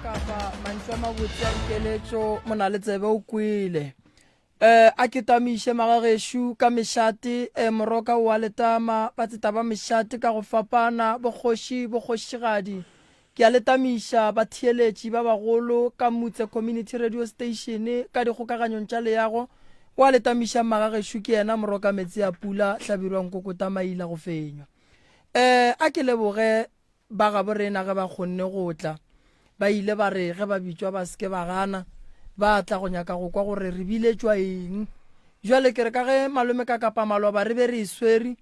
Kakapa mantšu a mabotse a dikeletšo mona le tsebe o kwele. Eh a ke tamiše magagešo ka mešate eh moroka o a letama batseta ba mešate ka go fapana bokgoši bokgošigadi ke a le tamiša batheeletši ba bagolo ka Mutse Community Radio Station ka dikgokaganyong tša leago o a le tamiša magagešo ke yena moroka metsi a pula hlabirwa nkokota maila go fenywa eh a ke leboge Ba gabo rena ge ba kgonne go tla, ba ile ba re ge ba bitšwa ba se ke ba gana, ba tla go nyaka go kwa gore re biletšwa eng. Bjale ke re ka ge malome ka kapa maloba re be re e swere,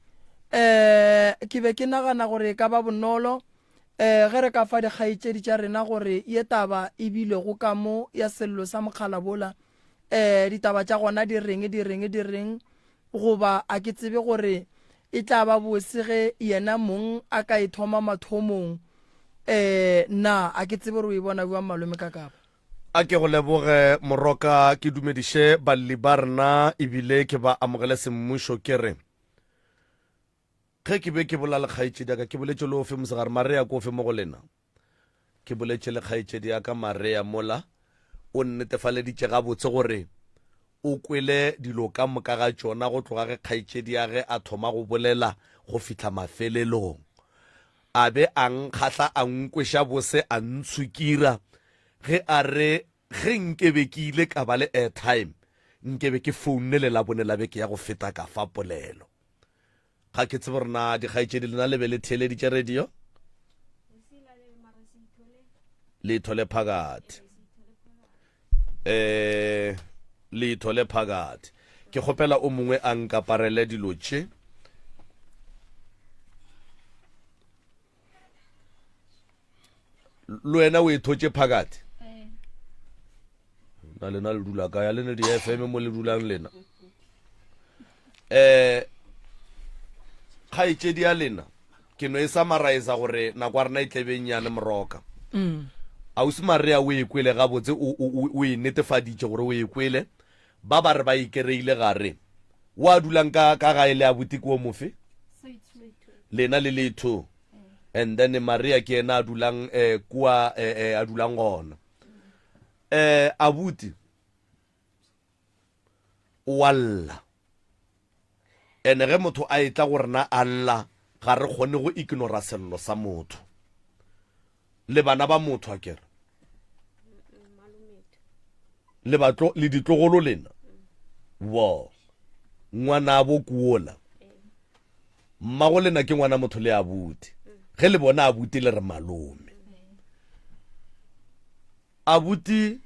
um ke be ke nagana gore e ka ba bonolo um ge re ka fa dikgaetšedi tša rena gore ye taba e bilego ka mo ya sello sa mokgala bola, um ditaba tša gona di reng, di reng, di reng, Goba a ke tsebe gore e tla ba bose ge yena mong a ka e thoma mathomong? Ee, na a ke tsebe gore o e bona bjang malome Kakapa? A ke go leboge Moroka, ke dumediše balli ba rena ebile ke ba amogele semmušo ke re ge ke be ke bola le kgaetšedi ya ka ke boletše le ofe mosegare Maria ke ofe mo go lena? Ke boletše le kgaetšedi ya ka Maria mola, o nnetefaleditše gabotse gore o kwele dilo ka moka ga tšona go tloga ge kgaetšedi ya ge a thoma go bolela go fihla mafelelong. A be a nkgahla a nkweša bose a ntshukira ge a re ge nke be ke ile ka ba le airtime nke be ke founne le Labone la beke ya go feta ka fa polelo. Ga ke tsebe gore na dikgaetšedi lena le be le theeleditše radio? Le ithole phakathi. Eh, le ithole phakathi. Ke kgopela o mongwe a nkaparele dilo tše. Le wena o e thotše phakathi? Na lena le dula kae? A le ne di-FM mo le dulang lena? Eh, kgaetšedi ya lena ke no e summarize gore nako ya rena e tlebe nnyane moroka. Mm. Ausi Maria o e kwele gabotse o, o, o e netefaditše gore o e kwele. Ba ba re ba e kereile gare. Wa dulang ka, ka gae le abuti ke o mofe? Lena le letho. And then Maria ke yena a dulang eh, kua eh, eh, a dulang gona. Eh, abuti o a lla. Ene ge motho a etla go rena a lla, ga re kgone go ignora sello sa motho. Le bana ba motho a kere. Le batlo le ditlogolo lena. Wo. Ngwanabo kuola. Mmago lena ke ngwana motho le abuti. Ge le bona abuti le re malome. Abuti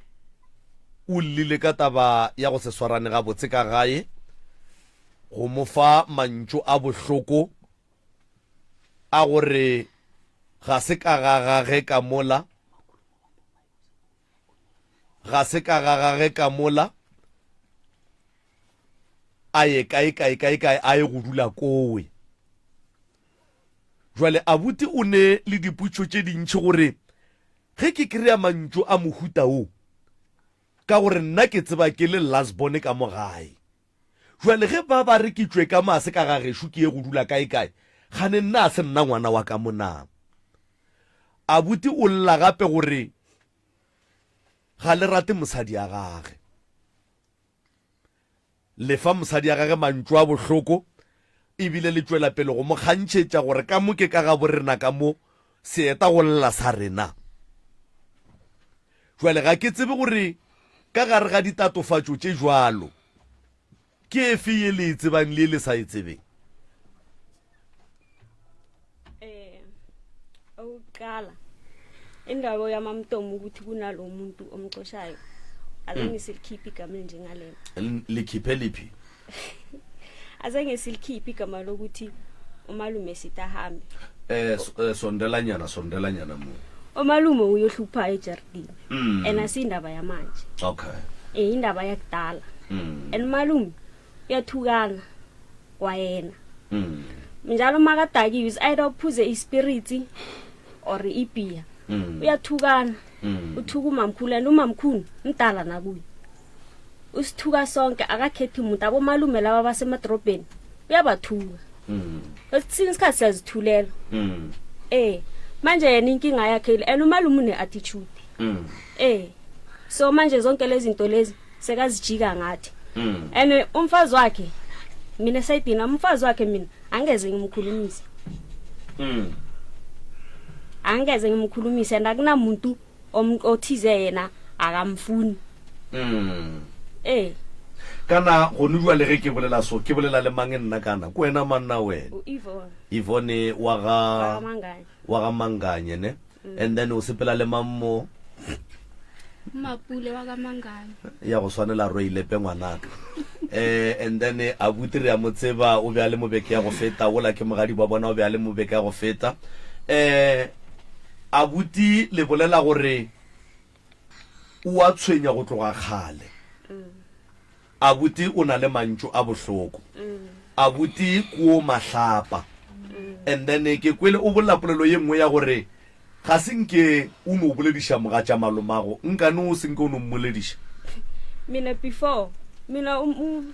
o llile ka taba ya go se swarane gabotse ka gae, go mo fa mantšu a bohloko a gore ga se ka ga gage ka mola, ga se ka ga gage ka mola, a ye kae kae kae kae a ye go dula kowe. Jwale abuti o ne le dipotšo tše dintši gore Ge ke kry-a mantšu a mohuta wo, ka gore nna ke tseba ke le last born ka mo gae. Jwale ge ba ba re ke tšwe ka mo a se ka ga gešo ke ye go dula kae kae, kgane nna a se nna ngwana wa ka mo na? Abuti o lla gape gore ga le rate mosadi ya gage. Le fa mosadi ya gage mantšu a bohloko e bile le tšwela pele go mo kgantšhetša gore ka mo ke ka gabo rena ka mo, seeta go lla sa rena. Jwale ga ke tsebe gore ka gare ga ditatofatšo tše bjalo ke efe ye le e tsebang le ye le sa e tsebeng. Eh, okokuqala indaba yamamtomo ukuthi kunalo muntu omxoshayo azange silikhiphe igama elinjengalelo Likhiphe liphi? azange silikhiphe igama lokuthi umalume sithi ahambe Eh, s- eh, sondelanyana sondelanyana mo. umalume uyohlupha ejardini Mm. and asiyindaba yamanje Okay. eh indaba yakudala Mm. and umalume uyathukana kwayena Mm. njalo makadakiwe is either uphuze ispirits or ibhiya Mm. uyathukana Mm. uthuka umamkhulu and umamkhulu mdala nakuye usithuka sonke akakhethi umuntu abomalume laba basemadorobheni uyabathuka Mm. esinye isikhathi siyazithulela Mm. eh manje yena inkinga yakhe ile and umalume une-attitude. Mm. Eh. So manje zonke lezi zinto lezi sekazijika ngathi. Mm. And umfazi wakhe mina esayidini umfazi wakhe mina angeze ngimkhulumise. Mm. Angeze ngimkhulumise and akunamuntu othize yena akamfuni. Mm. Eh. Kana gone jwale ge ke bolela so ke bolela le mang nna kana ke wena manna wena. U Yvonne. Yvonne wa ga wa ga Manganye ne. Mm. And then o sepela le mang mo? Mapule wa ka Manganye. Ya go swanela Roilepe ngwanaka. Eh and then abuti re a mo tseba o be a le mobeke ya go feta ola ke mogadi ba bona o be a le mobeke ya go feta. Eh abuti le bolela gore o a tshwenya go tloga kgale. Mm. Abuti o na le mantšu a bohloko. Abuti ko mahlapa. And then ke kwele o bolela polelo ye nngwe ya gore ga se nke o no bolediša mogatša malomago, nkane o se nke o no mmolediša. Mina before mina um, um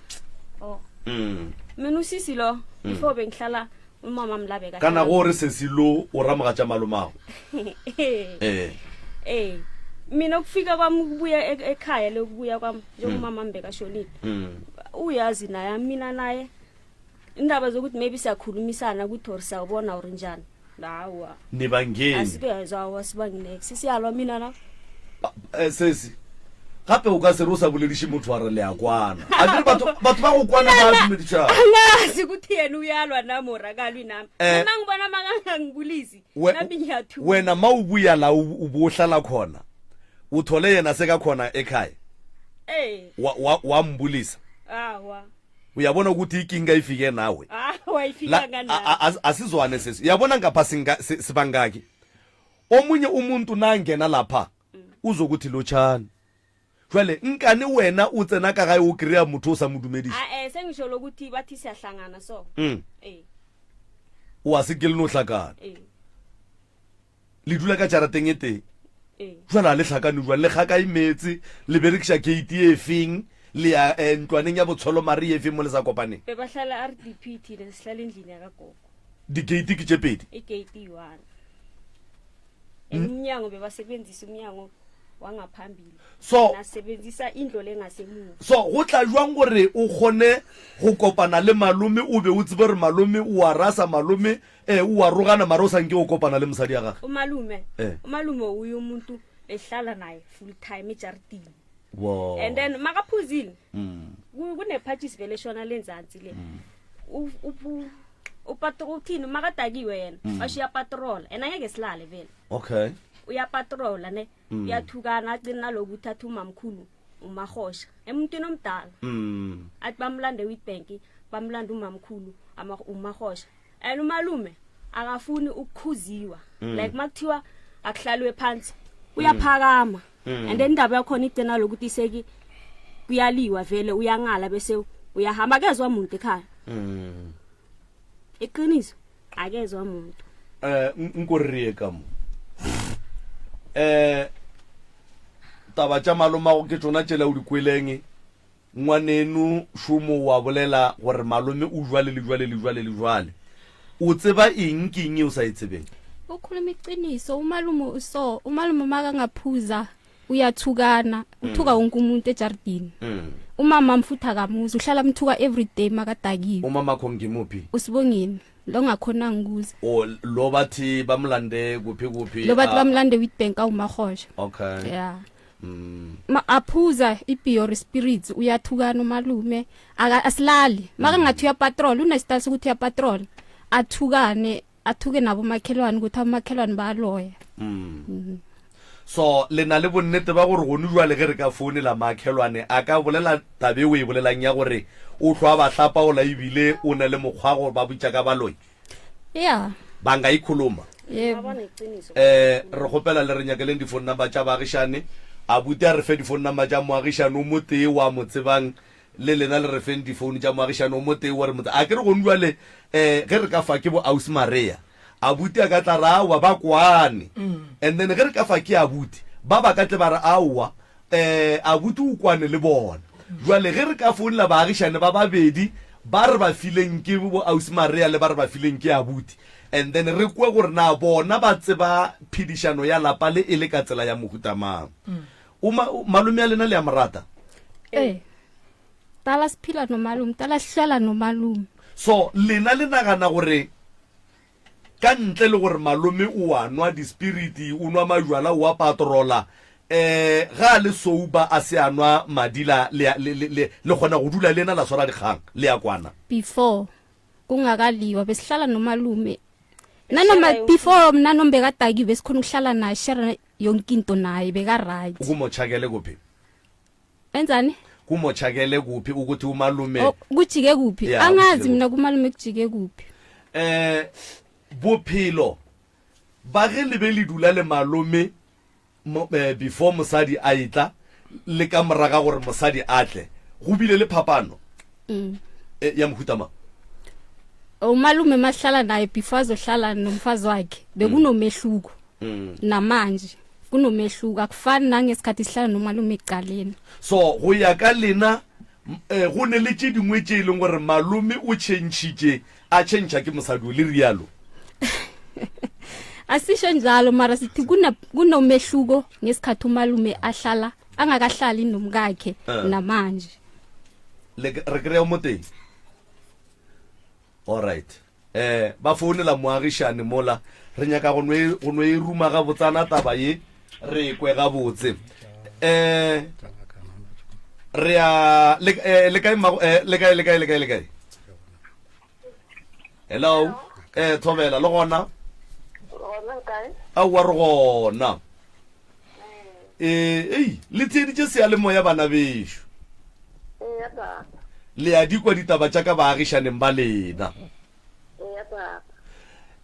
oh. Mm. Mina usisi lo before bengihlala umama mlabe kahle. Kana go re sesi lo o ra mogatša malomago. Eh. Eh. Mina ukufika kwami ukubuya e-, ekhaya lokubuya kwami njengomama mm. mbekashonile. Mm. Uyazi naye mina naye indaba zokuthi maybe siyakhulumisana ukuthi or siyawubona or njani. Hawa. Nibangeni. Asikezwa asibanginex. Siyalwa mina la. Eh, sesi gape o ka se re o sa bolediše motho wa re le a kwana a kere batho batho ba go kwana ba dumedišana angazi ukuthi yena uyalwa nami or akalwi nami Eh. uma ngibona makangangibulisi We- nami ngiyathuka wena ma o buya la o o bo o hlala khona o thole yena se ka khona ekhaya Eh, wa, wa, wa mbulisa awa uyabona ukuthi ikinga ifike nawe awa La- ifikanga a- nami a- as- asizwane sesi uyabona ngapha singa- si- sibangaki omunye umuntu nangena lapha uzokuthi lotšhane jwale nkane wena o tsena ka gae o kry-a motho o sa mo dumediša a-e sengisho lokuthi bathi siyahlangana so mm. eh o a se ke le no hlakana eh le dula ka jarateng e tee eh jwale a le hlakane jwang le ga kae meetse le berekiša gate e feng le ya eh, ntlwaneng ya botsholo mare e feng mo le sa kopaneng bebahlala rdp thina sihlala endlini yakagogo di-gate ke tše pedi igate iyi-one and umnyango bebasebenzisa umnyango wangaphambili so nasebenzisa indlo lengasemuva so go tla jwang gore o kgone go kopana le malome o be o tsebe gore malome o a rasa malome eh, o a rogana mara o sa nke o kopana le mosadi ya gage umalume Eh. umalume uye umuntu ehlala naye full time ejaridini Wow. and then makaphuzile Mm. ku- kunephatshisi vele eshona lenzansi le U- uphu- upatro uthini makadakiwe yena Mm. basho uyapatrola and angeke silale vele okay uyapatrola ne Mm. uyathukana agcine naloku uthatha umamkhulu umahosha emuntwini omdala mm. athi bamlande witbank bamlande umamkhulu umahosha and umalume akafuni ukukhuziwa Mm. like makuthiwa akuhlaliwe phansi uyaphakama Mm. and then indaba yakhona igcina lokuthi iseki kuyaliwa vele uyangala bese uyahamba akezwa muntu ekhaya Mm. iqiniso akezwa muntu eh nko re ye ka mo eh taba tša malomago ke tšona tšela o di kweleng ngwaneno šomo wa bolela gore malome o jwale le jwale le jwale le jwale o tseba eng ke eng e o sa e tsebeng ukhuluma iqiniso umalume uso umalume makangaphuza uyathukana uthuka wonke umuntu ejardini mm. umama mfutha kamuzi uhlala mthuka everyday makadakiwe umamakho ngimuphi usibongeni lo ngakhonanga ukuza o lo bathi bamlande kuphi kuphi lo bathi ah, bamlande witbank awumahosha okay ya mm. Ma, aphuza i-beer spirits uyathukana umalume aka asilali make ngathi uyapatrol unesitayile sokuthi uyapatrol athukane athuke nabomakhelwane ukuthi abomakhelwane bayaloya Mm. So le na le bonnete ba gore gone jwale ge re ka founela makhelwane a ka bolela tabe o e bolelang ya gore o hlwa ba hlapaola ebile o na le mokgwa go ba bitša ka baloi? Yeah. Ba nga ikhuluma? Yebo. Eh re kgopela le re nyakeleng di-phone number tša baagišane. Abuti a re fe di-phone number tša moagišane o motee wa mo tsebang le lena le re feng difounu tša moagišane o motee wa re motse. A ke re gone jwale eh ge re ka fa ke bo ausi Maria Abuti a ka tla ra aowa ba kwane and then ge re ka fa ke abuti ba ba ka tle ba re aowa um abuti o kwane le bona. Jwale ge re ka founela baagišane ba babedi ba re ba fileng ke bo Ausi Maria le ba re ba fileng ke abuti, and then re kwe gore na bona ba tseba phedišano ya lapa le e le ka tsela ya mohuta mang. O ma, malome ya lena le a mo rata? Ee. Tala siphila nomalume, tala sihlala nomalume. So lena le nagana gore Ka ntle le gore malome o a nwa dispiriti, o nwa majwala, o a patrola, um ge a le sober a se a nwa madila, le, le, le, le, le kgona go dula le yena la swara dikgang, le a kwana? Before kungakaliwa besihlala nomalume nanoma before mna nombekadakiwe besikhona ukuhlala naye share yonke into naye beka right. Kumotšhakele kuphi? Enzani? Kumotšhakele kuphi ukuthi umalume Oh, kujike kuphi? Yeah, Angazi kujike mina kumalume kujike kuphi. eh bophelo ba ge le be le dula le malome mo, eh, before mosadi a etla le ka moraga gore mosadi a tle go bile le phapano Mm. eh, ya mohuta mang Umalume mahlala naye before azohlala nomfazi wakhe bekunomehluko. Mm. Namanje kunomehluko akufani nangesikhathi sihlala nomalume ekuqaleni. So go ya ka lena eh, go ne le tše dingwe tše e leng gore malome o tšhentšhitše a tšhentšha ke mosadi o le rialo? Asisho njalo mara sithi kuna kunomehluko ngesikhathi umalume ahlala angakahlali nomkakhe Eh. namanje. Le re kry-a mo teng. Alright. Eh, ba founela moagišane mola. Re nyaka go no e, go no e ruma gabotsana taba ye, re e kwe gabotse. Eh, re a le, eh, le kae mmago, eh, le kae, le kae, le kae, le kae? Hello? Eh, thobela, le gona? Gona kae? Aowa, re gona. Ee, ei, le theeditše seyalemoya bana bešo. Eya papa. Le a di kwa ditaba tša ka baagišaneng ba lena. Eya papa.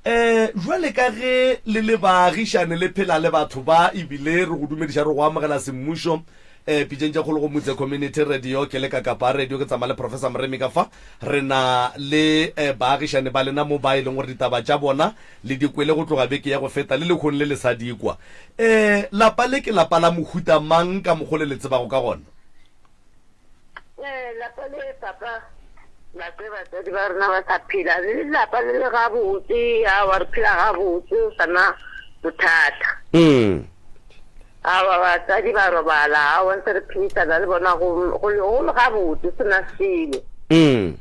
Eh, jwale ka ge le le baagišane le phela le batho ba ebile re go dumediša re go amogela semmušo eh, pitšeng tša kgolo go Mutse Community Radio ke le ka Kapa Radio ke tsamaya le Professor Moremi ka fa re na le eh, baagišane ba lena mo ba e leng gore ditaba tša bona Le di kwele go tloga beke ya go feta, le lehono le le sa di kwa. Ee, lapa le ke lapa la mohuta mang ka mokgo le le tsebago ka gona? Ee, lapa le, papa, nako e batswadi ba rena ba sa phela, le lapa le le gabotse, aowa re phela gabotse, go sa na bothata. Mm. Aowa batswadi ba robala, aowa ntse re phedisana le bona go go le go le gabotse, se na selo. Mm.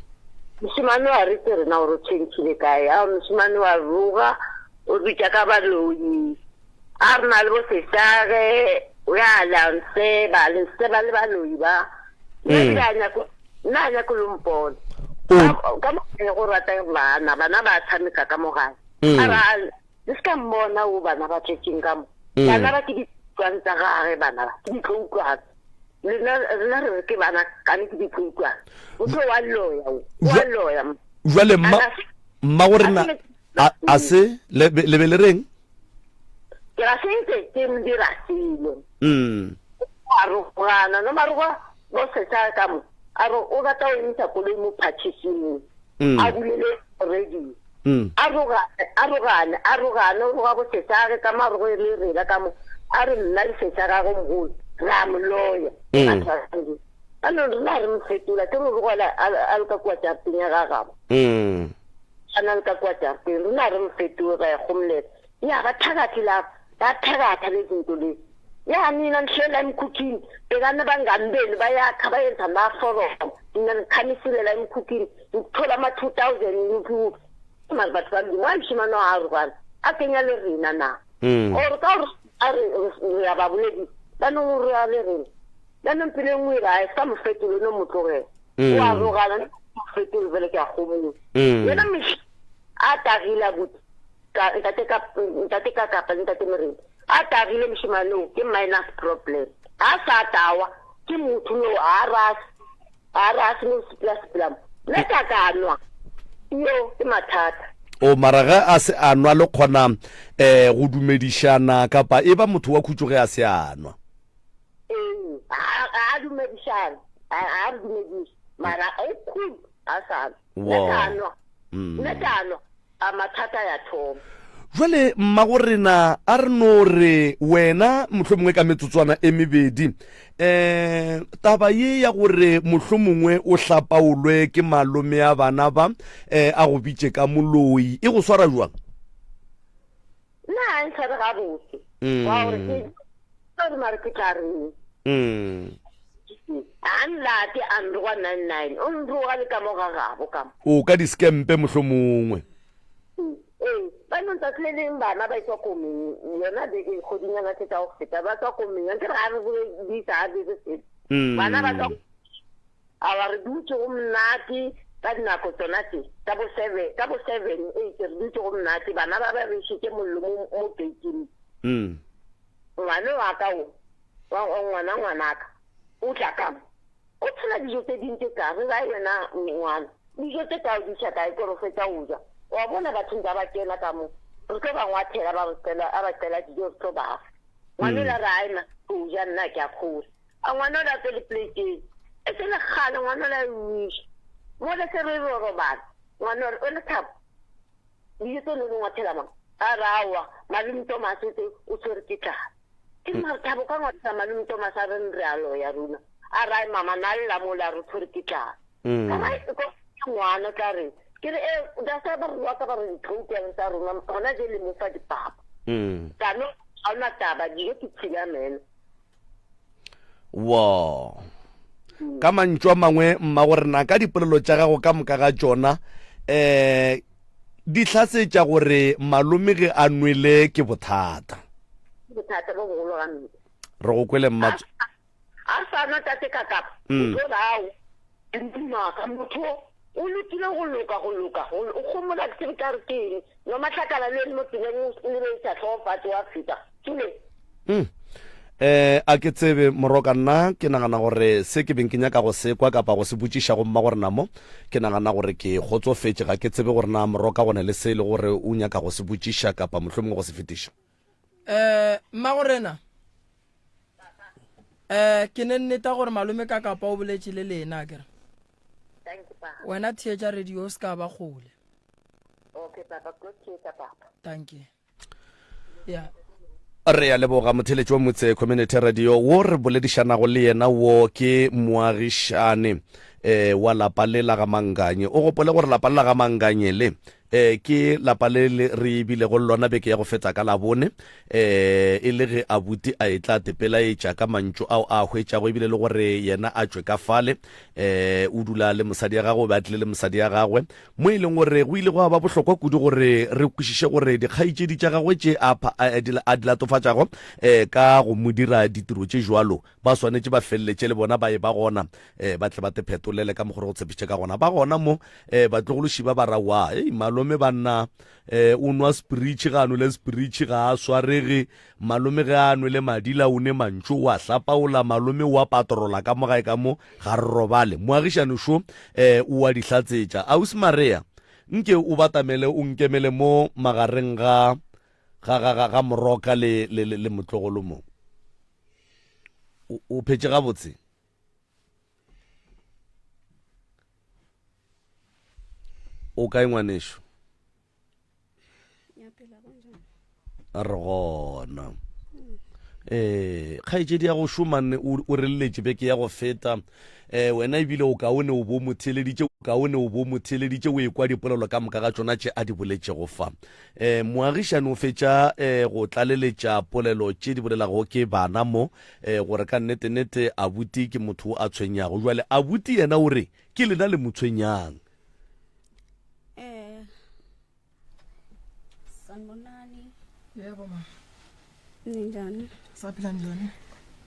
Mošemane wa re tse rena gore o tšhentšhile kae? Ao mošemane wa roga, o bitša ka baloi. A re na le bo sesage, o ya la nseba, le nseba le baloi ba. Nna Mm. ebile a nyako, nna a nyako lo mpona. O- Ka ka mo go rata bana, bana ba tshameka ka mo gae. Mm. A ra Le se ka mmona o bana ba tletseng ka mo. Mm. Bana ba ke ditlwane tsa gage bana ba, ke ditloutlwane. Lena rena re re ke bana kane ke ditloutlwane. Motho wa loya o, wa loya. Jwale mma mma go rena a a se le be le be le reng? Ke ra se ntse ke dira selo. Mm. A rogana no maroga bo setsa ka mo. A re o rata o emisa koloi mo phatšhising. Mm. A bulele radio. Mm. A rogane, a rogane, a rogane, o roga bosesage ka marogo e le rena ka mo. A re nna le sesage go mogolo, re a mo loya. Mm. A no rena re mo fetola, ke re rogela a le ka kua jarateng ya ga gabo. Mm. A na le ka kua jarateng, rena re mo fetola ra ya gomolela. Ya ba thakathi laba, ba thakatha le zinto lezi. Ya nina nihlela emkhukhwini, bhekani abangani benu bayakha bayenza amaforomo. Nina nikhamisile la emkhukhwini, ngithola ama-2000 kuphi kuphi. Mara batho ba Modimo, wa mošemane wa arogana, a kenya le rena na? Mm. Or ka gore a re re a ba boledisa, ba no re a le rena. Jaanong pele nngwe ra e sa mo fetole no mo tlogela. Mm. O arogana no mo fetole fela ke a gomola. Mm. Yena mehla a tagile abuti. Ka ntate ka ntate ka kapa le ntate Morena. A tagile mošemane o ke minus problem. A sa tawa ke motho no a rase. A rase no sepela sepela mo. Nna ka ka nwa. Yo ke mathata. O mara ge a se a nwa le kgona eh go dumedišana kapa e ba motho wa khutšo ge a se a nwa. Ee, a a dumedišana. A a re dumediše. Mara o cool a sa nwa. Nna Wow. ka nwa. Mm. Nna ka nwa. A mathata ya thoma. Jwale mmagorena a re no re wena mohlomongwe ka metsotswana e mebedi um taba ye ya gore mohlomongwe o hlapaolwe ke malome a bana ba um a go bitše ka moloi e go swara jwang? Nna ga e ntshware gabotse. Wa gore ke sorry mare ke tla reng. A nlate a nroga 99 o nroga le ka mo ga gabo ka mo. O ka di-scampe mohlomongwe. Ee, ba no tsatsi le leng bana ba etswa komeng yona beke kgodinyana tse tsa go feta ba tswa komeng a nkere ga re boledisa ga re selo. Bana ba tswa a ba re dutse go monate ka dinako tsona tse ka bo seven ka bo seven eight re dutse go monate bana ba ba rešitše mollo mo mo gating. Ngwana wa ka o wa ngwana ngwanaka o tla ka mo o tshela dijo tse ding tse ka re rae wena ngwana dijo tse ka o di iša kae kore o fetsa o ja wa bona bathong ba ba kena ka mo re tlo ba ngwathela ba re qela a ba qela dijo re tlo ba fa ngwana ola re ae ma o ja nna ke a kgora a ngwana ola tswe le plate e se le kgale ngwana ola e wiša mo le se re re robala ngwana ore o le thabo dijo tse ne di ngwathela mang a re aowa malome Thomas o tse o tshwere ke tlala ke mare thabo ka ngwathela malome Thomas a re re a loya rona a re ai mama na lla mo la re tshwere ke tlala ka ra ko ngwana tla re ke re e da sa ba re wa ka ba re diprogram tsa rona gona je le mo fa dipapa ka no ga ona taba dijo ke tshila meno Wo. Ka mantšu a mangwe, mmago rena, ka dipolelo tša gago ka moka ga tšona, um di hlatsetša gore malome ge a nwele ke bothata. Bothata bo bogolo gampe. Re go kwele mma. A sa nwa tate ka kapa. O tlo rao. Ke maka motho o lokile go loka go loka o gomola ke tsebe ka re ke eng no matlakala le ene mo tseleng o lebedisa tlhogo fatshe wa feta tsule mm. Eh, a ke tsebe moroka nna ke nagana gore se ke beng ke nyaka go se kwa kapa go se botšiša go mma gore na mo ke nagana gore ke kgotsofetše ga ke tsebe gore na moroka go ne le se e le gore o nyaka go se botšiša kapa mohlomongwe go se fetiša eh mmagorena eh ke ne nneta gore malome ka kapa o boletše le lena akere wena theetša radio o se ka ba kgole okay papa ko theetša papa thank you yeah re ya leboga motheletši wa motse community radio wo re boledišanago le yena wo ke moagišane eh wa lapa le la ga manganye o gopole gore lapa le la ga manganye le E, ke lapa le le re bilego le lona beke ya go feta ka Labone, e, e le ge abuti a etla tepelaetša ka mantšu ao a a hwetšago ebile le gore yena a tšwe ka fale. E, o dula le mosadi ya gagwe, o be a tlile le mosadi ya gagwe, mo e leng gore go ile gwa ba bohlokwa kudu gore re kwešiše gore dikgaetšedi tša gagwe tše a, a, a di latofatšago e, ka go mo dira ditiro tše jwalo Ba swanetše ba feleletše le bona ba eba gona, eh, ba tle ba te phetolele ka mokgwa re go tshepišitše ka gona. Ba gona mo, eh, batlogološi ba ba ra wa, hei, malome banna, eh, o nwa spritšhi, ga a nwele spritšhi, ga a swarege, malome ge a nwele madila o ne mantšu, o a hlapaola, malome o a patrola ka mo gae ka mo, ga re robale. Moagišani šo, eh, o a di hlatsetša. Ausi Maria, nke o batamele o nkemele mo magareng ga, ga, ga, ga, ga moroka le, le, le, le motlogolo mo. O phetše gabotse? O kae ngwanešo? Re gona. Ee, kgaetšedi ya go šoma nne o re lletše beke ya go feta. Eh, wena ebile o kaone o bo mo theeleditše, o kaone o bo mo theeleditše o ekwa dipolelo ka moka ga tšona tše a di boletšego fa. Eh, moagišani o fetša eh, go tlaleletša polelo tše di bolelago ke bana mo eh, gore ka nnete-nnete abuti ke motho a tshwenyago. Jwale abuti yena o re ke lena le mo tshwenyang. Eh, sanibonani. Yebo ma. Ninjani? Saphila njani?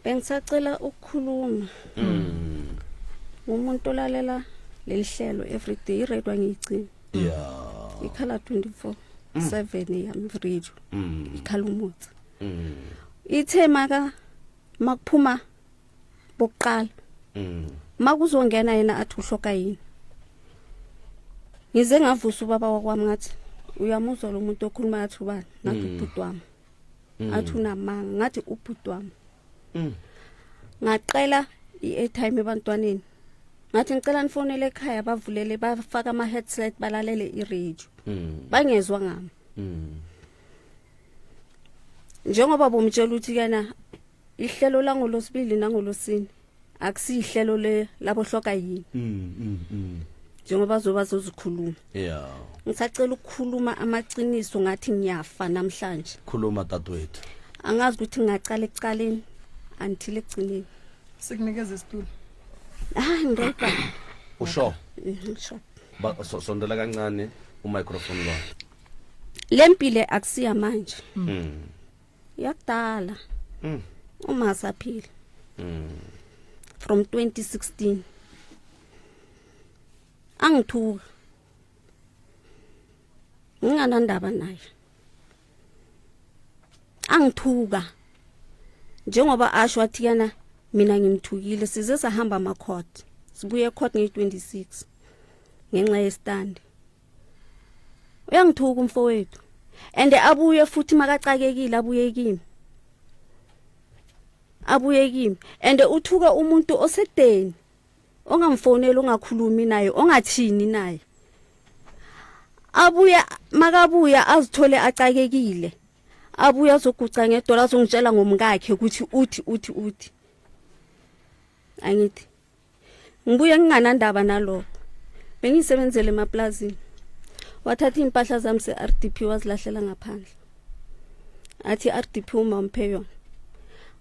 Bengisacela ukukhuluma. Mm. Ngumuntu olalela leli hlelo everyday iradio angiyigcini. Yeah. Ikhala 24 7 yami radio. Mm. Ikhala umutsi. Mm. Ithe maka makuphuma bokuqala. Mm. Makuzongena yena athi uhloka yini. Ngize ngavusa ubaba wakwami ngathi uyamuzwa lo muntu okhuluma athi ubani ngathi Mm. ubhuti wami. Mm. Athi unamanga ngathi ubhuti wami. Mm. Ngaqela i-airtime ebantwaneni. Ngathi ngicela nifonele ekhaya bavulele bafaka ama-headset balalele i-radio. Mm. Bangezwa ngami. Mm. Njengoba bomtshela ukuthi kana ihlelo langolosibili nangolosine akusiyihlelo le labohloka yini. Mm, mm, mm. Njengoba zoba zozikhuluma. Yeah. Ngisacela ukukhuluma amaqiniso ngathi ngiyafa namhlanje. Khuluma dadewethu. Angazi ukuthi ngingaqala ekuqaleni until ekugcineni. Sikunikeza isitulo. Ah, ngirobha. Usho. Ngisho. Ba so, sondela kancane umicrophone lo. Lempile akusiya manje. Mm. Yakudala. Mm. Uma saphila. Mm. From 2016. Angithuka. Nginganandaba naye. Angithuka. Njengoba asho wathi yana mina ngimthukile size sahamba ama court. Sibuye court nge26 ngenxa yestand. Uyangithuka umfowethu. And abuye futhi makacakekile abuye kimi. Abuye kimi and uthuka umuntu osekudeni ongamfoneli ongakhulumi naye ongathini naye. Abuye makabuya azithole acakekile. Abuye azoguca ngedola azongitshela ngomkakhe ukuthi uthi uthi uthi. Angithi ngibuye nginganandaba nalokho. Bengisebenzele emaplazini. Wathatha impahla zami se-RDP wazilahlela ngaphandle. Athi RDP uma umphe yona.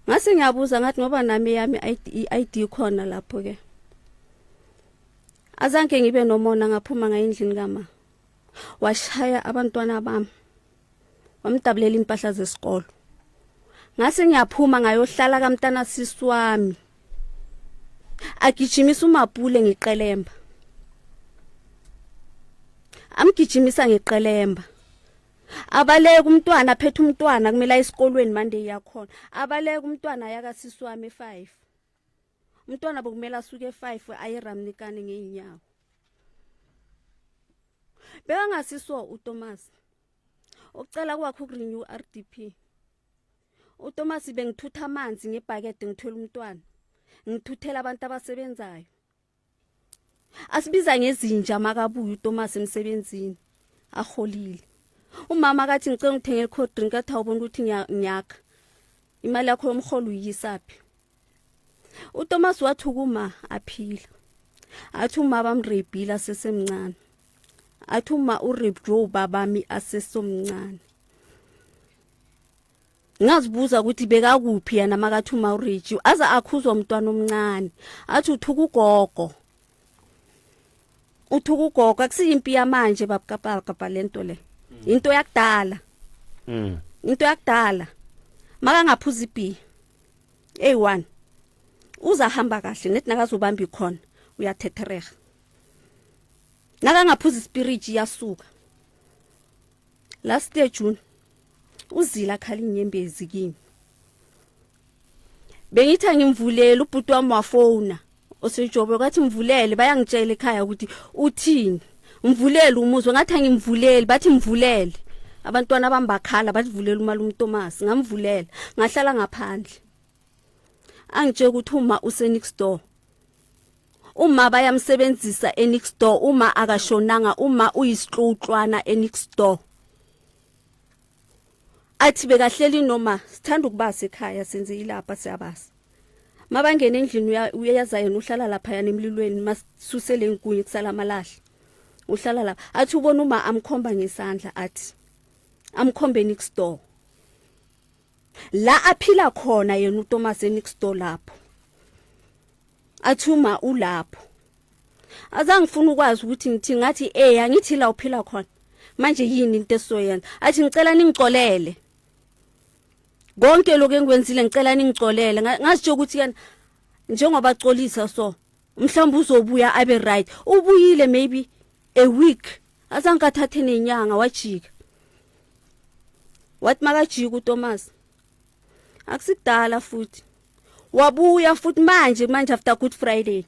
Ngase ngiyabuza ngathi ngoba nami yami i-ID khona lapho ke. Azange ngibe nomona ngaphuma ngayindlini kama. Washaya abantwana bami. Wamdabulela impahla zesikolo. Ngase ngiyaphuma ngayohlala kamntana sisi wami. Agijimisa umapule ngeqelemba. Amgijimisa ngeqelemba. Abaleka umntwana aphethe umntwana kumele aye esikolweni Monday yakhona. Abaleka umntwana yakasisi wami e5. Umntwana bokumele asuke e5 aye eRamnikane ngeenyawo. Bekangasiso uThomas. Ukucela kwakhe ukurenew RDP. uThomas bengithutha amanzi ngebhakede ngithwele umntwana. Ngithuthela abantu abasebenzayo. Asibiza ngezinja makabuya uThomas emsebenzini. Aholile. Umama kathi ngicela ngithengele cold drink athi awubona ukuthi ngiyakha. Imali yakho yomholo uyisaphi? uThomas wathi ukuma aphila. Athi uma bamrepile asesemncane. Athi uma urepjwe ubabami asesomncane. Ngazibuza ukuthi bekakuphi yena makathi uma urejiwe aze akhuzwa umntwana omncane athi uthuka ugogo. Uthuka ugogo akusiyimpi yamanje babukapaka lento le. Into yakudala. Into yakudala. Makangaphuza ibhi. A1 uzahamba kahle nethi nakazobamba ikhona uyathethereha. Nakangaphuza ispirit iyasuka. Last year June uzila khala inyembezi kimi. Bengithi angimvulele ubhuti wami wafona osejobe kwathi mvulele bayangitshela ekhaya ukuthi uthini. Mvulele umuzwe ngathi angimvuleli bathi mvulele. Abantwana bambakhala bathi vulela umalume Thomas ngamvulela ngahlala ngaphandle. Angitshela ukuthi uma use next door. Uma bayamsebenzisa e next door uma akashonanga uma uyisihluhlwana e next door. Athi bekahleli noma sithanda ukubasa ekhaya senze ilapha siyabasa. Mabangena endlini uyaza yena uhlala lapha yana emlilweni masusele inkunyi kusala amalahle. Uhlala lapha athi ubona uma amkhomba ngesandla athi amkhombe next door. La aphila khona yena uThomas next door lapho. Athi uma ulapho. Azange ngifuna ukwazi ukuthi ngithi ngathi eh angithi la uphila khona. Manje yini into esizoyenza? Athi ngicela ningicolele. Konke lokho engikwenzile ngicela ningicolele. Ngazitsho ukuthi yena njengoba colisa so mhlawumbe uzobuya abe right. Ubuyile maybe a week. Azange athathe nenyanga wajika. Wathi makajika uThomas. Akusikudala futhi. Wabuya futhi manje manje after Good Friday.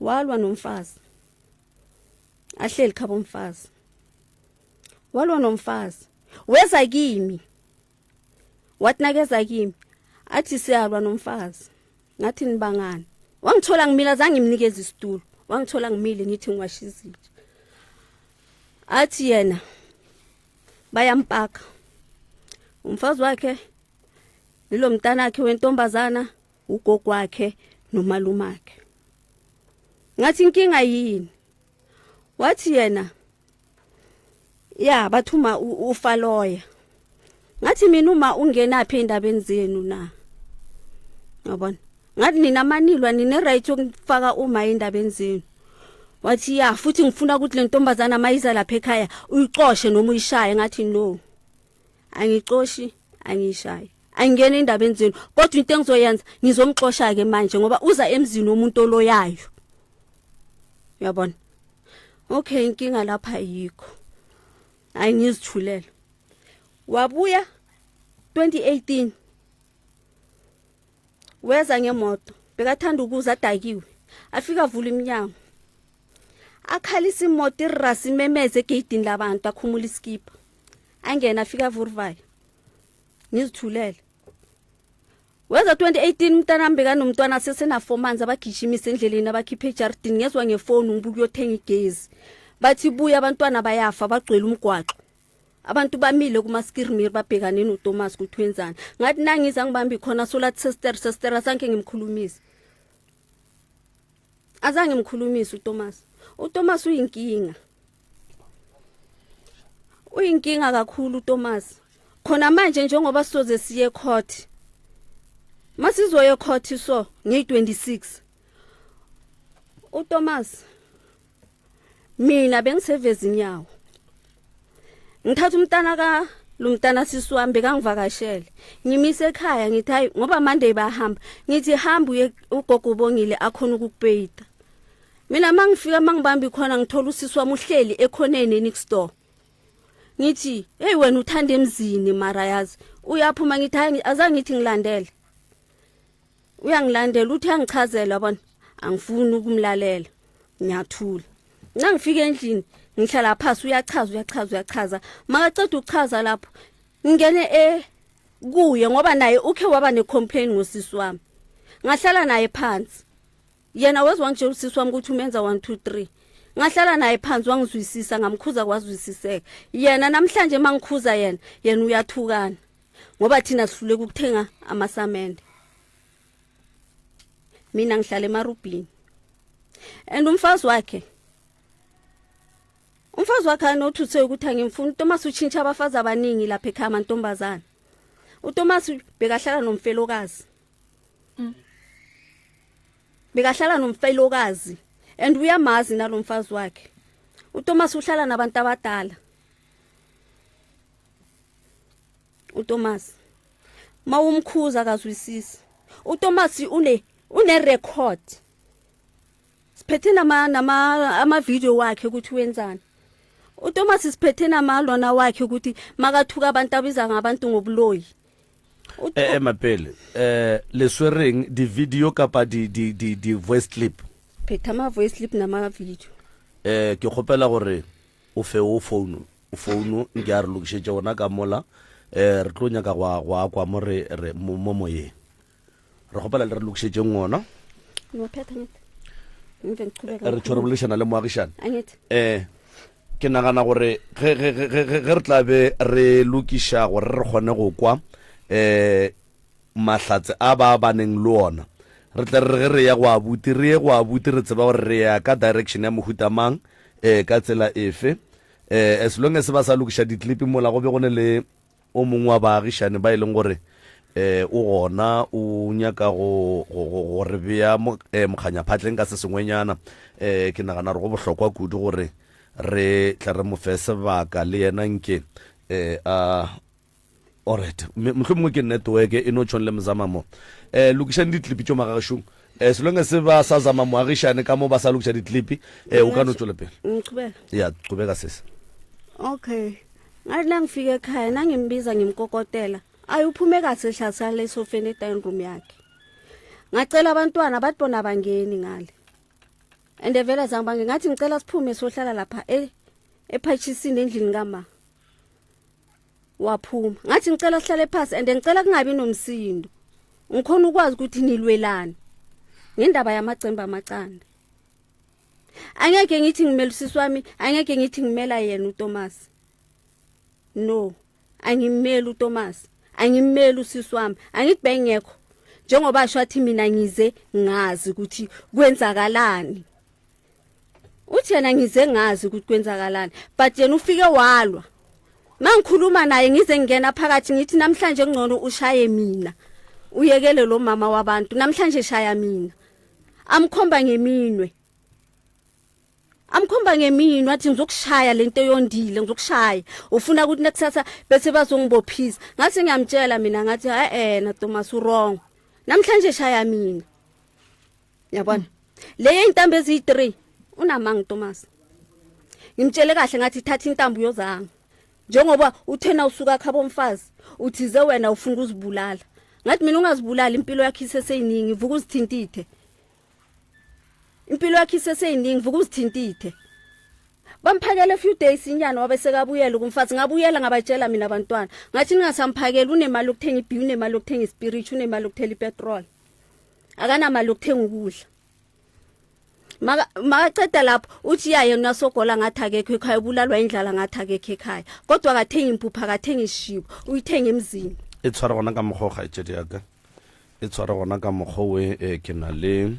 Walwa nomfazi. Ahleli khabo umfazi. Walwa nomfazi. Weza kimi. Wathi nakeza kimi athi siyalwa nomfazi. Ngathi nibangani. Wangithola ngimile azange ngimnikeze isitulo. Wangithola ngimile ngithi ngiwasha izitsha. Athi yena bayampaka. Umfazi wakhe lilo mntanakhe wentombazana ugogo wakhe nomalumakhe. Ngathi inkinga yini? Wathi yena ya bathuma ufaloya. Ngathi mina uma ungenaphi endabeni zenu na? Yabona? Ngathi nina manilwa nine right yokufaka uma endabeni zenu. Wathi ya futhi ngifuna ukuthi le ntombazana mayiza lapha ekhaya uyicoshe noma uyishaye ngathi no. Angicoshi angiyishayi. Angingena endabeni zenu kodwa into engizoyenza ngizomxosha ke manje ngoba uza emzini womuntu oloyayo. Uyabona? Okay inkinga lapha ayikho. Hayi ngizithulela. Wabuya 2018 weza ngemoto bekathanda ukuza adakiwe afika avula iminyango akhalisa imoto irasi imemeze egeyidini labantu akhumula iskipa angena afika avuruvaya ngizithulele weza 2018 umntanami bekanomntwana sesena-4 months abagijimisa endleleni abakhiphe ejardini ngezwa ngefoni ngibuka uyothenga igezi bathi buya abantwana bayafa bagcwele umgwaqo abantu bamile kumaskirmir babhekane noThomas ukuthi wenzani ngathi nangiza ngibambi khona solathi sister sister azange ngimkhulumise azange ngimkhulumise uThomas uThomas uyinkinga uyinkinga kakhulu uThomas khona manje njengoba sizoze siye court masizoye court so ngeyi-26 uThomas mina bengiseveza inyawo ngithatha umntana ka lo mntana sisi wami bekangivakashele ngimise ekhaya ngithi hayi ngoba Monday bayahamba ngithi hamba uye ugogo ubongile akhona ukukupeyita mina mangifika mangibamba ikhona ngithola usisi wami uhleli ekhoneni next door ngithi hey wena uthanda emzini mara yazi uyaphuma ngithi hayi azange ngithi ngilandele uyangilandela uthi angichazela bona angifuni ukumlalela ngiyathula nangifika endlini ngihlala phasi uyachaza uyachaza uyachaza makaceda ukuchaza lapho ngingene e kuye ngoba naye ukhe waba necomplain ngosisi wami ngahlala naye phansi yena wezwa ngitshela usisi wami ukuthi umenza 1 2 3 ngahlala naye phansi wangizwisisa ngamkhuza kwazwisiseka yena namhlanje mangikhuza yena yena uyathukana ngoba thina sihluleka ukuthenga amasamende mina ngihlala emarubhini and umfazi wakhe umfazi wakhe anothuthe ukuthi angimfuni uThomas utshintsha abafazi abaningi lapha ekhaya amantombazana uThomas bekahlala nomfelokazi mm. bekahlala nomfelokazi and uyamazi nalomfazi wakhe uThomas uhlala nabantu abadala uThomas mawumkhuza akazwisisi uThomas une une record siphethe nama nama ama video wakhe ukuthi wenzani uThomas siphethe namalona wakhe ukuthi makathuka abantu abiza ngabantu ngobuloyi eh, eh mapele eh le swereng di video kapa di di di di voice clip phetha ama voice clip nama video eh ke kgopela gore o fe o phone founu nke a re lokišetše ona ka mola eh re tlo nyaka go go akwa mo re re mo moyeng re kgopela le re lokišetšeng ona re tshwere boledišana le moagišane eh ke nagana gore ge ge ge ge re tla be re lokiša gore re kgone go kwa eh mahlatse a ba ba neng le ona re tle re ge re ya go abuti re ye go abuti re tseba gore re ya ka direction ya mohuta mang eh ka tsela efe eh as long as ba sa lokiša diklipi mola go be go ne le o mongwe wa baagišane ba e leng gore eh o gona o nyaka go go re bea eh, mokganyaphatleng ka se sengwenyana eh ke nagana gore go bohlokwa kudu gore re tle re mo fe sebaka le yena nke eh a Alright, mohlomongwe ke network e no tšhong le mzama mo. Eh lokišang diklipi tšo magagešong. Eh selonge se ba sa zama moagišane ka mo ba sa lokiša diklipi, eh o ka no tšwela pele. Ngiqhubeka. Ya, qhubeka sesi. Okay. Ngathi nangifika ekhaya nangimbiza ngimkokotela. Ayi uphume kahle hlasala esofeni e-dining room yakhe. Ngacela abantwana bathi bona bangeni ngale. And vele zange bange ngathi ngicela siphume sohlala lapha e ephathisini endlini kama. Waphuma. Ngathi ngicela sihlale phasi and ngicela kungabi nomsindo. Ngikhona ukwazi ukuthi nilwelani. Ngendaba yamacembe amacanda. Angeke ngithi ngimela usisi wami, angeke ngithi ngimela yena uThomas. No, angimeli uThomas. Angimmeli usisi wami, angithi bengekho. Njengoba asho athi mina ngize ngazi ukuthi kwenzakalani. Uthi yena ngize ngazi ukuthi kwenzakalani, but yena ufike walwa. Mangikhuluma naye ngize ngingena phakathi ngithi namhlanje ngcono ushaye mina. Uyekele lo mama wabantu, namhlanje shaya mina. Amkhomba ngeminwe. Amkhomba ngeminwe athi ngizokushaya lento yondile ngizokushaya. Ufuna ukuthi nekusasa bese bazongibophisa. Ngathi ngiyamtshela mina ngathi hayi eh na Thomas wrong. Namhlanje shaya mina. Yabona? Le intambo eziyi3 unamanga Thomas. Ngimtshele kahle ngathi thatha intambo uyozanga. Njengoba uthena usuka khabo mfazi uthize wena ufuna ukuzibulala. Ngathi mina ungazibulali impilo yakhe iseseyiningi vuka uzithintithe. Impilo yakhe iseseyiningi vuka uzithintithe. Bamphakela few days inyana wabe sekabuyela kumfazi ngabuyela ngabatshela mina abantwana ngathi ningasamphakeli unemali yokuthenga ibhiya unemali yokuthenga ispirit unemali yokuthela ipetrol. Akanamali yokuthenga ukudla. Maka makaceda lapho uthi yaye unasogola ngathi akekho ekhaya ubulalwa indlala ngathi akekho ekhaya kodwa akathengi impuphu akathengi ishibo uyithenga emzini. E tshware gona ka mokgwa o kgaetšedi ya ka. E tshware gona ka mokgwa we eh, ke na le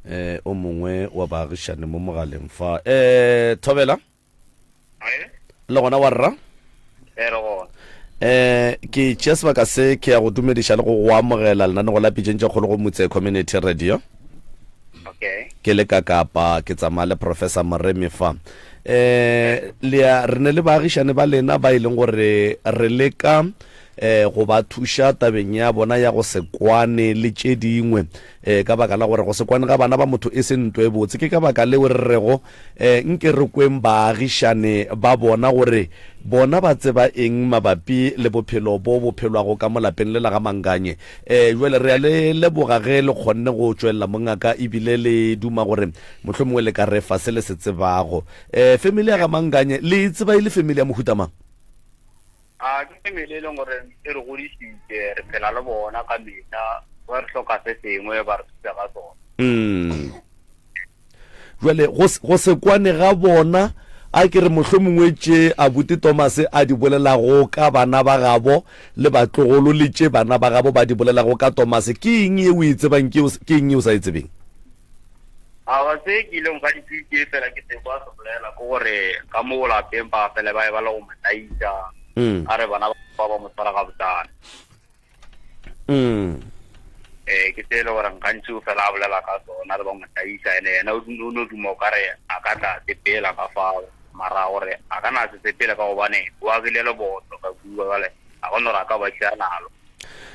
eh o mongwe wa baagišane mo mogaleng fa. Eh Thobela. Le gona wa rra? E re gona. Eh ke tšea sebaka se ke ya go dumediša le go go amogela lenanego la Pitšeng tše Kgolo go Motse Community Radio. Okay. Ke le ka Kapa ke tsamaya le Professor Moremi fa. Eh le ya re ne le baagišane ba lena ba e leng gore re leka eh go ba thuša tabeng ya bona ya go se kwane le tše dingwe eh ka baka la gore go se kwane ga bana ba motho e se ntwa e botse. Ke ka baka leo re rego eh nke re kweng baagišane ba bona gore bona ba tseba eng mabapi le bophelo bo bo phelwago ka mo lapeng le la ga Manganye. Eh jwale re a le leboga ge le kgonne go tšwelela mongaka ebile le duma gore mohlomongwe le ka re fa se le se tsebago. Eh family ya ga Manganye le e tseba e le family ya mohuta mang? A ke family e leng gore e re godišitše, re phela le bona ka mehla, ge re hloka se sengwe ba re thuša ka sona. Mm. Jwale go, go se kwane ga bona, a ke re mohlomongwe tše abuti Thomas a di bolelago ka bana ba gabo le batlogolo le tše bana ba gabo ba di bolelago ka Thomas, ke eng ye o e tsebang, ke, ke eng ye o sa e tsebeng? Awa, se ke ileng ka di ke fela ke se kwa se bolela ke gore ka mo lapeng ba fele ba e ba le go mo tlaisa mm. a re bana ba ba mo tshwara ga botsana mm. eh ke se e le gore gantsi o fela a bolela ka sona re ba mo tlaisa ene yena o no duma o kare a ka tla sepela ka fao mara gore a ka na se sepele ka gobane o agile leboto ka kua jale a gona gore a ka ba šia nalo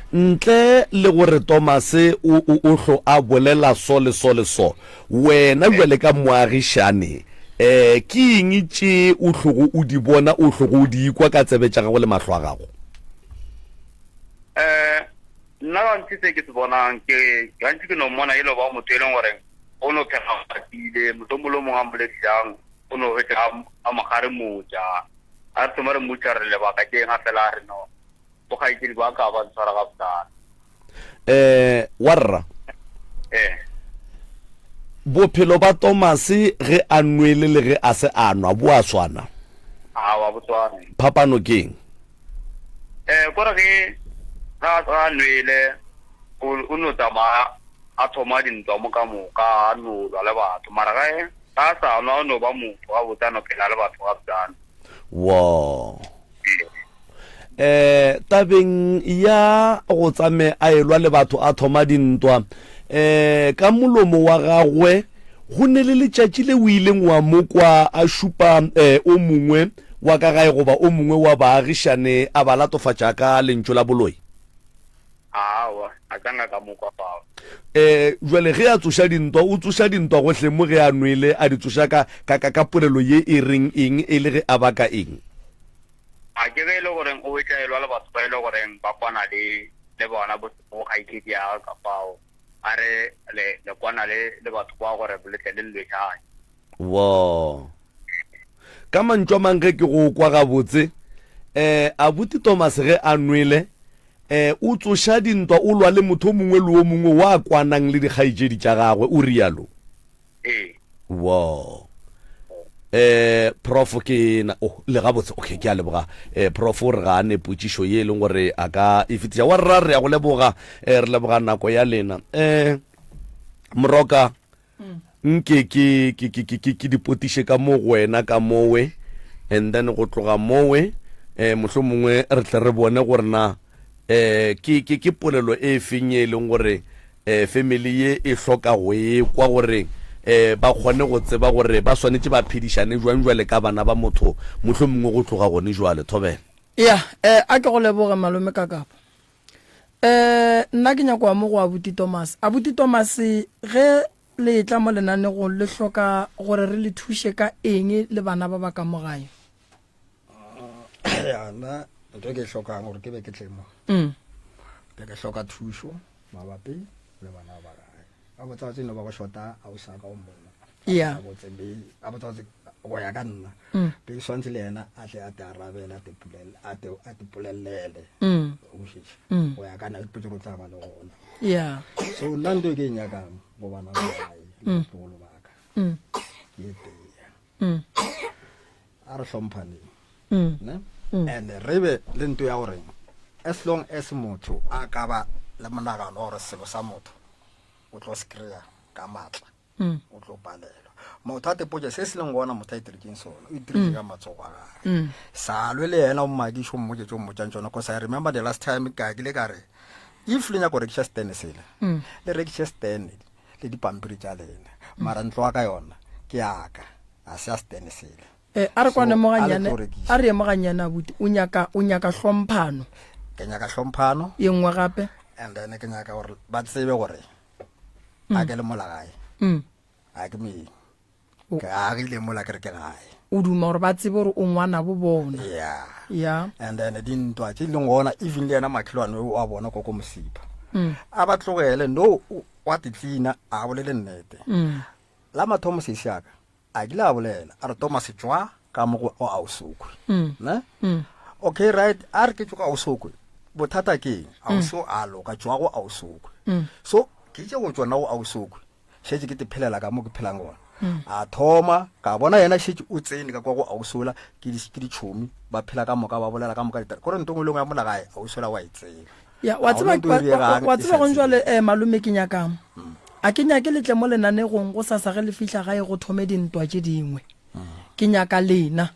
Ntle le gore Tomase o, o, o hlo a bolela so le so le so, wena bjale ka moagišane, eh, ke eng tše o hlogo o di bona, o hlogo o di ikwa ka tsebe tša gago le mahlo a gago? Eh, nna gantši se ke se bonang ke, gantši ke no mmona e le ba motho e leng gore o no phela a kwatile, mohlomong le o mongwe a mmoledišang o no hwetša a, a mo kgaremotša, a re thoma re mmotša re lebaka ke eng, a fela a re no. Bokgaetšedi ba ka ba ntshwara gabotsana. Eh, warra. Eh. Bophelo ba Tomase ge a nwele le ge a se a nwa bo a swana? Aowa, bo swane. Phapano ke eng? Eh, kore ge ga a nwele o no tsamaya a thoma dintwa mo ka moka a no lwa le batho mara ge a sa nwa o no ba motho gabotse a no phela le batho gabotsana. Wo. Eh, tabeng ya go tsame a elwa le batho a thoma dintwa, eh, ka molomo wa gagwe go ne le letšatši le o ileng wa mo kwa a šupa eh, o mongwe wa ka gae goba o mongwe wa baagišane a ba latofatša ka lentšu la boloi. Aowa, a ka nka ka mo kwa fao. Eh, jwale ge a tsoša dintwa, o tsoša dintwa gohle mo ge a nwele, a di tsoša ka, ka, ka, ka polelo ye e reng eng, e le ge a baka eng? A ke ge e le goreng o hwetša e lwa le batho ba e le goreng ba kwana le, le bona bo, bo kgaetšedi ya gagwe ka fao, a re le, le kwana le, le batho bao gore le tle le lwešane. Wo. Ka mantšu a mang ge ke go kwa gabotse, eh, abuti Thomas ge a nwele, eh, o tsoša dintwa, o lwa le motho o mongwe le o mongwe wa kwanang le dikgaetšedi tša gagwe, o rialo. Ee. Wo. Eh, prof ke na oh le gabotse okay ke a leboga eh prof o re ga a ne potšišo ye e leng gore a ka e fetiša wa rra re ya go leboga eh re leboga nako ya lena eh moroka nke ke ke ke ke ke ke dipotiše ka mo go wena ka mowe and then go tloga mowe eh mohlomongwe re tle re bone gore na eh ke ke ke polelo e feng e leng gore eh family ye e hloka go e kwa gore eh ba kgone go tseba gore ba swanetše ba phedišane jwang jwale ka bana ba motho mohlomongwe go tloga gone jwale thobela ya eh a ke go leboge malome ka kapa eh nna ke nyako mo go abuti Thomas abuti Thomas ge le etla mo lenanegong le hloka gore re le thuše ka eng le bana ba ba ka mo gae ya nna ntho e ke e hlokang gore ke be ke tle mo mm. be ke hloka thušo mabapi le bana ba gae a botsa tse no ba go shota a o sa ka o mmona Yeah. a botse be a botsa tse go ya ka nna Mm. be ke swantse le yena a tle a te arabele a te pulele a te a te polelele Mm. o šetše Mm. go ya ka nna ke potse go tla ba le gona yeah so nna ntho e ke e nyakang go bana ba gae le batlogolo ba ka mm. ke e tee Mm. a re hlomphaneng Mm. ne and re be le nto ya gore as long as motho a ka ba le monagano wa gore selo sa motho o tlo se kry-a ka maatla Mm. o tlo palelwa motho a tepotse se se leng gona motho a itiretseng sona o itiretse ka matsogo a gage sa lwe le yena o mmadiše o mmotse tse o mmotsang tsona cause i remember the last time ka kile ka re if le nyaka go rekiša stene sela le rekiše stene le dipampiri tša lena mara ntlo wa ka yona ke yaka ga se ya stene sela Eh, a re kwane So, mo a le gannyane tlo rekiša. a re ye mo gannyane abuti o nyaka o nyaka hlomphano ke nyaka hlomphano ye nngwe gape and then ke nyaka gore ba tsebe gore a ke le mola gae mm. a ke moeng O- ke agile mola ke re ke gae o duma gore ba tsebe gore o ngwana bo bona yeah ya and then dintwa tse e leng gona even le yena makhelwane o a bona koko mosipha Mm. a ba tlogele no o- wa tetlina a bolele nnete mm. la mathomo sesi aka a kile a bolela a re thomas tswa ka mo go ausokwe Mm. ne Mm. okay right a re ke tswa ka ausokwe bothata ke eng auso a loka tswa go ausokwe Mm. so ke itse go tswa nna go ausokwe šetse ke te phelela ka mo ke phelang gona a thoma ka bona yena šetse o tsene ka kwa go ausola ke di- ke ditšhomi ba phela ka moka ba bolela ka moka ditaba kore nto ngwe le ngwe ya mola gae ausola wa e tseba ya wa Ha tseba hona ntho e wa- wa- diegang wa e tseba sa gong jwale tsebeng. um malome ke nyakang a ke nyake letle mo lenanegong go sasa ge le fihla gae go thome dintwa tše dingwe ke nyaka lena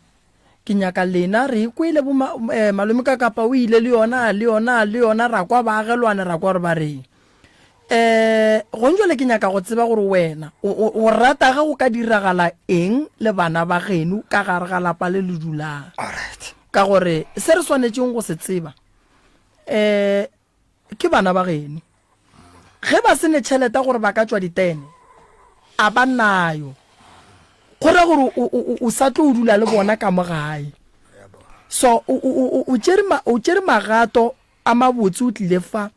ke nyaka lena re e kwele bo ma, eh, malome ka kapa o ile le yona le yona le yona ra kwa baagelwane ra kwa gore ba reng um gong jwale ke nyaka go tseba gore wena o, o, o rata ge go ka diragala eng le bana ba geno ka gare ga lapa le le dulang Alright. ka gore se re swanetšeng go se tseba um ke bana ba geno ge ba se ne tšhelete gore ba ka tšwa ditene a ba nayo go ra gore o sa tlo o dula le bona ka mo gae so o tšere magato a mabotse o tlile fa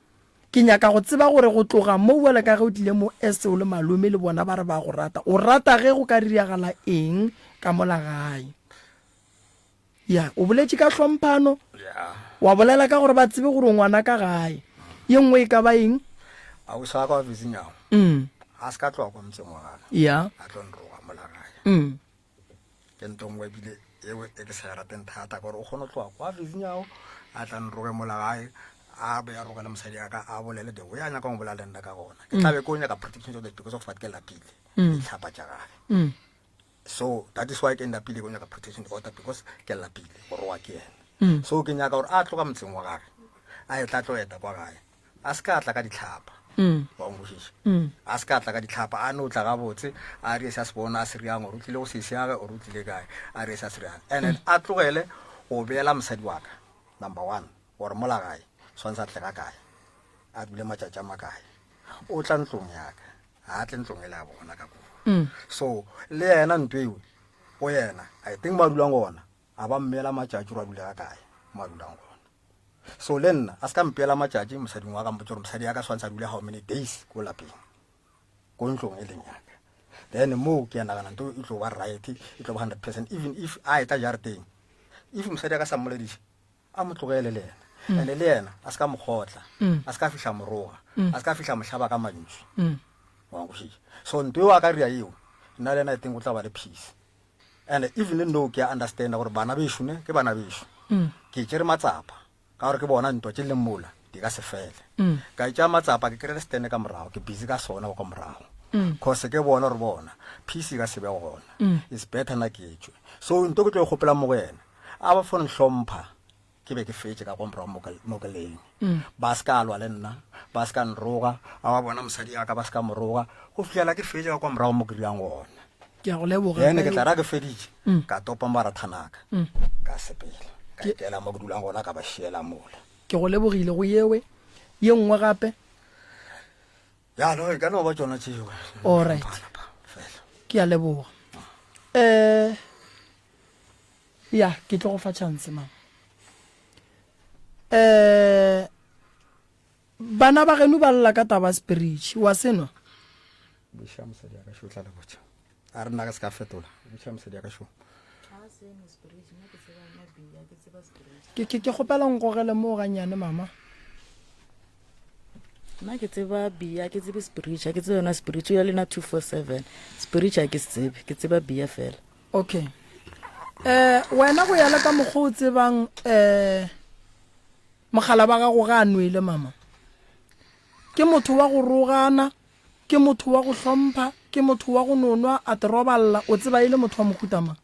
ke nyaka go tseba gore go tloga mo bjale ka ge o tlile mo ese o le malome le bona ba re ba go rata o rata ge go ka diragala eng ka mola gae Ya, o boletše ka hlomphano. Ya. Wa bolela ka gore ba tsebe gore o ngwana ka gae. Ye nngwe e ka ba eng? Ausi wa ka wa Vizinyawo. Mm. A se ka tloga kwa motseng wa gagwe. Ya. A tlo nroga mola gae. Mm. Ke nto nngwe ebile eo e ke sa e rateng thata gore o kgone go tloga kwa Vizinyawo a tla nroge mola gae a be a roge le mosadi ya ka a bolele the way a nyakang go bolela le nna ka gona. Ke tla be ke o nyaka protection so that because of what ke lapile. Ditlhapa tša gage. Mm. So that is why ke napile go nyaka protection order because ke lapile go roa ke yena. Mm. So ke nyaka gore a tloga motseng wa gage a e tla tlo eta kwa gae a se ka tla ka ditlhapa. Mm. Wa nkwešiša? Mm. A se ka tla ka ditlhapa a no tla gabotse a re se a se bona a se riang gore o tlile go sesi age or o tlile kae a re se a se riang and then a tlogele go beela mosadi wa ka number one gore mola gae swantse a tle ga kae a dule matšatši a makae o tla ntlong yaka ga a tle ntlong e le a bona ka koo mm. so le yena nto eo go yena i think mo a dulang gona a ba mmeela matšatši gore a dule ga kae mo a dulang gona so le nna a se ka mpeela matšatši mosading wa ka mpotse gore mosadi ya ka swantse a dule how many days ko lapeng ko ntlong e leng yaka then moo ke a nagana nto e tlo ba right e tlo ba 100 percent even if a etla jareteng if mosadi a ka sa mmolediše a mo tlogele le yena mm. and le yena a se ka mokgotla mm. a se ka fihla moroga mm. a se ka fihla mohlaba ka mantšu wa nkwešiša so nto eo a ka ria eo nna le yena e teng o tla ba le peace. And even though ke a understand gore bana bešo ne ke bana bešo. Ke tšere matsapa ka gore ke bona ntwa tše leng mola di ka se fele. Ka tšea matsapa ke kry-e stand ka morago ke busy ka sona ka morago. Cause ke bona gore bona peace e ka se be gona. It's better na ke tšwe. So nto ke tlo e kgopelang mo go yena a ba fo nhlompha ke be ke fetše ka kwa morago mo ke leng. Ba se ka lwa le nna, ba se ka nroga, a ba bona mosadi ya ka ba se ka moroga go fihlela ke fetše ka kwa morago mo ke dulang gona. Ke a go leboga. Then ke tla ra ke feditše ka topa marathanaka ka sepela ka ikela mo ke dulang gona ka ba šiela mola. Ke go lebogile go yewe ye nngwe gape. Ya no e ka no ba tšona tšeo. All right. Ke a leboga. Eh ya ke tlo go fa chance mama. Eh bana ba geno ba lla ka taba spirit wa senwa. Buša mosadi ya ka šo tla le botša. A re nna ka se ka fetola. Buša mosadi ya ka šo. Ke ke ke kgopela nkogele mo ganyane mama. Nna ke tseba bia ke tsebe spirit ke tsebe yona spirit ya lena 247 spirit ha ke se tsebe ke tseba bia fela. Okay. Eh wena go ya le ka mokgwa o tsebang eh mogala ba gago ga a nwele mama. Ke motho wa go rogana, ke motho wa go hlompha, ke motho wa go nonwa a te roballa, o tseba e le motho wa mohuta mang?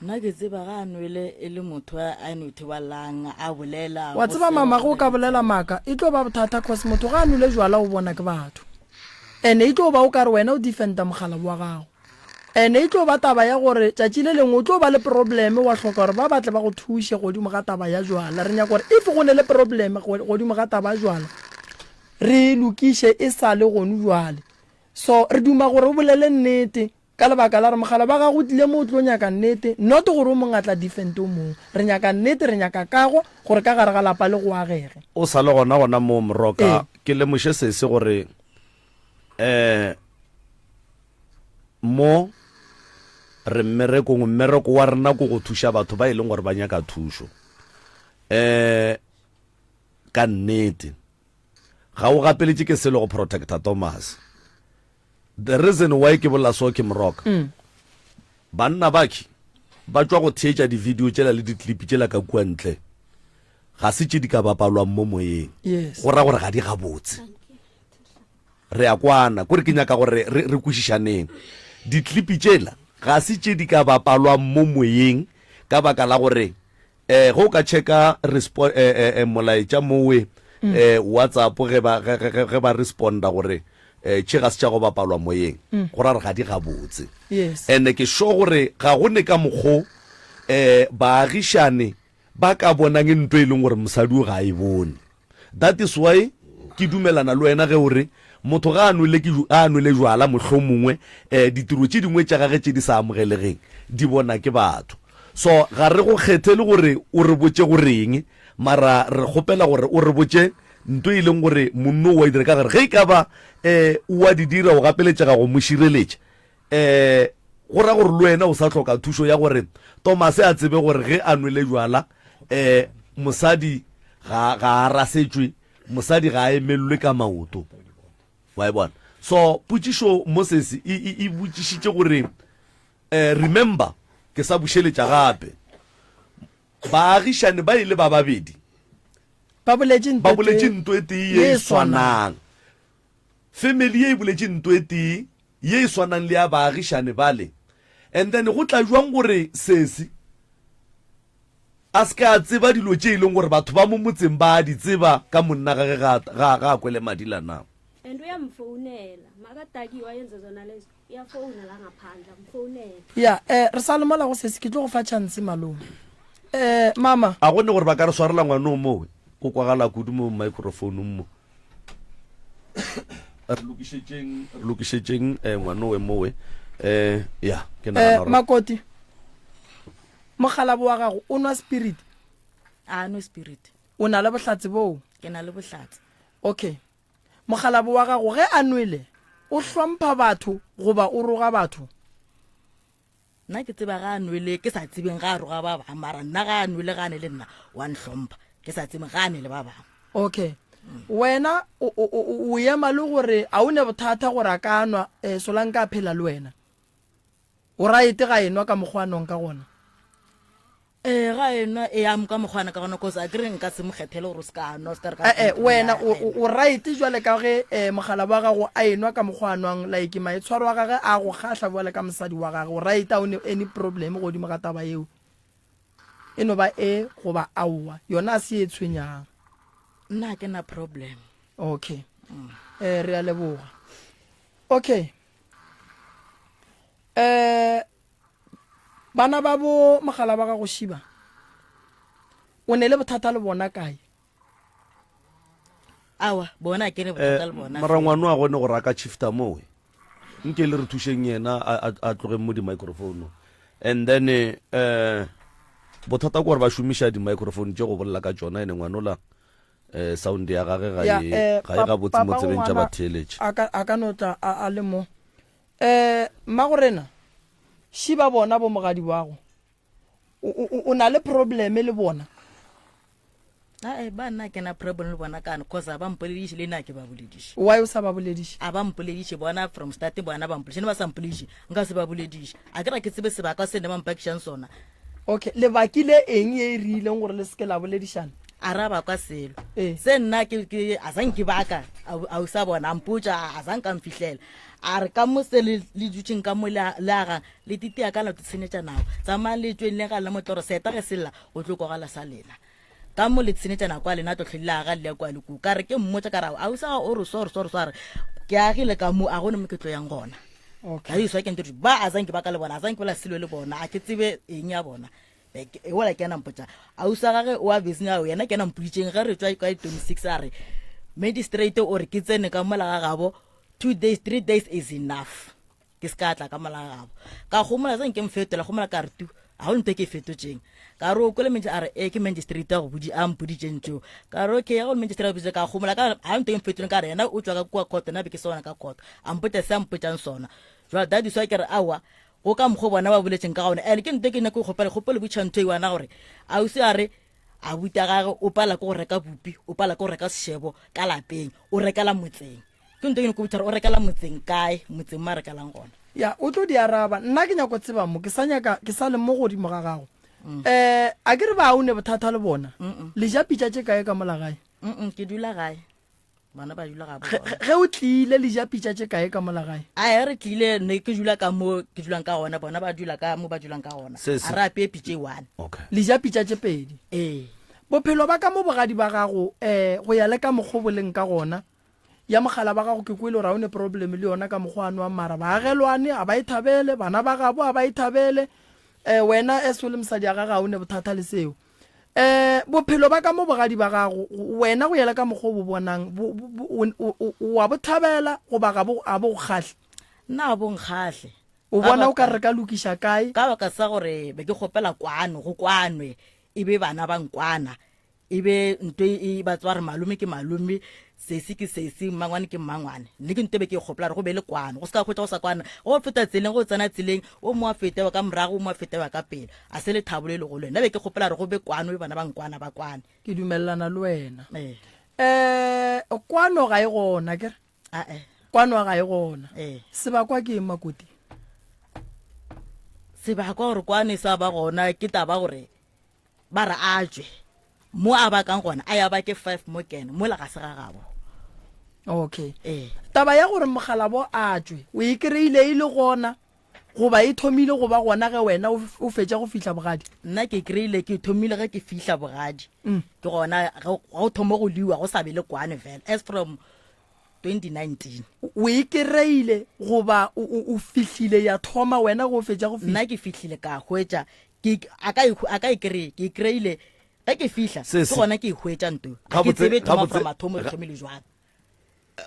Nna ke tseba ga a nwele e le motho a no ithobalang a bolela. Wa tseba mama ge o ka bolela maaka e tlo ba bothata cause motho ga a nwele jwala o bona ke batho ene e tlo ba o kare wena o defenda mogala wa gago ene e tlo ba taba ya gore tšatši le lengwe o tlo ba le probleme wa hloka gore ba batle ba go thuše godimo ga taba ya jwala re nyaka gore if go ne le probleme godimo ga taba ya jwala re e lokiše e sa le gonu jwale so re duma gore o bolele nnete Ka lebaka la gore mogala ba gago o tlile mo o tlo nyaka nnete, not gore o mongwe a tla defend o mongwe. Re nyaka nnete, re nyaka kago gore ka gare ga lapa le go agege. O sa le gona gona moo Moroka, ke lemoše sesi gore um mo re mmerekong, mmereko wa rena ko go thuša batho ba e leng gore ba nyaka thušo. Um ka nnete ga o gapeletše ke selo go protecta Thomas. The reason why ke bolela so ke Moroka. Mm. Banna bakhi ba tšwa go theetša di-video tšela le di-clip tšela ka kua ntle. Ga se tše di ka bapalwang mo moyeng. Yes. Go ra gore ga di gabotse. Re a kwana, kore ke nyaka gore re, re kwešišaneng. Di-clip tšela ga se tše di ka bapalwang mo moyeng ka baka la gore Eh, ge o ka checka respo, eh, eh, eh, molaetša mowe mm. eh, WhatsApp ge ba, ge, ge, ge ba responda gore eh, tše ga se tša go bapalwa moyeng mm. go ra re ga di gabotse yes. ene ke sure gore ga go ne ka mokgo eh, baagišane ba ka bonang nto e leng gore mosadi o ga a e bone That is why ke dumelana le wena ge o re motho ga a nwele ke a nwele jwala mohlomongwe eh, ditiro tše dingwe tša gage tše di sa amogelegeng di bona ke batho. So ga re go kgethele gore o re botše goreng, mara re kgopela gore o re botše nto e leng gore monno o a e dira ka gare. Ge e ka ba eh, o a di dira o gapeletšega go mo šireletša, Eh, go ra gore le wena o sa hloka thušo ya gore Tomase a tsebe gore ge a nwele jwala, eh, mosadi ga, ga a rasetšwe, mosadi ga a emelelwe ka maoto. Wa e bona? So, potšišo Moses e, e, e botšišitše gore, eh, remember, ke sa bušeletša gape, baagišane ba ile ba babedi, Ba boletše ntho ba e boletše tee nto e tee ye ye e e swanang. swanang. Family ye e boletše nto e tee ye e swanang le ya baagišane bale. And then go tla jwang gore sesi a se ka a tseba dilo tše e leng gore batho ba mo motseng ba a di tseba ka monna gage ga, ga, ga a kwele madila na? And uyamfonela makadakiwe ayenze zona lezo uyafowuna la ngaphandle amfonele. Ya, eh, re sa le mola go sesi, ke tlo go fa chance malome. Eh, mama. A go ne gore ba ka re swarela ngwana o mowe? O kwagala kudu mo microphone-ong mo. Re lokišetšeng, re lokišetšeng eh, ngwanowe mowe. Eh, ya, ke nagana Eh, gore Makoti, mokgalabo wa gago o nwa spirit? A nwe spirit. O na le bohlatse boo? Ke na le bohlatse. Okay. Mokgalabo wa gago ge a nwele, o hlompha batho goba o roga batho? Nna ke tseba ga a nwele ke sa tsebeng ga a roga ba bangwe, mara nna ga a nwele ga a ne le nna wa nhlompha, ke sa tsebeng ga a ne le ba bangwe. Okay. Wena o, o, o, o ema le gore a o ne bothata gore a ka nwa, eh, Solanka a phela le wena? O right ga enwa ka mokgwa a nwang ka gona? Ee, ga enwa e am ka mokgwa ana ka gona cause a kere nka se mo kgethele gore o se ka nwa o se ka re ka Eh, eh, wena o, o, o right jwale ka ge eh, mogala wa gago a enwa ka mokgwa a nwang like maitshwaro a gage a go kgahla jwale ka mosadi wa gage o right a o ne any problem godimo ga taba yeo e no ba e goba aowa yona a se e tshwenyang nna ke na problem okay mm. eh re a leboga okay eh Bana ba bo mogala ba gago Shiba, o ne le bothata le bona kae? Awa, bona ke ne bothata le bona. Eh, mara ngwano a gone gore a ka shifta mowe. Nke le re thušeng yena a tlogeng mo di-microphone. And then eh bothata ke gore ba šomiša di-microphone tše go bolela ka tšona ene ngwanola eh sound ya gage ga e eh, ga e gabotse mo tsebeng tša batheeletši. A ka no tla a le mo. Eh, mmagorena, šiba bona bo mogadi wago. O, o, o na le probleme le bona? Ae, ba nna ke na problem le bona kane cause a ba mpolediše le nna ke ba bolediše. Why o sa ba bolediše? A ba mpolediše bona from starting bona ba mpolediše ne ba sa mpolediše nka se ba bolediše. A ke ra ke tsebe sebaka se ne ba mpakišang sona. Okay, lebakile eng ye e rileng gore le seke la boledišana? A ra ba kwa selo. Ee. Se nna ke ke a sa nke baka a o sa bona a mpotša a sa nka mfihlela. A re ka mo se le le dutšeng ka mo le le agang le titia ka la tshenyetša nako. Tsamayang le tšweng le ga le motloro seta ge se lla go tlo kwagala sa lena. Ka mo le tshenyetša nako a lena tlo hlwe le aga le ya kwa le ku. Ka re ke mmotša ka ra a o sa o re so re so re so a re ke agile ka mo a gone mo ke tlo yang gona. Okay. Ka iswa ke ntse ba a zanke ba ka le bona a zanke ba la selo le bona a ke tsebe eng ya bona. E wela ke ena mpotša ausi wa gage o a busy ao yena ke ena mpoditšeng ge re tšwa ka 26 a re magistrate o re ke tsene ka mola ga gabo two days three days is enough ke se ka tla ka mola ga gabo ka gomola se nke mfetola gomola ka re tu ga go ntho e ke e fetotšeng ka re o kwele mentši a re e ke magistrate a go bodi a mpoditšeng tšeo ka re okay ya go magistrate a boditše ka gomola ka ga ntho e mfetoleng ka re yena o tšwa ka kua court nna be ke se gona ka court a mpotša se a mpotšang sona jwale that is why ke re aowa go ka mokgwa bona ba boletseng ka gona and ke ntho e ke nyako kgopela kgopelo botšha ntho e wana gore ausi a re abuti a gage o pala ke go reka bupi o pala ke go reka sešebo ka lapeng o rekela motseng Ke nto ke nyako botša gore o rekela motseng kae, motseng mo a rekelang gona. Ya, o tlo di araba. Nna ke nyako tseba mo, ke sa nyaka, ke sa le mo godimo ga gago. Eh, a ke re ba o ne bothata le bona? Le ja pitša tše kae ka mola gae? Mm, ke dula gae. Bona ba dula gabo Ge, bona. ge o tlile le ja pitša tše kae ka mola gae? A re tlile ne ke dula ka mo ke dulang ka gona, bona ba dula ka mo ba dulang ka gona. Se- se- A re apeye pitša e one. Okay. Le ja pitša tše pedi. Ee. Bophelo ba ka mo bogadi ba gago, eh, go ya le ka mokgo bo leng ka gona, Ya mogala ba gago ke kwele gore ga o ne problem le yona ka mokgwa a nwang mara baagelwane a ba e thabele, bana ba gabo a ba e thabele, um wena as o le mosadi ya gage ga o ne bothata le seo. Um bophelo ba ka mo bogadi ba gago wena go yela ka mokgwa o bo bonang o wa bo thabela goba ga bo a bo go kgahle? Nna a bo nkgahle. O bona o ka re ka lokiša kae? Ka baka sa gore be ke kgopela kwano, go kwanwe e be bana ba nkwana. E be nto e ba tswa re malome ke malome, sesi ke sesi, mmangwane ke mmangwane. Nne ke nto e be ke e gopola gore go be le kwano, go se ka hwetša go sa kwana. Go feta tseleng, go tsena tseleng, o mongwe a fete wa ka morago, o mongwe a fete wa ka pele. A se lethabo le legolo. Nna be ke gopola gore go be kwano, e bana ba nkwana ba kwane. Ke dumelelana le wena. Ee. Eh, kwano ga e gona, akere? Ae. Kwano ga e gona. Ee. Sebakwa ke eng, Makoti? Sebakwa gore kwano e sa ba gona ke taba gore Ba re a tšwe mo a bakang gona, a ya bake five mo kene mola ga se ga gabo. Okay. Ee. Taba ya gore mogalabo a tšwe, o e kry-ile e le gona goba e thomile go ba gona ge wena o fetša go fihla bogadi? Nna ke kry-ile ke thomile ge ke fihla bogadi. Ke gona ge go thoma go liwa go sa be le kwane fela as from 2019. O e kry-ile goba o fihlile ya thoma wena ge o fetša go fihla? Nna ke fihlile ka hwetša ke a ka e a ka e kry ke e kry-ile ge ke fihla Se- ke se- gona ke e hwetša nto ga ke Gabotse- tsebe thoma gabotse- from mathomo re ga- thomile jwang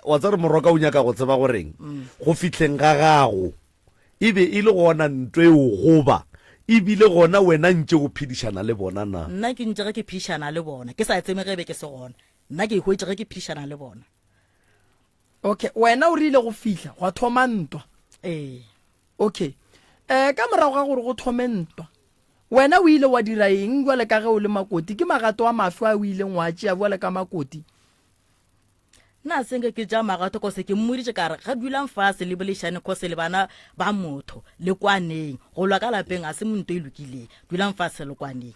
wa tsare moroka o nyaka go tseba goreng go fihleng ga gago e be e le gona nto eo goba e bile gona wena ntše o phedišana le bona na nna ke ntše ge ke phedišana le bona ke sa tsebe ge be ke se gona nna ke e hwetše ge ke phedišana le bona okay wena o rile go fihla gwa thoma ntwa ee Okay. Eh, ka morago ga gore go thome ntwa, wena o ile wa dira eng bjale ka ge o le makoti? Ke magato a mafe a o ileng wa tšea bjale ka makoti? Nna se nke ke tša magato kose ke mmoditše ka re ga dulang fase le bolešane kose le bana ba motho le kwaneng go lwa ka lapeng a se monto e lokileng dulang fase le kwaneng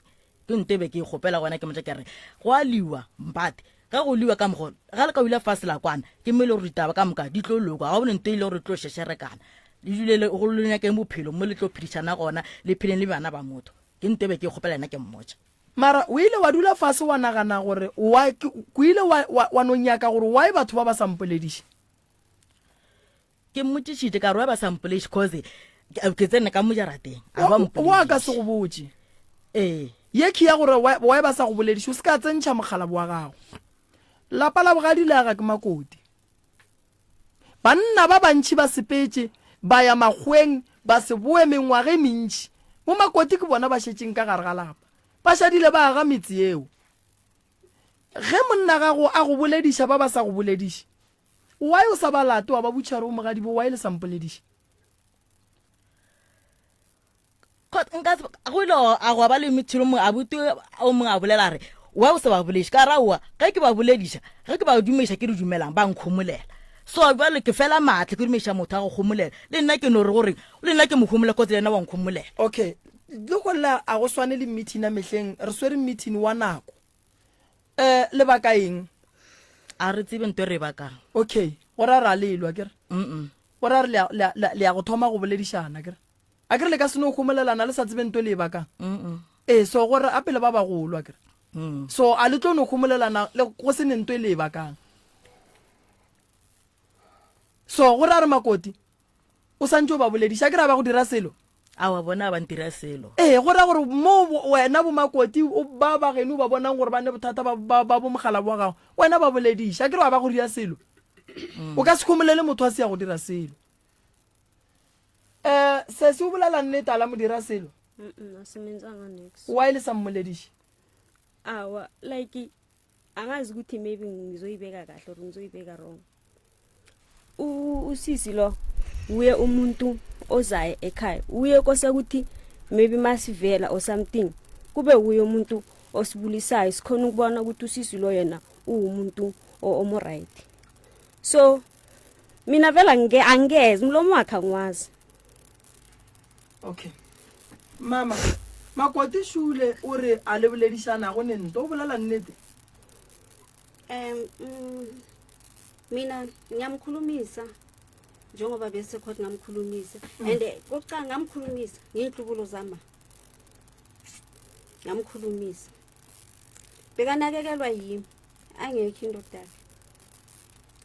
ke nto e be ke e kgopela gona ke motša ke re go a liwa mbate ge go liwa ka mogo ga le ka dula fase la kwana ke mo e le gore ditaba ka moka di tlo loka ga bone nto e le gore tlo šešerekana le dule le go le nyakeng bophelo mo le tlo phedišana gona le pheleng le bana ba motho ke nto e be ke e kgopela yena ke mmotša. Mara o ile wa dula fase wa nagana gore why, ke, o ile wa, wa, wa no nyaka gore why batho ba ba sa mpolediše? Ke mmotšišitše ka re why ba sa mpolediše cause ke, ke tsene ka mo jarateng a ba Wa, wa ka se go botše. Ee. Ye ke ya gore why, why ba sa go bolediše, o se ka tsentšha mokgalabo wa gago. Lapa la bogadi le aga ke makoti. Banna ba bantši ba sepetše ba ya makgoweng ba se boe mengwaga e mentši. Bomakoti ke bona ba šetšeng ka gare ga lapa. Ba šadile ba aga metse yeo. Ge monna gago a go bolediša ba ba sa go bolediše, why o sa ba late wa ba botšiša gore bo mogadibo why le sa mpolediše? Nka go ile a go ba le motho mongwe abuti o mongwe a bolela re wa o sa ba bolediše ka raowa ge ke ba bolediša ge ke ba dumediša ke re dumelang ba nkhomolela so jale ke fela maatla ke dumediša motho a go kgomolela le nna ke no re gore le nna ke mo kgomolela kotse le yena wa nkhomolela. Okay le go lla a go swane le meeting ya mehleng re swere meeting wa nako um lebaka eng? A re tsebe nto e re e bakang. Okay go ra ra lelwa kere go ra re le ya go thoma go boledišana kere. A ke re le ka se no homolelana le sa tsebe nto le e bakang? Ee, so gore a pele ba bagolo a kere. Mm. So a le tlo no homolelana le go se ne nto e le e bakang. So gore a re makoti o santse o ba bolediša a ke re a ba go dira selo? Awa bona ba ntira selo. Ee, go ra gore mo wena bo makoti ba ba geno ba bonang gore ba ne bothata ba ba ba bo mogala wa gago, wena ba bolediša a ke re wa ba go dira selo. Mm. O ka se homolele motho a se ya go dira selo. Eh, sesi o bolela nnete a la mo dira selo? Mm-mm, asimenzanga niks. Why le sa mmolediše? Awa, like angazi ukuthi maybe ngizoyibeka kahle or ngizoyibeka wrong. U- Usisi lo uye umuntu ozayo ekhaya. Uye kose ukuthi maybe masivela or something kube uye umuntu osibulisayo sikhona ukubona ukuthi usisi lo yena uwumuntu o- omo right. So mina vele ange angeze umlomo wakhe angiwazi. Okay mama makoti šule o re a le boledišanago ne nto o bolela nnete? Um mm, mina ngiyamkhulumisa njengoba bese court ngamkhulumisa. And eh, kokuqala ngamkhulumisa ngey'nhlubulo zama. Ngamkhulumisa. Bekanakekelwa yimi angekho indoda yakhe.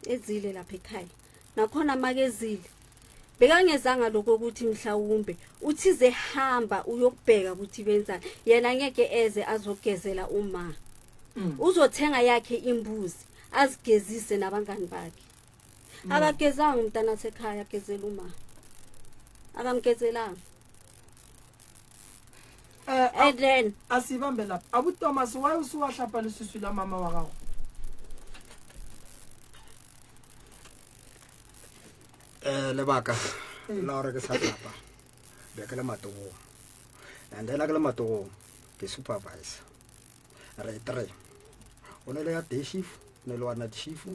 Ezile lapha ekhaya. Nakhona makezile bekangezanga lokho ukuthi mhlawumbe uthize hamba uyokubheka ukuthi benzani. Yena ngeke eze azogezela uma. Uzothenga yakhe imbuzi azigezise nabangani bakhe. Akagezanga umntana sekhaya agezela uma. Akamgezelanga. Eh, and then a se bambe lapha. Abu Thomas why o se wa hlapa leswiswi la mama wa gago? Eh lebaka la gore ke sa hlapa be ke le matogong and then ke le matogong ke supervisor re three o ne le ya day shift o ne le wa night shift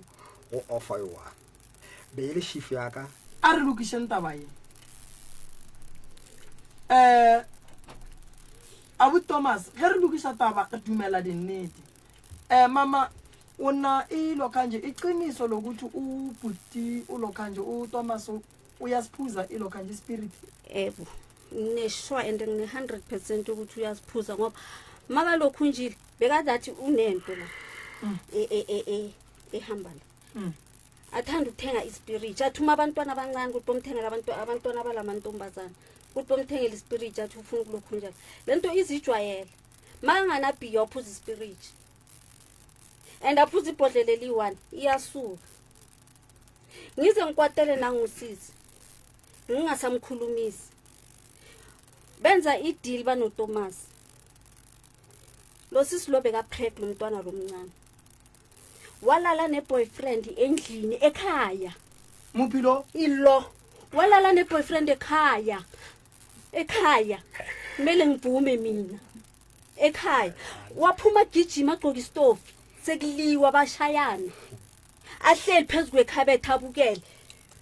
go offer yo one be e le shift ya ka. A re lokišeng taba ye. Eh Abu Thomas ge re lokiša taba re dumela dinnete. Eh mama o na e lokhanje iqiniso lokuthi ubhuti ulokhanje uThomas uyasiphuza ilokhanje spirit. Ebo ngine-sure and ngine-hundred percent ukuthi uyasiphuza ngoba makalokhu njile bekade athi unento la e- e- e- e- ehamba la. Athanda ukuthenga ispirit athuma abantwana abancane ukuthi bomthengela abantwana abalamantombazana ukuthi bomthengela ispirit athi ufuna ukulokhu njalo. Le nto izijwayele makanganabhiya uphuza ispirit and aphuza ibhodlela eliyi-one iyasuka. Ngize ngikwatele nangusisi ngingasamkhulumisi. Benza i-deal banoThomas. Lo sisi lo bekapreg lo mntwana lo mncane. Walala ne-boyfriend endlini ekhaya. Muphi lo? Ilo. Walala ne-boyfriend ekhaya. Ekhaya. Kumele ngivume mina. Ekhaya. Waphuma gijima agqoka istofi. Sekuliwa bashayana. Ahleli phezu kwekhabethe abukele.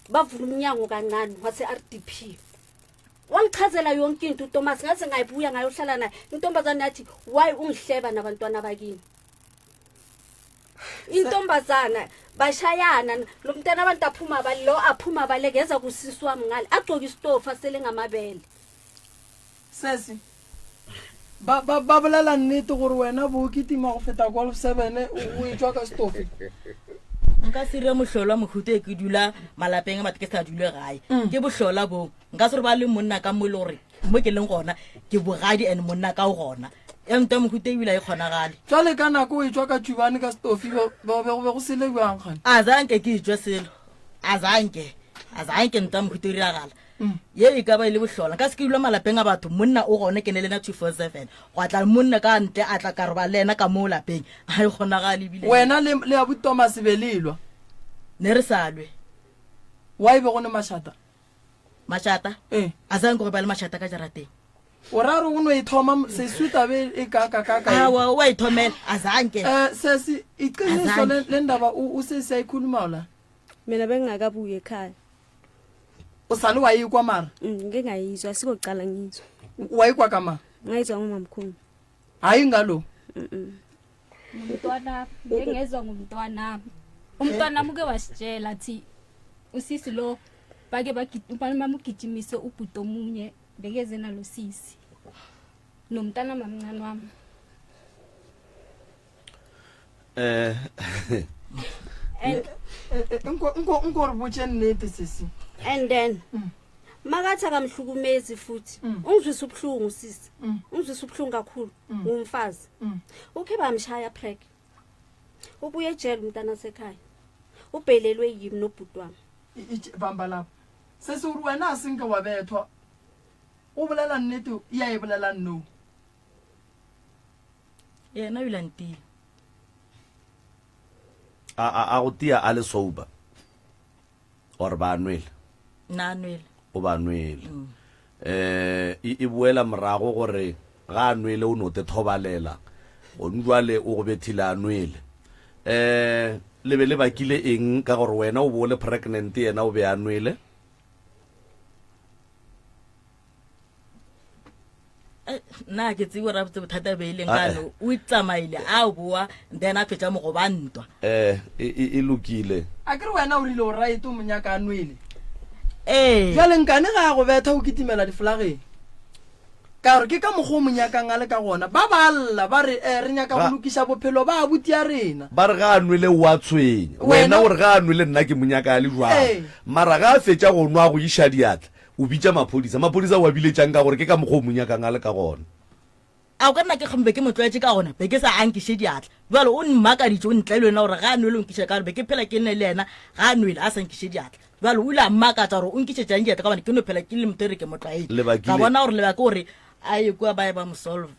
Bavula umnyango kancane wase-r d p. Wangichazela yonke into uThomas ngaze ngayibuya ngayohlala naye. Intombazane yathi why ungihleba nabantwana bakini? Intombazana bashayana lo mntana abantu aphuma bale lo aphuma baleke eza kusisi wami ngale agcoke isitofu asele ngamabele. Sesi ba ba ba bolela nnete gore wena bo kitima go feta golf 7 o e tšwa ka stofi. Nka se dire mohlolwa mohuta e ke dula malapeng a batho ke sa dule gae. Ke bohlola boo. Nka se re ba le monna ka mo e le gore mo ke leng gona ke bogadi and monna ka o gona. Ya nto ya mohuta ebile a e kgonagale. Jwale ka nako o e tšwa ka tšubane ka stofi be be go be go sele bjang gane? A zanke ke etšwe selo. A zanke. A zanke nto ya mohuta e diragala. Ye e ka ba e le bohlola. Nka se ke dula malapeng a batho monna o gona ke ne le yena 247. Gwa tla monna ka ntle a tla ka roba le yena ka moo lapeng. Ga e kgonagale ebile. Wena le le abuti Thomas be le lwa? Ne re sa lwe. Why be go ne mašata? Mašata? Ee. A zanke go ba le mašata ka jarateng. O ra re o no e thoma sesi tabe e ka ka ka ka. Awa o a ithomela a zanke. Eh sesi iqiniso le le ndaba o sesi a ikhuluma la. Mina bengingakabuyi ekhaya. O sale wa ikwa mara? Mm, ngike ngayizwa asikokuqala ngizwa. Wayikwa ka mang? Ngayizwa ngomamkhulu. Hayi ngalo. Mm. Nomntwana ngike ngezwa ngomntwanami. Umntwanami uke wasitshela athi usisi lo bake bamugijimise ubhuti omunye bekeze nalo sisi. Nomntana mamncane wami. Eh And Nko nko nko re botše nnete sesi. And then makathi akamhlukumezi futhi ungizwisa ubuhlungu sisi. Ungizwisa ubuhlungu kakhulu ngumfazi. Ukhe bamshaya prek. Ubuye ejele umntana sekhaya. Ubhelelwe yimi nobhuti wami. Bamba lapho. Sesi o re wena a senke wa bethwa. O bolela nnete ya e bolela no. Yena o ile a ntia. A a a go tia a le sober or ba nwele? Nna a nwele. O ba nwele. Eh e e boela morago gore ga a nwele o no te thobalela. Gone jwale o go bethile a nwele. Eh le be le bakile eng ka gore wena o bo o le pregnant yena o be a nwele? Eh, nna ke tsebe gore botse bothata be e leng kano o tsamaile a boa then a fetša mo go ba ntwa eh e, e, e lokile a ke re wena o rile o right o monyaka a nwele ee jale nkane ga a go betha o kitimela diflageng ka gore ke ka mokgwa o monyakang a le ka gona ba ba lla ba re eh, re nyaka go lokiša bophelo ba abuti ya rena ba re ga a nwele o a tshwenya wena o re ga a nwele nna ke monyaka a le jwang mara ga a fetša go nwa go iša diatla O bitša maphodisa. Maphodisa o a biletšang ka gore ke ka mokgwa o mo nyakang a le ka gona. A o ka nna ke kgombe ke mo tlwaetše ka gona, be ke sa a nkiše diatla. Bjale o mmakaditše, o ntle le wena gore ga a nwele o nkiša ka gore be ke phela ke nne le yena, ga a nwele a sa nkiše diatla. Bjale o ile a mmakatša gore o nkišetšang diatla ka gobane ke no phela ke le motho e re ke mo tlwaetše. Lebakile. Ka bona gore lebaka gore a ye kua ba ye ba mo solve.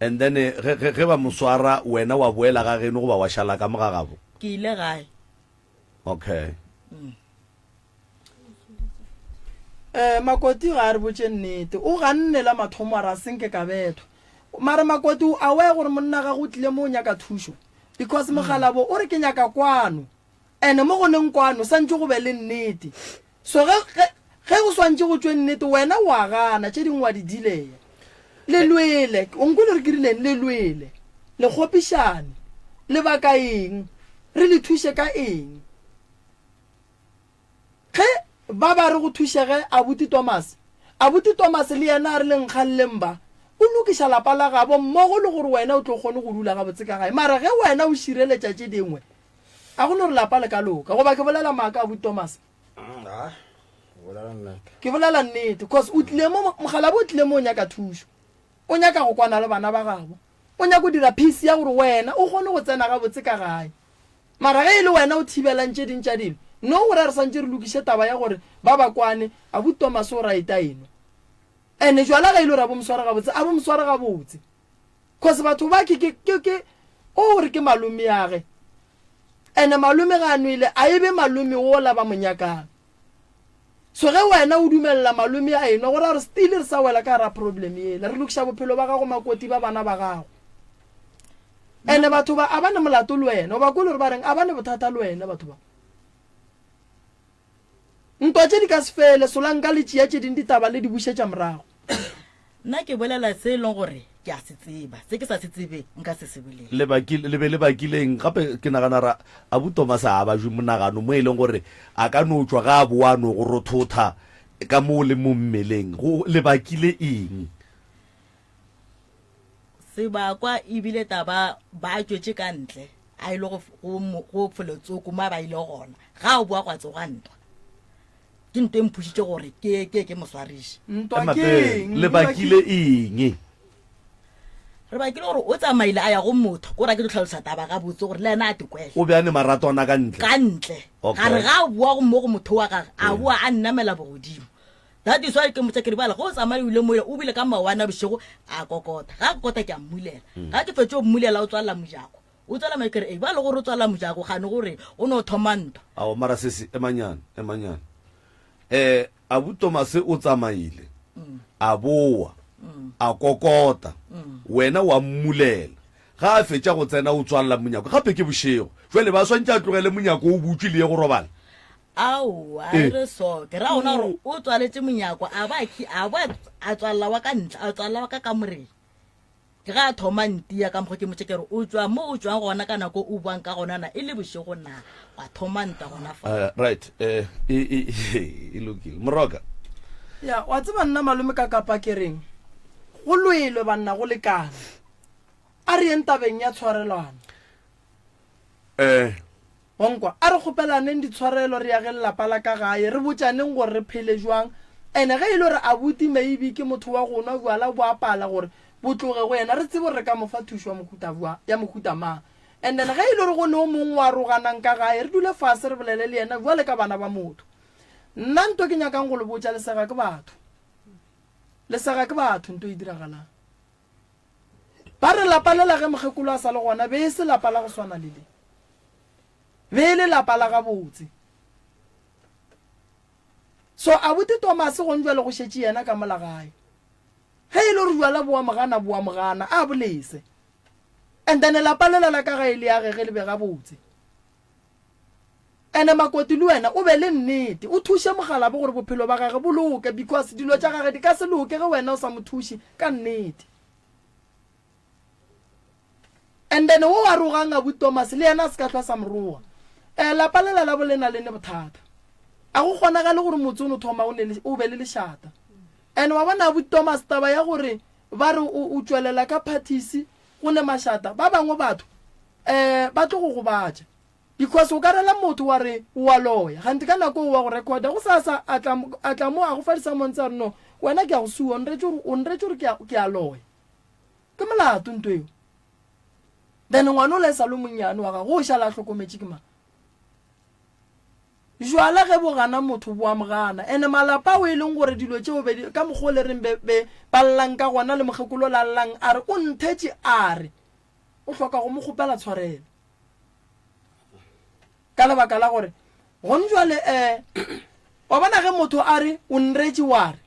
And then ge, ge, ge ba mo swara, wena wa boela ga geno goba wa šala ka mo ga gabo? Ke ile gae. Okay. Eh, Makoti ga a re botše nnete. O ganne la mathomo a re a senke ka bethwa. Mara Makoti o aware gore monna gagwe o tlile mo o nyaka thušo? Because mogalabo o re ke nyaka kwano. And mo go neng kwano santše go be le nnete. So ge, ge, ge go swantše go tšwe nnete wena o a gana, tše dingwe wa di dileya. Le lwele, o nkwele gore ke rileng? Le lwele, le kgopišane. Lebaka eng? Re le thuše ka eng? Ge ba ba re go thušege abuti Thomas, abuti Thomas le yena a re le nkgalleng ba, o lokiša lapa la gabo mmogo le gore wena o tlo kgone go dula gabotse ka gae. Mara ge wena o šireletša tše dingwe, a go no re lapa le ka loka. Goba ke bolela maaka abuti Thomas? Ke bolela nnete cause o tlile mo, mokgalabje o tlile mo o nyaka thušo. O nyaka go kwana le bana ba gabo. O nyaka go dira peace ya gore wena o kgone go tsena gabotse ka gae. Mara ge e le wena o thibelang tše ding tša dilo, no gore a re santše re lokiše taba ya gore ba ba kwane, abuti Thomas o right a enwa. Ene jwala ge e le gore a bo mosware gabotse, a bo mosware gabotse. Cause batho ba ke ke ke ke o re ke malomeage. Ene malome ga a nwele, a e be malome wola ba mo nyakang. So ge wena o dumelela malome a enwa, go ra gore still re sa wela ka gara problem yela. Re lokiša bophelo ba gago makoti ba bana ba gago. Ene batho ba a ba ne molato le wena. O ba kwele gore ba reng? A ba ne bothata le wena batho ba. Ntwa tše di ka se fele, solanka le tšea tše ding ditaba le di bušetša morago. Nna ke bolela se e leng gore ke a se tseba, se ke sa se tsebeng nka se se bolele. Le bakile, le be le bakile eng? Gape ke nagana ra Abu Thomas a abajwe monagano mo e leng gore a ka no tšwa ga a boa a no go rothotha ka mo le mo mmeleng. Go le bakile eng? Sebakwa ebile taba ba tšwetše ka ntle a ile go go go felotsoko mo ba ile gona ga o boa gwa tsoga ntwa. Ke nto e mphušitše gore ke ke ke moswariše. Ntwa Ema ke pele, eng? le bakile eng? Re bakile gore o tsamaile a ya go motho, ko ra ke tlo tlhalosa taba gabotse gore le yena a tekwele. O be a ne maratwana ka ntle. Ka ntle. Okay. Ga re ga a boa go mo go motho wa gage, a boa a nnamela bogodimo. That is why ke mmotša ke re bjale ge o tsamaile o ile mola o bile ka maowana bošego a kokota. Ga a kokota ke a mmulela. Ga ke fetše go mmulela o tswalela mojako. O tswala mojako ke re, bjale gore o tswala mojako gane gore o no thoma ntwa. Ao mara sesi emanyana emanyana. Eh abu Thomas o tsamaile a boa a kokota wena wa mmulela ga a fetša go tsena o tswalela monyako gape ke bošego jwale ba swantše a tlogele monyako o butšwe le ye go robala. Aowa Eh. re so ke ra gona gore o tswaletše monyako a ba a ba a tswalela wa ka ntle a tswalela wa ka kamoreng. Ke ge a thoma ntia ka mokgwa ke motše ke re o tšwa mo o tšwang gona ka nako o buang ka gona na e le bošego na wa thoma ntwa gona fa. Uh, right eh e e e lokile moroka. Ya wa tseba nna malome ka kapa ke reng go lwelwe banna go lekana a re yeng tabeng ya tshwarelwana. Eh Wa nkwa? A re kgopelaneng ditshwarelo re ageng lapa la ka gae, re botšaneng gore re phele jwang. Ene ge e le gore abuti maybe ke motho wa go nwa bjala bo a pala gore bo tloge go yena, re tsebe gore re ka mo fa thušo ya mohuta bjang, ya mohuta mang. And then ge e le gore go ne o mongwe wa roganang ka gae, re dule fase re bolele le yena bjale ka bana ba motho. Nna nto ke nyakang go le botša, lesega ke batho. Lesega ke batho nto e diragalang. Ba re lapa lela ge mokgekolo a sa le gona be e se lapa la go swana le le. Be e le lapa la gabotse. So abuti Tomase gong jwale go šetše yena ka mola gae. Ge e le gore jwala bo a mo gana bo a mo gana, a bo lese. And then lapa lela la ka gae le agege le be gabotse. Ene makoti le wena o be le nnete o thuše mokgalabo gore bophelo ba gage bo loke because dilo tša gage di ka se loke ge wena o sa mo thuše ka nnete. And then wo a rogang abuti Thomas le yena a se ka hlwa sa mo roga. Eh lapa lela la bo lena le ne bothata. A go kgonagale gore motse o no thoma o ne le o be le lešata. And wa bona abuti Thomas taba ya gore ba re o o tšwelela ka parties go ne mašata ba bangwe batho eh ba tlo go gobatša. Because o ka rela motho wa re o a loya, kganthe ka nako o wa go recorda, gosasa a tla, a tla mo a go fa di-summons a re no, wena ke a go sua, o nretše gore, o nretše gore ke a, ke a loya. Ke molato nto eo. Then ngwana ola e sa le monnyane wa gago, o šala a hlokometše ke mang? Jwala ge bo gana motho bo a mo gana. Ene malapa ao e leng gore dilo tšeo be, ka mokgwa o le reng be, be ba llang ka gona le mokgekolo la llang a re o nthetše a re o hloka go mo kgopela tshwarelo. Ka lebaka la gore gone jwale um wa bona ge motho a re o nretše wa re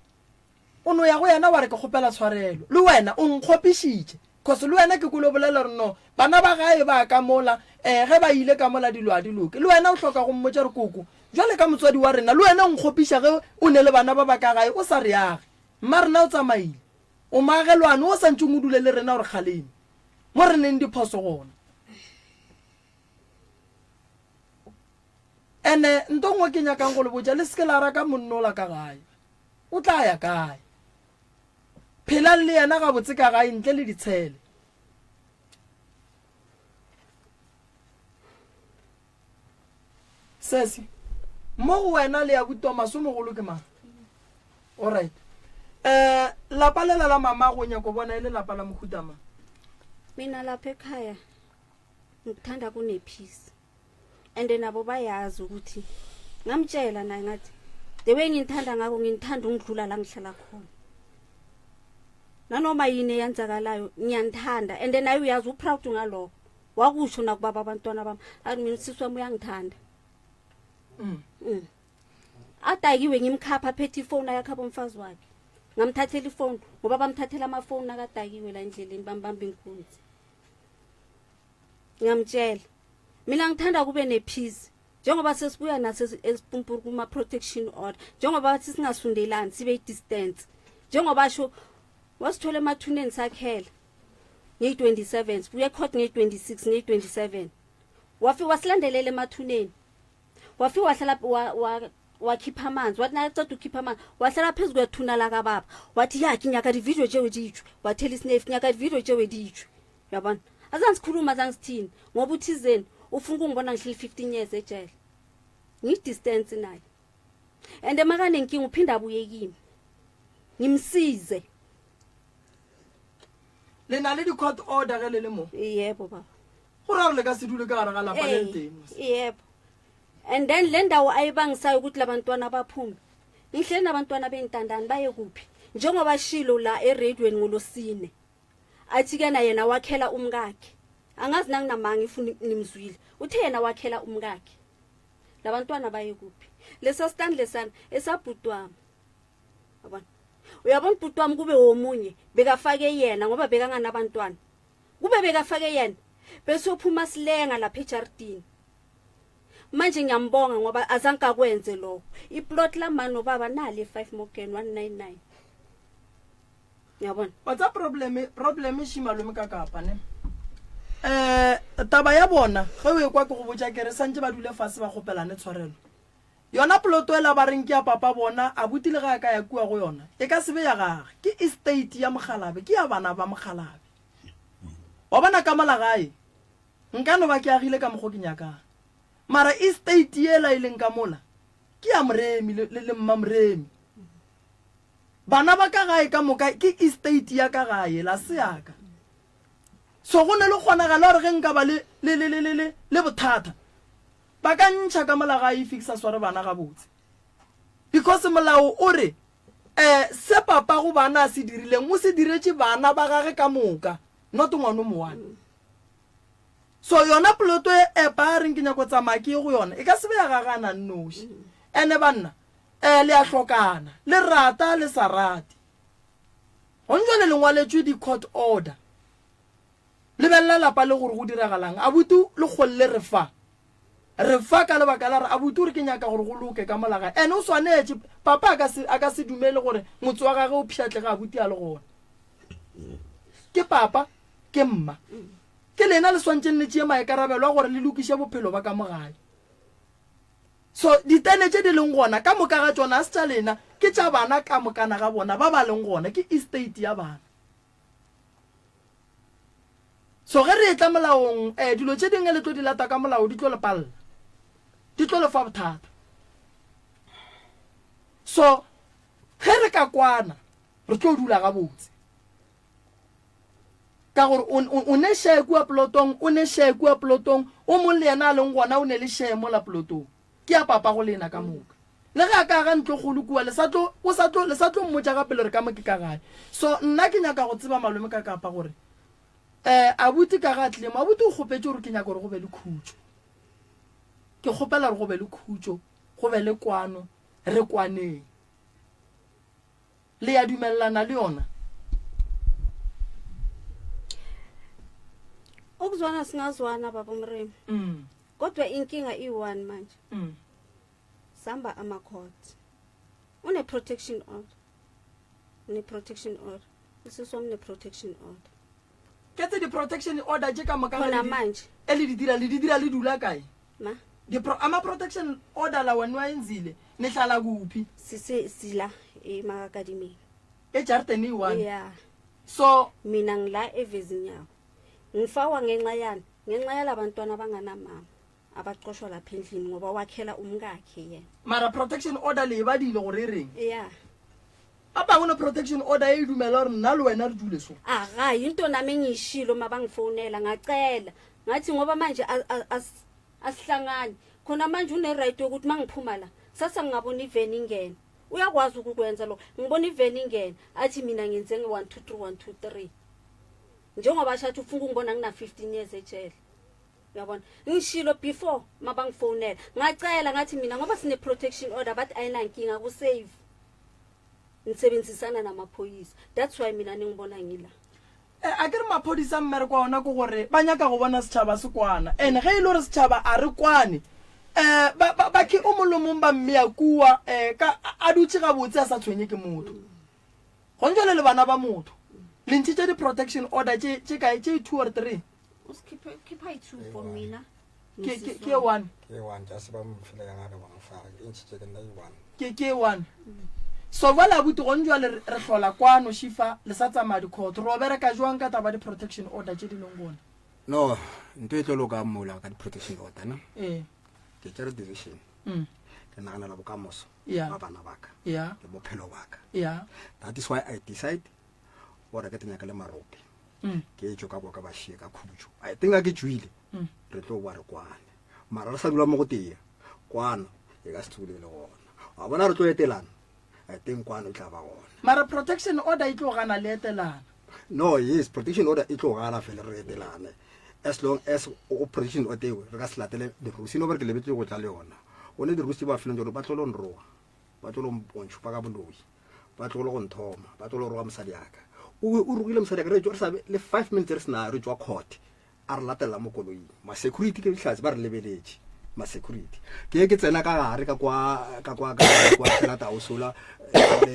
o no ya go yena wa re ke kgopela tshwarelo le wena o nkgopišitše cause le wena ke kolo bolela gore no bana ba gae ba ka mola um ge ba ile ka mola dilo a di loke le wena o hloka go mmotša re koko jwale ka motswadi wa rena le wena o nkgopiša ge o ne le bana ba ba ka gae o sa re age mma rena o tsamaile o maagelwane o sa ntšeng o dule le rena gore kgaleme mo re neng diphoso gona. Ene nto nngwe ke nyakang go le botša, le seke la raka monnola ka gae. O tla ya kae? Phelang le yena gabotse ka gae ntle le ditshele. Sesi, mo go wena le ya Thomas o mogolo ke mang? Alright. Eh, lapa lela la mama go nyako bona e le lapa la mohuta mang? Mina lapha ekhaya ngikuthanda kune-peace and nabo bayazi ukuthi ngamtshela naye ngathi the way nginithanda ngako nginithanda ungidlula la ngihlala khona nanoma yini eyenzakalayo ngiyanithanda and naye uyazi uproud ngalokho wakusho nakubaba abantwana bami athi mina usisi wami uyangithanda mm. mm. adakiwe ngimkhapha aphethe ifoni ayakhapha umfazi wakhe ngamthathela ifoni ngoba bamthathela amafoni akadakiwe la endleleni bambamba inkunzi ngiyamtshela mina ngithanda kube nepeace. Njengoba sesibuya naso esipumpuru kuma-protection order, njengoba sisingasundelani sibe i-distance, njengoba sho wasithola emathuneni sakhela ngeyi-27, sibuya ecourt ngeyi-26, ngeyi-27 wafika wasilandelela emathuneni, wafika wahlala wakhipha amanzi, wathi nakaceda ukukhipha amanzi wahlala phezu kwethuna lakababa, wathi ya ke nyaka di-video tšeo di tšwe, wathela isinefu, ke nyaka di-video tšeo di tšwe. Uyabona, azange sikhuluma, azange sithini, ngoba uthizeni ufuna ukungibona ngihleli 15 years ejele, ngiyi-distance naye, and makanenkinga uphinda abuye kimi ngimsize. Le na le di-court order ge le le mo? Yebo baba. Go ra gore le ka se dule ka gare ga lapa le le teng. Yebo. And then le ndawo ayibangisayo ukuthi labantwana baphume, ngihleli nabantwana beyintandane, baye kuphi? Njengoba shilo la eradweni ngolosine, athi kena yena wakhela umkakhe, angazi nanginamanga if nimzwile, uthe yena wakhela umkakhe, labantwana baye kuphi? Lesa stand lesana esabhuti wami, yabona, uyabona ubhuti wami kube womunye bekafake yena ngoba bekanganabantwana, kube bekafake yena bese uphuma silenga lapha ejardini. Manje ngiyambonga ngoba azange akwenze lokho. Iplot lamani nobaba nali 5 Morgan 199, uyabona. Wa tsa problem, problem e malome ka kapa ne. Taba ya bona ge o e kwa ke go botša ke re santše ba dule fase ba kgopelane tshwarelo. Yona poloto ela ba reng ke ya papa bona, abuti le ge a ka ya kua go yona e ka se be ya gage. Ke estate ya Mokgalabe, ke ya bana ba Mokgalabe. Wa bona ka mola gae nka no ba ke agile ka mokgo ke nyakang, mara estate yela e leng ka mola ke ya Moremi le, le, le mma Moremi. Bana ba ka gae ka moka ke estate ya ka gae la se ya ka. So go ne le kgonagalo gore ge nka ba le, le, le, le, le, le, le bothata ba ka ntšha ka mola gae if ke sa sware bana gabotse, because molao o re um se papa go bana a se dirileng o se diretše bana ba gage ka moka, not ngwano mowane. So yona poloto e epa a reng ke nyako tsamaya ke ye go yona e ka se be ya gage a na nnoši. Ene banna um le a hlokana, le rata le sa rate. Gone jwale le ngwaletšwe di-court order. Lebelela lapa le gore go diragalang. Abuti le kgolle re fa. Re fa ka lebaka la re abuti o re ke nyaka gore go loke ka mola gae. Ene o swanetše, papa a ka se, a ka se dumele gore motse wa gage o pšhatlege abuti a le gona. Ke papa, ke mma. Ke lena le swantšeng le tšee maikarabelo a gore le lokiše bophelo ba ka mo gae. So ditene tše di leng gona ka moka ga tšona a se tša lena, ke tša bana ka mokana ga bona ba ba leng gona, ke estate ya bana. So ge re etla molaong, eh, dilo tše dingwe le tlo di lata ka molao di tlo le palela, di tlo le fa bothata. So ge re ka kwana re tlo dula gabotse, ka gore o, o, o ne share kua plotong, o ne share kua plotong, o mong le yena a leng gona o ne le share mola plotong. Ke ya papa go lena ka moka. Le ge a ka aga ntlokgolo kua, le sa tlo, o sa tlo, le sa tlo mmotša gape le re ka mo ke ka gae. So nna ke nyaka go tseba malome ka kapa gore, eh, abuti ka ga a tlile mo, abuti o kgopetše gore ke nyaka gore go be le khutšo. Ke kgopela gore go be le khutšo, go be le kwano, re kwaneng. Le ya dumelelana le yona? Ukuzwana singazwana baba Mremi. Kodwa inkinga iyi-one manje. Samba ama-court. Une protection order. Une protection order. Usisi wami une protection order. Ke tse di-protection order tše ka moka Khona manje. E le di dira, le di dira le dula kae? Ma? Di-pro, ama-protection order lawa niwayenzile, nihlala kuphi? Sise sila emakadimeni. Ejarideni eyi-one. Yeah. So Mina ngila eVezinyawo. Ngifakwa ngenxa yani? Ngenxa yalabantwana abanganamama abaxoshwa lapha endlini ngoba wakhela umkakhe yena. Mara protection order le e badile gore e reng? Yeah. Ba bangwe no protection order e dumela gore nna le wena re dule so. Aga yinto nami engiyishilo uma bangifonela ngacela ngathi ngoba manje asihlangani khona manje une right yokuthi mangiphuma la sasa ngingabona iveni ingena uyakwazi ukukwenza lokho ngibona iveni ingena athi mina ngenze nge 1 2 3 1 2 3 njengoba ashathi ufuna ukungibona ngina 15 years ejele uyabona ngishilo before mabangifonela ngacela ngathi mina ngoba sine protection order bathi ayinankinga ku save nisebenzisana namaphoyisa that's why mina ningibona ngila. Eh, a ke re maphodisa mmereko wa ona ke gore ba nyaka go bona setšhaba se kwana, and ge e le gore setšhaba a re kwane. Um ba, ba, ba ke o mong le mong ba mmea kua, um ka, a dutše gabotse a sa tshwenye ke motho. Gone jwale le bana ba motho. Le ntšhitše di-protection order tše, tše kae, tše two or three? O se khiphe, khipha i two for mina. Ke, ke, ke one. Ke one, just ba mo file ya gagwe ba mo fa, e ntšhitše ke nna e one. Ke, ke one. So jwale abuti gone jwale re, re hlola kwano šifa le sa tsamaya di-court. Re o bereka jwang ka taba di-protection order tše di leng gona? No, nto e tlo loka mola ka di-protection order ne. Ee. Ke tšere decision. Mm. Ke naganela bokamoso Yeah. ba bana ba ka Yeah. le bophelo ba ka. Yeah. That is why I decide gore ke tenya ka le marope. Mm. Ke tšo ka boka ba šie ka khutšo. I think a ke tšwile. Mm. Re tlo boa re kwane. Mara re sa dula mo go tee. Kwano e ka se tsogile le gona. Wa bona re tlo etelana. I think kwano e tla ba gona. Mara protection order e tlo gana le etelana. No, yes, protection order e tlo gana fela re etelane. As long as o protection order eo re ka se latele di-rules. No bare ke lebetse go tla le yona. Go ne di-rules tse ba fileng tsone ba tlo lo nroga. Ba tlo lo ntšhupa ka boloi. Ba tlo lo go nthoma. Ba tlo lo roga mosadi ya ka. O o rogile mosadi ya ka re tšwa re sa le 5 minutes re sena re tšwa court. A re latelela mo koloing. Ma security ke dihlatse ba re lebeletše. Ma security. Ke ke tsena ka gare ka kwa ka kwa ka kwa Senate House ola le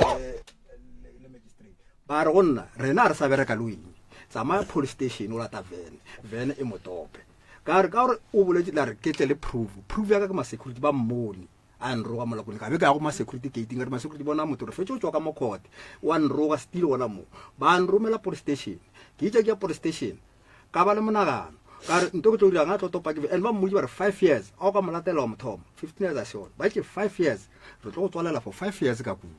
le magistrate. Ba re go nna rena re sa bereka le wena. Tsamaya police station o lata van. Van e motope. Ka re ka gore o boletse la re ke tle le proof. Proof ya ka ke ma security ba mmone. A nroga mola kone ka be ka ya go ma security gate ka re ma security bona motho re fetse o tswa ka mo court. Wa nroga still gona mo. Ba nromela police station. Ke itse ke ya police station. Ka ba le monagano. Ka re nto ke tlo dirang a tlo topa ke and ba mmotse ba re 5 years a o ka mo latela wa mothomo 15 years a se yona. Ba itse 5 years re tlo go tswalela for 5 years ka kua.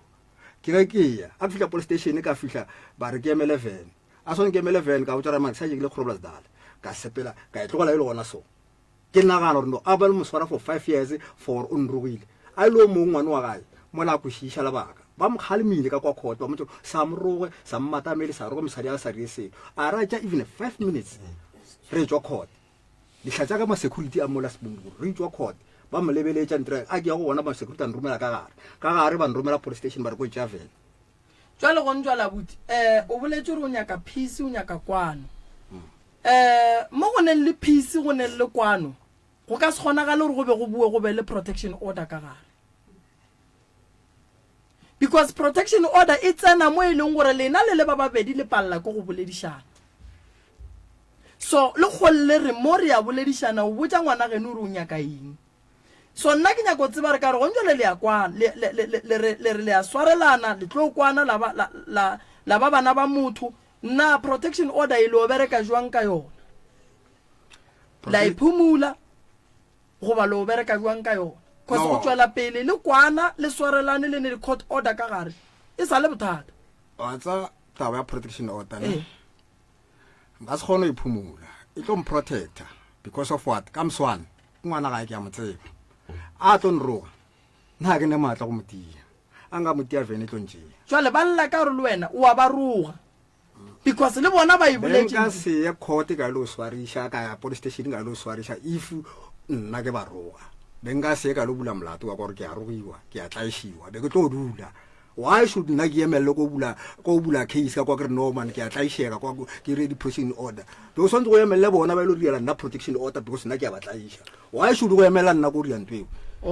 Ke ge ke ya a fihla police station ka fihla ba re ke emele van. A sone ke emele van ka botsa re man sa ke le Groblersdal. Ka sepela ka e tlogela e le gona so. Ke nagana gore no a ba le moswara for 5 years for o nrogile. A ile o mongwe ngwane wa gae mola a kwešiša lebaka. Ba mo kgalemile ka kwa court ba mo sa mo roge sa mmatamele sa roge mosadi a sa rie selo. A ra tša even 5 minutes re tšwa court. Dihla tša ka ma security a mola Sebungubungu re tšwa court ba mo lebeletša ntle a ke ya go bona ma security a nromela ka gare. Ka gare ba nromela police station ba re ko tšea van. Jwale gone jwale abuti eh o boletše gore o nyaka peace o nyaka kwano. Eh mo go neng le peace go neng le kwano go ka se kgonagale gore go be go boe go be le protection order ka gare. Because protection order e tsena mo e leng gore lena le le ba babedi le palela ke go boledišana. So le kgolle re mo re ya boledišana o botša ngwana geno gore o nyaka eng. So nna ke nyako tseba re ka re gonjale le ya kwa le le le le re le re le ya swarelana le tlo kwana la ba la la la ba bana ba motho na protection order e lo bereka jwang ka yona la iphumula goba lo bereka jwang ka yona cause go tšwela pele le kwana le swarelane le ne di court order ka gare e sa le bothata wa tsa taba ya protection order ne nka se kgone go iphumula e tlo mprotecta because of what ka moswane ke ngwana gae ke a mo tseba a tlo nroga nna ke ne maatla go mo tia a nka mo tia vene e tlo ntšea jwale ba lla ka gore le wena o a ba roga because le bona ba e boletše nka se ye court ka lo swariša ka ya police station ka lo swariša if nna ke ba roga be nka se ka lo bula molato wa gore ke a rogiwa ke a tlaišiwa be ke tlo dula Why should nna ke emelele ko bula ko bula case ka kwa ke re no man ke a tlaišega kwa ke re di protection order be o swanetse go emelele bona ba ile go direla nna protection order because nna ke a ba tlaiša why should go emela nna ko dira ntho eo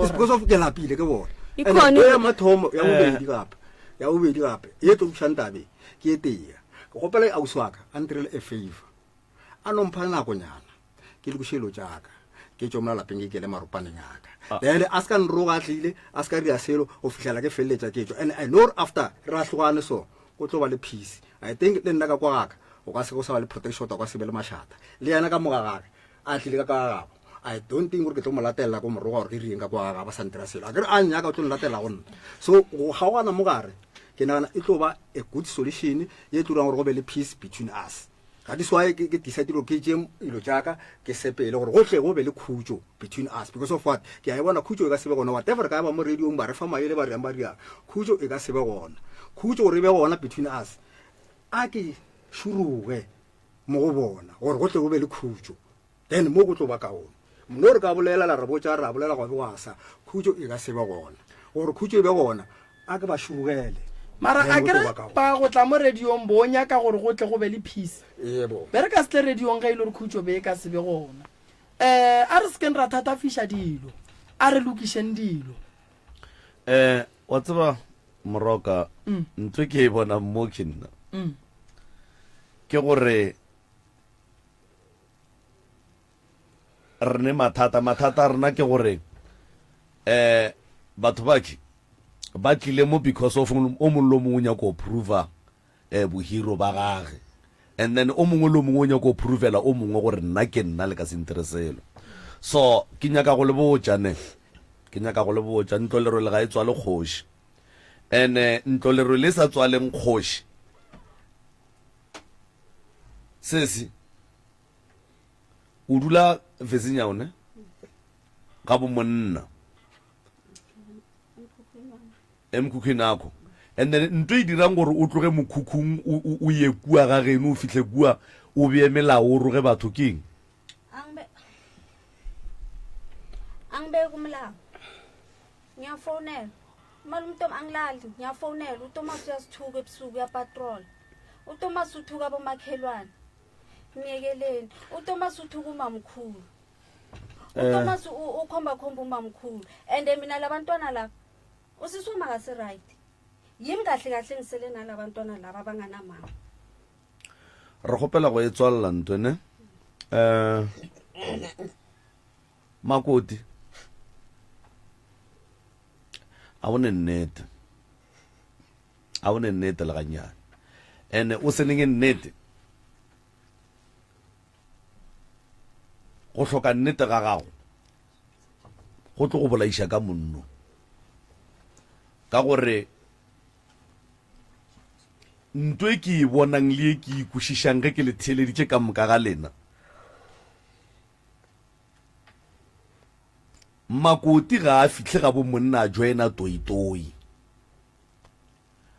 it's because of ke lapile ke bona and ya mathomo ya bobedi gape ya bobedi gape e tlo bušang tabeng ke e tee ke gopela ausi wa ka a ntirele a favor a no mpha nakonyana ke lokiše dilo tša ka ke tšwe mola lapeng ke kele maropaneng a ka ah. then a se ka nroga a tlile a se ka dira selo go fitlhela ke feleletša ke tšwa and i know after re a hlogane so o tlo ba le peace i think le nna ka kwa gaka o ka se go sa ba le protection o ka se be le mašata le yena ka moga gage a tlile ka ka gabo i don't think gore ke tlo mo latelela ko moroga gore ke rieng ka kwa gage ba sa ntira selo a kere a nyaka o tlo nlatela go nna so go kgaogana mo gare ke nagana e tlo ba a good solution ye e tlo dirang gore go be le peace between us That is why ke ke decide gore ke tše dilo tša ka ke sepele gore go tle go be le khutšo between us because of what ke a e bona khutšo e ka se be gona whatever re ka ba mo radiong ba re fa maele ba riang ba riang khutšo e ka se be gona khutšo gore e be gona between us a ke šuruge mo go bona gore go tle go be le khutšo Then mo go tlo ba kaone. Mno re ka bolela la re botša ra bolela gwa be gwa sa. Khutšo e ka se be gona. Gore khutšo e be gona, a ke ba šurugele. Mara Then a go ke tlo re ba kaone. ba go tla mo radiong bo nyaka gore go tle go be le peace. Yebo. Be re ka se tle radiong ge e le gore khutšo be e ka se be gona. Um a re se keng ra thatafiša dilo. A re lokišeng dilo. Um wa tseba Moroka, ntho e ke e bonang mo ke nna ke gore re ne mathata. Mathata a rena ke gore um batho ba ke ba tlile mo because of o mongwe le o mongwe o nyaka go prova um bohero ba gage and then o mongwe le o mongwe o nyaka go provela o mongwe gore nna ke nna le ka se ntere selo. So ke nyaka go le botša ne, ke nyaka go le botša ntlo lerole ga e tswale kgoši and ntlo lerole e sa tswaleng kgoši sesi o dula Vezinyawo ne ga bo monna Emkhukhwini akho. And then nto e dirang gore o tloge mokhukhung o ye kua ga geno o fihle kua o bee melao o roge batho ke eng? Angibe Angibeki umlawo. Ngiyafonela. Malume uTom angilali, ngiyafonela. uTomas uyasithuka ebusuku uyapatrola. uTomas uthuka abomakhelwane. Myekeleni. uTomas uthuka umamkhulu. Eh. uTomas ukhomba khomba umamkhulu. And mina labantwana laba usisi wami akasi right. Yimi kahle kahle ngisele nalabantwana laba abanganamama. Re kgopela go e tswalela ntwe ne. Eh Makoti a o ne nnete. A o ne nnete le gannyane. Ene o se neng nnete. Go hloka nnete ga gago go tlo go bolaiša ka monno. Ka gore nto e ke e bonang le e ke e kwešišang ge ke le theeleditše ka moka ga lena, Makoti ga a fihle ga bo monna a joina toitoi.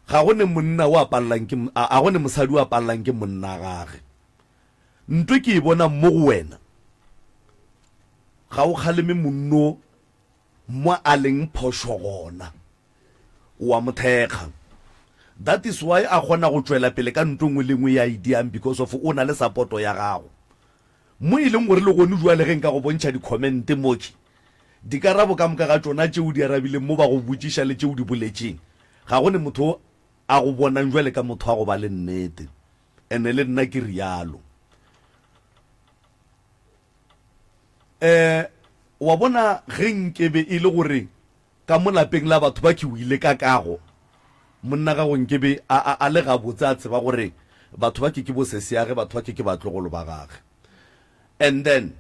Ga go ne monna o a pallang ke, a go ne mosadi o a pallang ke monna gage. Nto e ke e bonang mo go wena, ga o kgaleme monno mo a leng phošo gona, o a mo thekga. That is why a kgona go tšwela pele ka nto nngwe le nngwe ye a e diang because of o na le sapoto ya gago. Mo e leng gore le gone bjale ge nka go bontšha di-comment mo ke, dikarabo ka moka ga tšona tše o di arabileng mo ba go botšiša le tše o di boletšeng, ga go ne motho a go bonang bjale ka motho wa go ba le nnete. Ene le nna ke realo. Um wa bona ge nkebe e le gore ka mo lapeng la batho ba ke o ile ka kago, monna gago nkebe a, a, a le gabotse a tseba gore batho ba ke ke bo sesiage, batho ba ke ke batlogolo ba gage. And then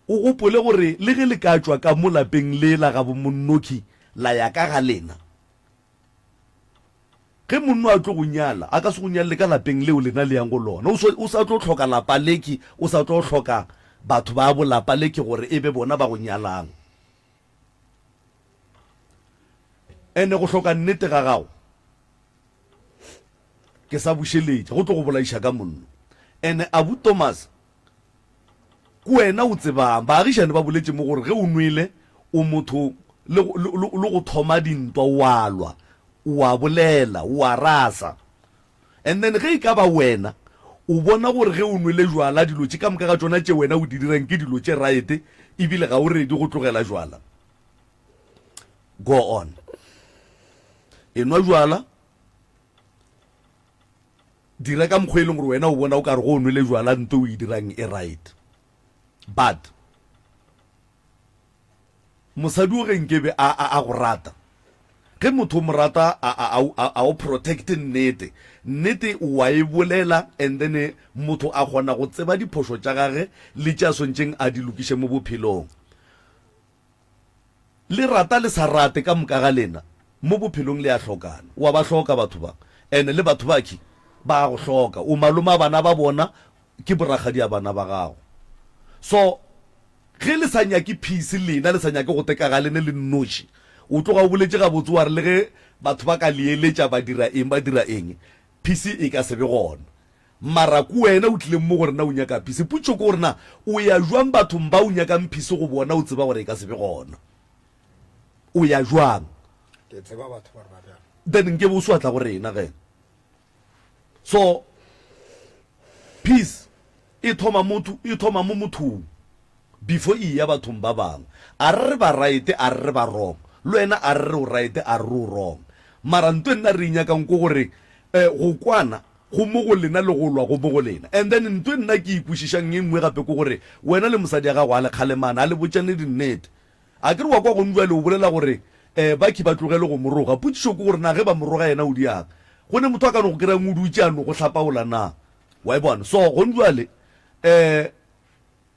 o gopole gore le ge le ka tšwa ka mo lapeng le la gabo monnoki la ya ka ga lena, Ge monno a tlo go nyala, a ka se go nyalele ka lapeng leo lena le yang go lona. O, o sa tlo hloka lapa leke, o sa tlo hloka batho ba bo lapa leke gore e be bona ba go nyalang. Ene go hloka nnete ga gago, ke sa bušeletša, go tlo go bolaiša ka monno. Ene Abu Thomas, Ke wena o tsebang. Baagišane ba boletše mo gore ge o nwele o motho le, le, le, le go thoma dintwa o a lwa, o a bolela, o a rasa. And then ge e ka ba wena o bona gore ge o nwele jwala dilo tše ka moka ga tšona tše wena o di dirang ke dilo tše right ebile ga o ready go tlogela jwala, go on. Enwa jwala. Dira ka mokgwa e leng gore wena o bona o ka re go o nwele jwala nto o e dirang e right. But mosadi o ge nkebe a, a, a go rata, ge motho o mo rata a, a, a, a o protect nnete, nnete o wa e bolela and then motho a kgona go tseba diphošo tša gage le tše a swantšeng a di lokiše mo bophelong. Le rata le sa rate ka moka ga lena mo bophelong le a hlokana. Wa ba hloka batho ba and le batho bakhi ba a go hloka. O malome a bana ba bona ke borakgadi a bana ba gago. So ge le sa nyake peace lena le sa nyake go teka ga lene le nnoši o tloga o boletše gabotse wa re le ge batho ba ka le eletša ba dira eng ba dira eng peace e ka se be gona. Mara ke wena o tlileng mo go rena o nyaka peace. Potšo ke gore na o ya jwang bathong ba o nyakang peace go bona o tseba gore e ka se be gona? O ya jwang? Ke tseba batho ba re ba bjalo. Then nke be o se wa tla go rena ge. So peace e thoma motho e thoma mo mothong. Before e eya bathong ba bangwe. A re re ba right, a re re ba wrong. Le wena a re re o right, a re re o wrong. Mara nto e nna re e nyakang ke gore eh, go kwana go mo go lena le go lwa go mo go lena. And then nto e nna ke e kwešišang e nngwe gape ke gore wena le mosadi ya gago a le kgalemana, a le botšane dinnete. A ke re wa kwa gong bjale o bolela gore eh, bakhi ba tlogele go mo roga. Potšišo ke gore na ge ba mo roga yena o diang? Go ne motho a ka no go kry-ang o dutše a no go hlapaola na? Wa e bona? So gong bjale eh,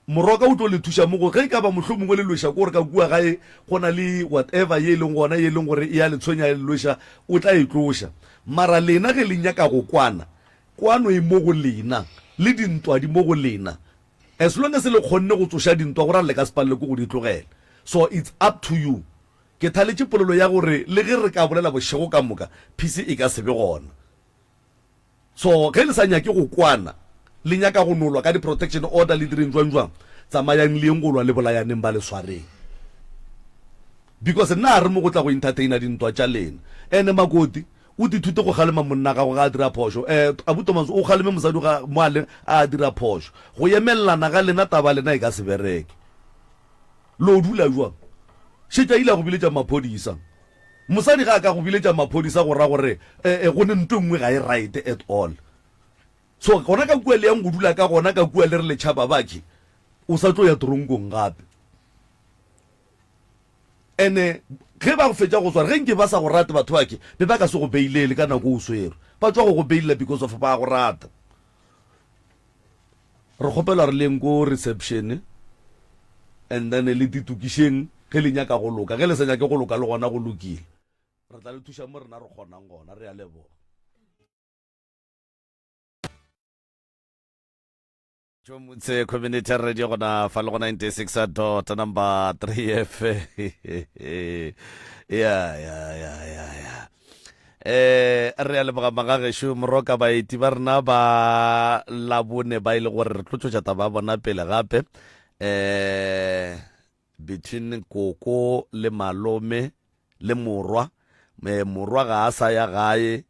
Moroka o tlo le thuša mo go ge e ka ba mohlomongwe le lweša ke gore ka kua gae go na le whatever ye e leng gona ye e leng gore e a le tshwenya e le lweša, o tla e tloša. Mara lena ge le nyaka go kwana, kwano e mo go lena, le dintwa di mo go lena. As long as le kgonne go tsoša dintwa go ra le ka se palelwe ke go di tlogela. So it's up to you. Ke thaletše polelo ya gore le ge re ka bolela bošego ka moka, peace e ka se be gona. So ge le sa nyake go kwana, le nyaka go no lwa ka di protection order le direng jwang jwang, tsamayang le yeng go lwa le bolayaneng ba le swareng. Because nna a re mo go tla go entertainer dintwa tša lena. Ene makoti, o tithute go kgalema monna gago ga a dira phošo. Eh, Abu Thomas, o kgaleme mosadi ga mo a le a dira phošo. Go emelelana ga lena taba lena e ka se bereke. Lo dula jwang? Šetša ile a go biletša maphodisa. Mosadi ga a ka go biletša maphodisa go ra gore eh, go ne nto e nngwe ga e right at all. So gona ka kua le yang go dula ka gona ka kua le re le tšhaba bakhe, o sa tlo ya toronkong gape. Ene ge ba go fetša go swara, ge nke ba sa go rate batho bakhe, be ba ka se go beilele ka nako o swerwe. Ba tšwa go go beilela because of ba go rata. Re kgopela re leng ko reception and then le ditokišeng ge le nyaka go loka. Ge le sa nyake go loka le gona go lokile. Re tla le thuša mo rena re kgonang gona. Re a leboga. Motse Community Radio gona fa le go 96 dot number 3 F. Ya ya ya ya ya. Eh re a leboga magagešo moroka baeti ba rena ba labone ba ile e gore re tlo tšwetša taba ya bona pele gape eh between koko le malome le morwa eh, morwa ga a sa ya gae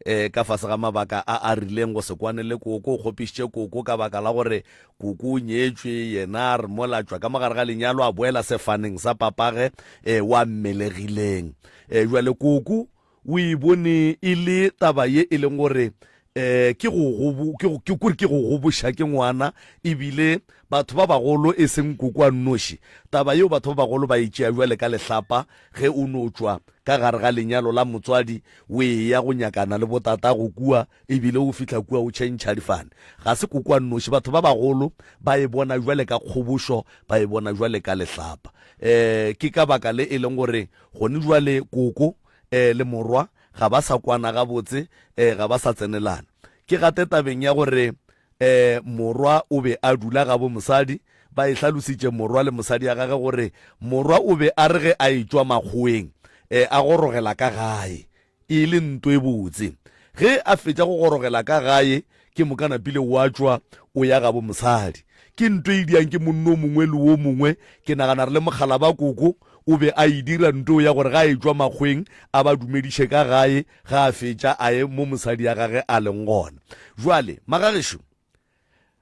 eh, ka fase ga mabaka a a rileng go se kwane le koko o kgopišitše koko ka baka la gore koko o nyetšwe yena a re mola tšwa ka mogare ga lenyalo a boela sefaneng sa papage eh, wa mmelegileng eh, jwale koko o e bone e le taba ye e leng gore eh ke go gobo ke go ke kore ke go goboša ke ngwana ebile batho ba bagolo e seng koko a nnoši taba yeo batho ba bagolo ba e tšea jwale ka lehlapa ge o no tšwa ka gare ga lenyalo la motswadi o eya go nyakana le botatago kua ebile o fihla kua o tšhentšha difane ga se koko a nnoši batho ba bagolo ba e bona jwale ka kgobošo ba e bona jwale ka lehlapa eh ke ka baka le e leng gore gone jwale koko eh le morwa ga ba sa kwana gabotse, eh, ga ba sa tsenelana. Ke gate tabeng ya gore eh, morwa o be a dula gabo mosadi, ba e hlalositše morwa le mosadi ya gage gore morwa o be a re ge a etšwa makgoweng eh, a gorogela ka gae e le nto e botse. Ge a fetša go gorogela ka gae Ke moka napile wa tšwa o ya gabo mosadi. Ke nto e diang ke monno o mongwe le wo mongwe. Ke nagana re le mokgalaba koko o be a e dira nto ya gore ga a etšwa makgweng a ba dumediše ka gae ga a fetša a ye mo mosadi ya gage a leng gona. Jwale magagešo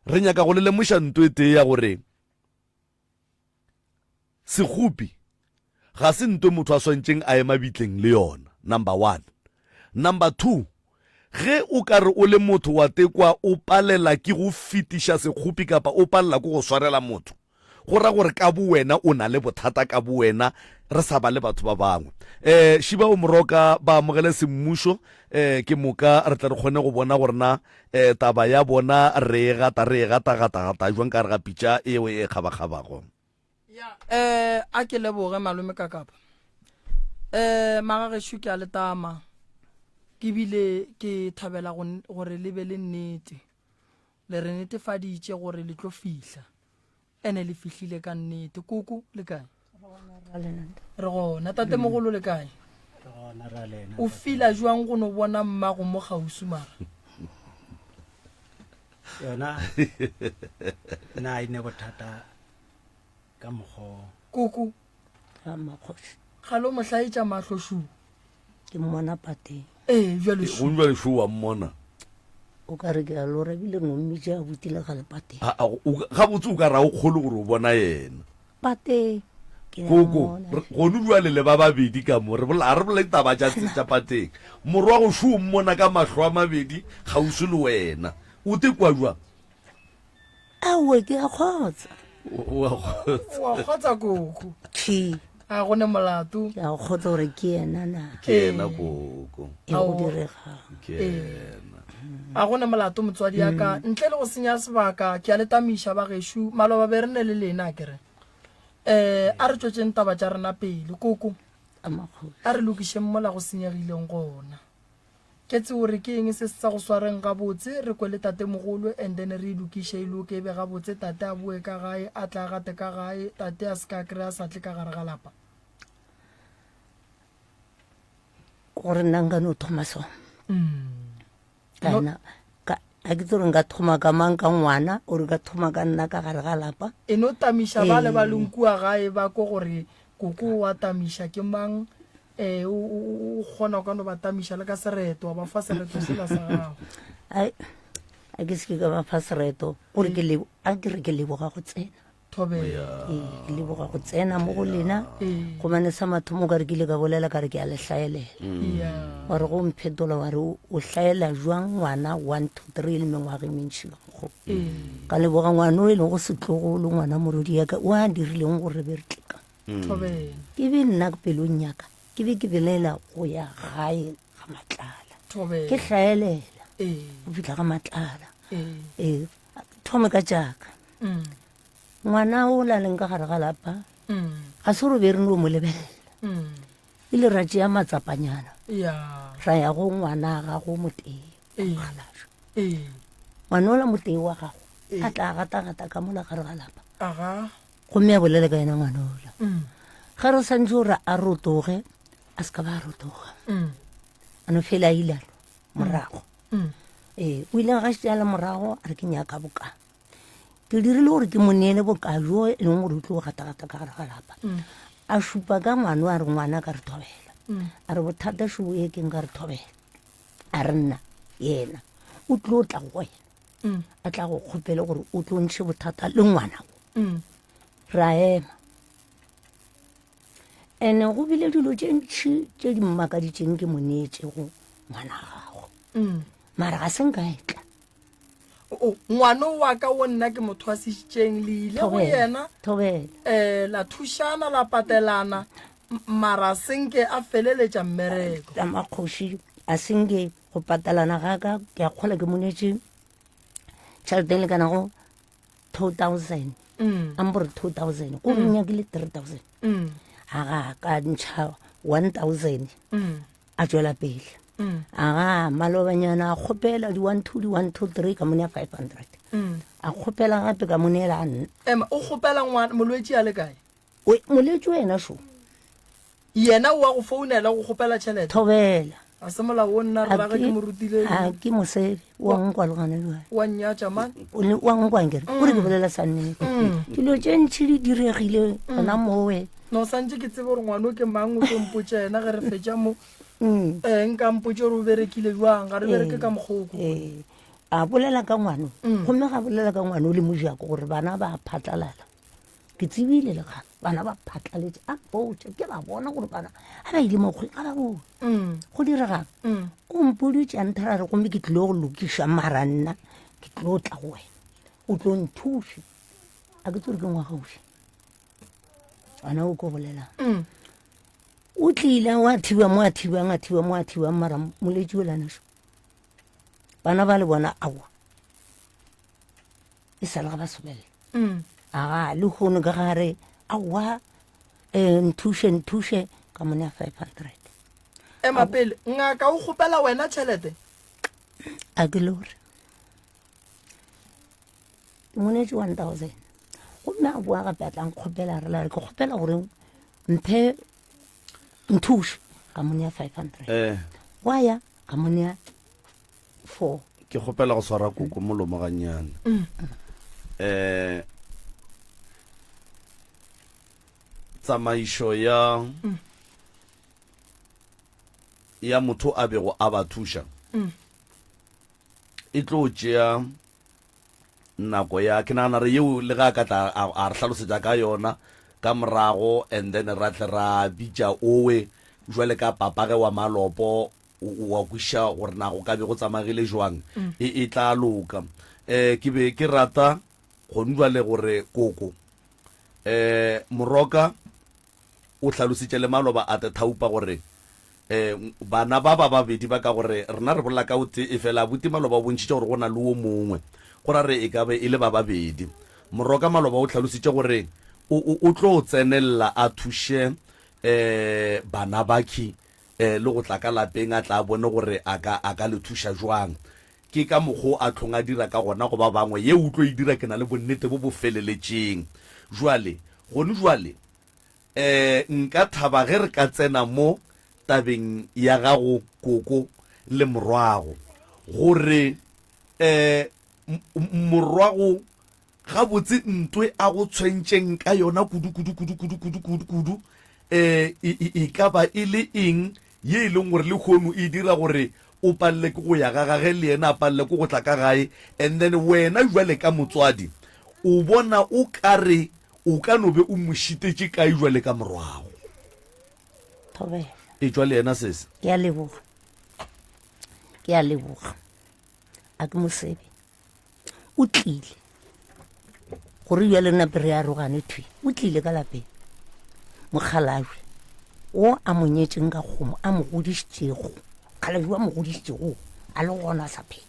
re nyaka go le lemoša nto e tee ya gore Sekgopi ga se nto motho a swantšeng a ye mabitleng le yona, number one. Number 2, ge o ka re o le motho wa tekwa o palela ke go fetiša sekgopi kapa o palela ke go swarela motho, go ra gore ka bowena o na le bothata ka bowena, re sa ba le batho ba bangwe. Um Šiba o Moroka ba amogele semmušo, um ke moka re tle re kgone go bona gore na um taba ya bona re e gata re e gata gata gata jwang ka gare ga pitša eo e kgabakgabago. Ya, eh, a ke leboge malome Kakapa. Eh, magagešo ke a le tama. Ke bile ke thabela gore le be le nnete. Le re netefaditše gore le tlo fihla. Ene le fihlile ka nnete. Koko, le kae? Re gona. Tatemogolo le kae? O fila jwang go no bona mmago mo kgauswi mara? Yona na e ne bothata ka mokgwa Koko. Ramakgoši. Ga lo mo hlaetša mahlo šu. Ke mmona pateng. Ee, bjale šu. Gong bjale šu wa mmona. O ka re ke a lora ebile no mmitša a butile ga lepateng. A, a, o, gabotse o ka re a o kgole gore o bona yena. Pateng. Ke a Koko, mmona. re, gonu bjale le ba babedi ka mo, re bolela, ga re bolele taba tša, tša pateng. Morwa go šo o mmona ka mahlo a mabedi kgauswi le wena. O te kwa bjang? Aowa, ke a kgotsa. O a kgotsa. O a kgotsa koko. Tšhi. A go ne molato. Ke a kgotsa gore ke yena na. Ke yena koko. E go diregang. Ke yena. A go ne molato motswadi ya ka. Ntle le go senya sebaka, ke a le tamiša ba gešo. Maloba be re ne le lena ke re. Eh, a re tšwetšeng taba tša rena pele koko. A re lokišeng mola go senyegileng gona. Ke tse gore ke eng se se sa go swareng gabotse, re kwe le tatemogolo and then re e lokiše e loke e be gabotse, tate a boe ka gae, a tle a gate ka gae, tate a se ka kry-a sa tle ka gare ga lapa. Gore nna nka no thoma so. Ka ena, ka, ga ke tse gore nka thoma ka mang ka ngwana or ka thoma ka nna ka gare ga lapa. E no tamiša ba le ba leng kua gae ba ko gore koko wa tamiša ke mang Ee, o, o, o kgona o ka no ba tamiša le ka sereto, wa ba fa sereto sela sa gago. Ai, a ke seke ka ba fa sereto, gore ke lebo, a ke re ke leboga go tsena. Thobela. Ee, ke leboga go tsena mo go lena. Ee. Gobane sa mathomo ka re ke ile ka bolela ka re ke a le hlaelela. Ya. Wa re go mphetola wa re o o hlaela jwang ngwana 1 2 3 le mengwaga e mentši ka mokgo. Ee. Ka leboga ngwana o e lego setlogolo, ngwana morwedi ya ka, o a dirileng gore re be re tle ka. Thobela. Ke be nna pelong ya ka ke be ke belaela go ya gae ga Matlala. Thobela. Ke hlaelela Ee. go fihla ga Matlala. Ee. Ee, thome ka tšaka. Mm. Ngwana o la leng ka gare ga lapa Mm. ga se gore be re no mo lebelela. Mm. Ile ra tšea matsapanyana Ya. ra ya go ngwana gago motee Ee. mokgalajwe. Ee. Ngwana ola motee wa gago Ee. a tla gata-gata ka mola gare ga lapa. Aga. Gomme a bolela ka yena ngwana ola. Mm. Ge re santse gore a rotoge, a se ka ba a rotoga. Mm. A no fela a ile a morago. Mm. Ee, o ile ga šetše a le morago a re ke nyaka boka. Ke dirile gore ke mo neele boka jo e leng gore o tlo gata-gata ka gare ga lapa. Mm. A šupa ka ngwana a re ngwana ka re thobela. Mm. A re bothata šo e ke nka re thobela. A re nna yena o tlo tla go wena. Mm. A tla go kgopele gore o tlo ntshe bothata le ngwana wo. Mm. Ra ema. Ene go bile dilo tše ntši tše di mmakaditšeng ke mo neetšego ngwana gago. Mm. Mara ga se nka e tla. O, ngwano wa ka wo nna ke mo thwasitšeng le ile go Thobela, yena. Thobela. Eh, la thušana la patelana mara senke a feleletša mmereko. Tsa makgoši a senke go patelana ga ka ke a kgola ke mo neetše tšhelete e lekanago 2000. Mm. A mpore 2000 ko re Mm. nyakile 3000. Mm. A ga ka ntšha 1000. Mm. A tšwela pele. Mm. A ga malobanyana a kgopela di 1 2 di 1 2 3 ka mo nea 500. Mm. A kgopela gape ka mo neela nna. Ema, o kgopela ngwana molwetši a le kae? O molwetši wena šo. Yena o a go founela go kgopela tšhelete. Thobela. A se molao o nna rrage ke mo rutile. A ke mosebe wa nkwa le gona jwale. Wa nnyatša man. O ne wa nkwa nkere. O re ke bolela sa nnete. Mm. Dilo tše ntši di diregile gona mowe. No santše ke tsebe gore ngwana o ke mang o tlo mpotša yena ge re fetša mo. Mm. Eh nka mpotše gore o berekile jwang ga re bereke Eh, ka mokgoko. Eh. A bolela ka ngwano. Mm. Gomme ga bolela ka ngwano le mojako gore bana ba phatlalala. Ke tsebile le gana bana ba phatlaletše a botša ke ba bona gore bana ga ba ile mokgweng ga ba bone. Mm. Go diregang? Mm. O mpoditše a nthera re gomme ke tlile go lokiša mara nna ke tlo tla go wena o tlo nthuša. A ke tsore ke ngwaga ofe gona o ko bolelang. Mm. O tlile wa thiba mo a thibang a thiba mo a thibang mara moletši o lanašo. Bana ba le bona aowa. E sa le ga ba sobelela. Mm. Aga le hono ka gare aowa eh, nthuše nthuše ka mo nea 500. Ema pele ngaka o kgopela wena tšhelete? A ke lore. Ke mo neetše 1000. Gomme a boa gape a tla nkgopela a re la re ke kgopela gore mphe nthuše ka mo nea 500. Eh. Wa ya ka mo nea 4. Ke kgopela go swara koko molomo gannyane. Mm. Eh, tsamaišo ya Mm. ya motho a bego a ba thuša Mm. E tlo tšea nako ya, ke nagana re yeo le ga a ka tla a, a re hlalosetša ka yona ka morago, and then ra tle ra bitša owe jwale ka papage wa malopo, o, wa kwešiša gore na go ka be go tsamagile jwang, e, e tla loka. Um ke be ke rata gone jwale gore koko, um Moroka o hlalositše le maloba a Tethaupa gore um bana ba ba babedi ba ka gore rena re bolela ka o tee efela abuti maloba o bontšhitše gore go na le wo mongwe go ra re e ka be e le ba babedi. Moroka maloba o hlalositše gore o, o, o tlo tsenelela a thuše um bana bakhi um le go tla ka lapeng a tla a bone gore a ka, a ka le thuša jwang. Ke ka mokgo a tlhong a dira ka gona go ba bangwe, ye o tlo e dira ke na le bonnete bo bo feleletšeng. Jwale, gone jwale, Ee, nka thaba ge re ka tsena mo tabeng ya gago koko le morwago, gore um morwago gabotse ntwe a go tshwentšeng ka yona kudu kudu kudu kudu kudu kudu kudu um e, e, e ka ba e le eng ye e leng gore lehono e dira gore o palele ke go ya ga gage le yena a palele ke go tla ka gae, and then wena jwale ka motswadi o bona o ka re o ka no be o mo šitetše kae jwale ka morwago. Thobela. E tšwa le yena sese. Ke a leboga. Ke a leboga. A ke mosebe. O tlile. Gore bjale nape re arogane thwi. O tlile ka lapeng. Mokgalabje o a mo nyetšeng ka kgomo a mo godišitšego. Mokgalabje a mo godišitšego a le gona a sa phela.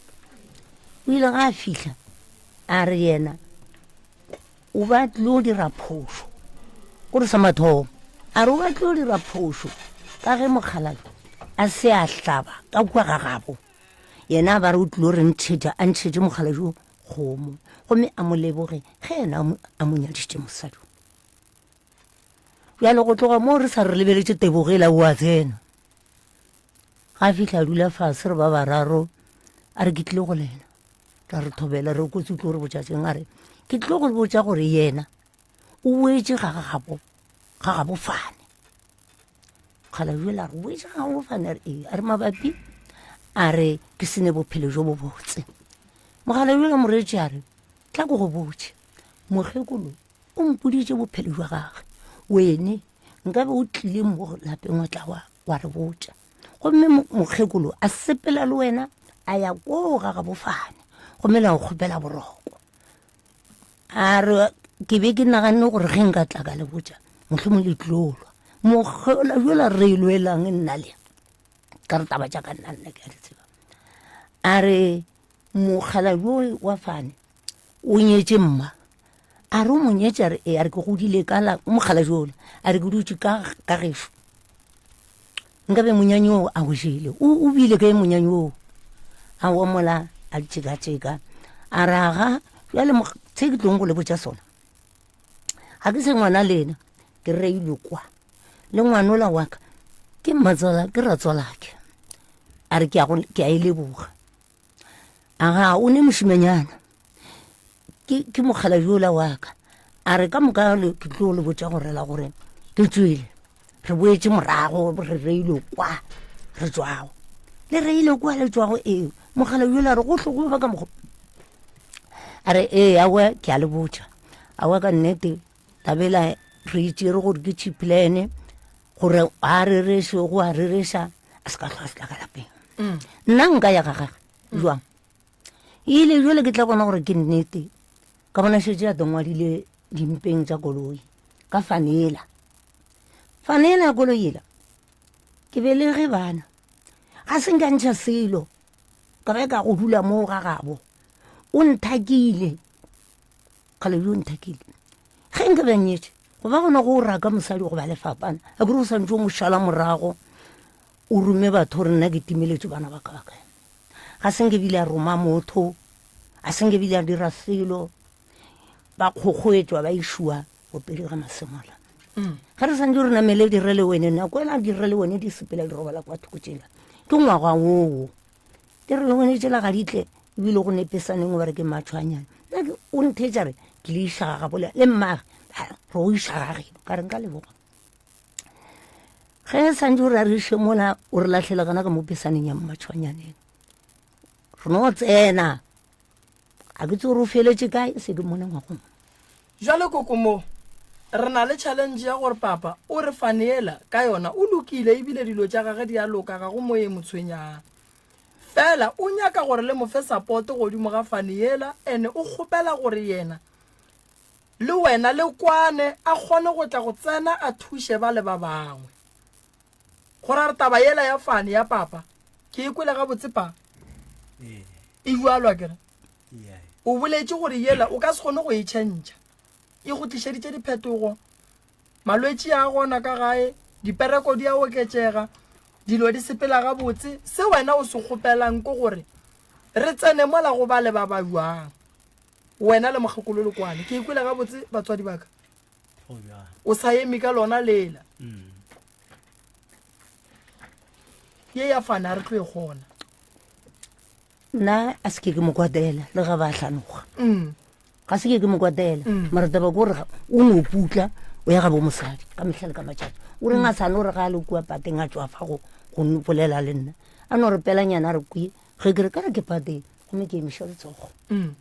O ile ga a fihla a re yena o ba tlilo dira phošo gore sa mathomo a re o ba tlilo dira phošo ka ge mokgalabje a se a hlaba ka kua ga gabo yena a ba re o tlilo re ntšhetša a ntšhetše mokgalabje o kgomo gomme a mo leboge ge yena a mo nyadišitše mosadi bjale go tloga moo re sa re lebeletše tebogo e la o a tsena ga fihla a dula fase re ba bararo a re ke tlile go lena ra re thobela re kotsi o tlo re botšatšeng a re ke tlo go botša gore yena o boetše ga gagabo ga gabo fane kgala jela re boetše ga gabo fane a re ee a re mabapi a re ke sene bophelo jo bo botse mogala jela moreetši a re tla ko go botše mokgekolo o mpoditše bophelo jwa gage wene nkabe o tlile mo lapeng wa tla wa re botša gomme mokgekolo a sepela le wena a ya koo ga gabofane gomme la go kgopela boroko a re ke be ke naganne gore ge nka tla ka le botša mohlomong le tlolwa mokgola jola re lwelang nna le ka re taba tša ka nna nna ke a di tseba a re mokgala jo wa fane o nyetše mma a re o mo nyetše a re ee a re ke godile ka la mokgala jola a re ke dutše ka ka gešo nkabe monyanyi oo a o jele o o bile kae monyanyi oo a omola a tšekatšeka a re aga jale se ke tlong go le botša sona ga ke se ngwana lena ke reilwe kwa le ngwanola wa ka ke mmatswala ke ratswalake a re ke a e leboga Aga o ne mošimanyana ke ke mokgalabje yola wa ka a re ka moka le ke tlo le botša go rela gore ke tswele re boetše morago re reile kwa re tswago le reile kwa le tswago ee mokgalabje yola a re gohle go ba ka mokgo a re ee aowa ke a le botša aowa ka nnete tabela re itšere gore ke cheap plan gore a rereše go a rereša a se ka hlwa se tla ka lapeng mm. nna nka ya ga gage mm. jwang ile jale ke tla bona gore ke nnete ka bona šetse a tongwadile dimpeng tša koloi ka fanela fanela ya koloi ela ke belege bana ga se nka ntšha selo ka ba ka go dula moo ga gabo o nthakile kgale yo nthakile ge nka be nyetše go ba gona go o raka mosadi go ba lefapana a kere o santse o mo šala morago o rome batho gore nna ke timeletše bana ba ka ba kae ga se nke bile a roma motho a se nke bile a dira selo ba kgokgoetšwa ba išua go pele ga masemola mm. ga re santse re namele dire le wene nako ela dire le wene di sepela di robala kwa thoko tsela ke ngwaga oo Ke re le bone tšela ga di tle ebile go nepesaneng o ba re ke matšhwanyana nna ke o ntheetša re ke le iša ga gabo le mmage re go iša ga geno ka re nka leboga ge santse o re a re iše mola o re latlhela gona ka mo pesaneng ya mmatšhwanyaneng Re no tsena. Ga ke tse gore o feletše kae, se ke mmone ngwagong. Jwale koko mo re na le challenge ya gore papa o re faneela ka yona o lokile ebile dilo tša gage di a loka ga go mo e mo tshwenyang. Fela o nyaka gore le mo fe support godimo ga fane yela ene o kgopela gore yena le wena le kwane a kgone go tla go tsena a thuše ba le ba bangwe. Go ra re taba yela ya fane ya papa ke e kwele gabotse pa e bjalwa kere o boletše gore yela o ka se kgone go e tšhentšha e go tlišeditše diphetogo malwetši a gona ka gae dipereko di a oketšega dilo di sepela gabotse se wena o se kgopelang ke gore re tsene mola go ba le ba ba jwang wena le mokgekolo le kwane ke ikwele gabotse batswadi ba ka o sa eme ka lona lela mm. ye ya fana re tlo e kgona nna a se ke ke mo kwatela le ga ba hlanoga mm. ga se ke ke mo kwatela mm. mara taba ke gore o no putla o ya ga bo mosadi ka mehla le ka matšatši o reng a sane o re ga a le kua pateng a tšwa fa go go bolela le nna a no re pelanyana a re kwe ge ke re ka re ke pateng gomme ke emiša letsogo mm.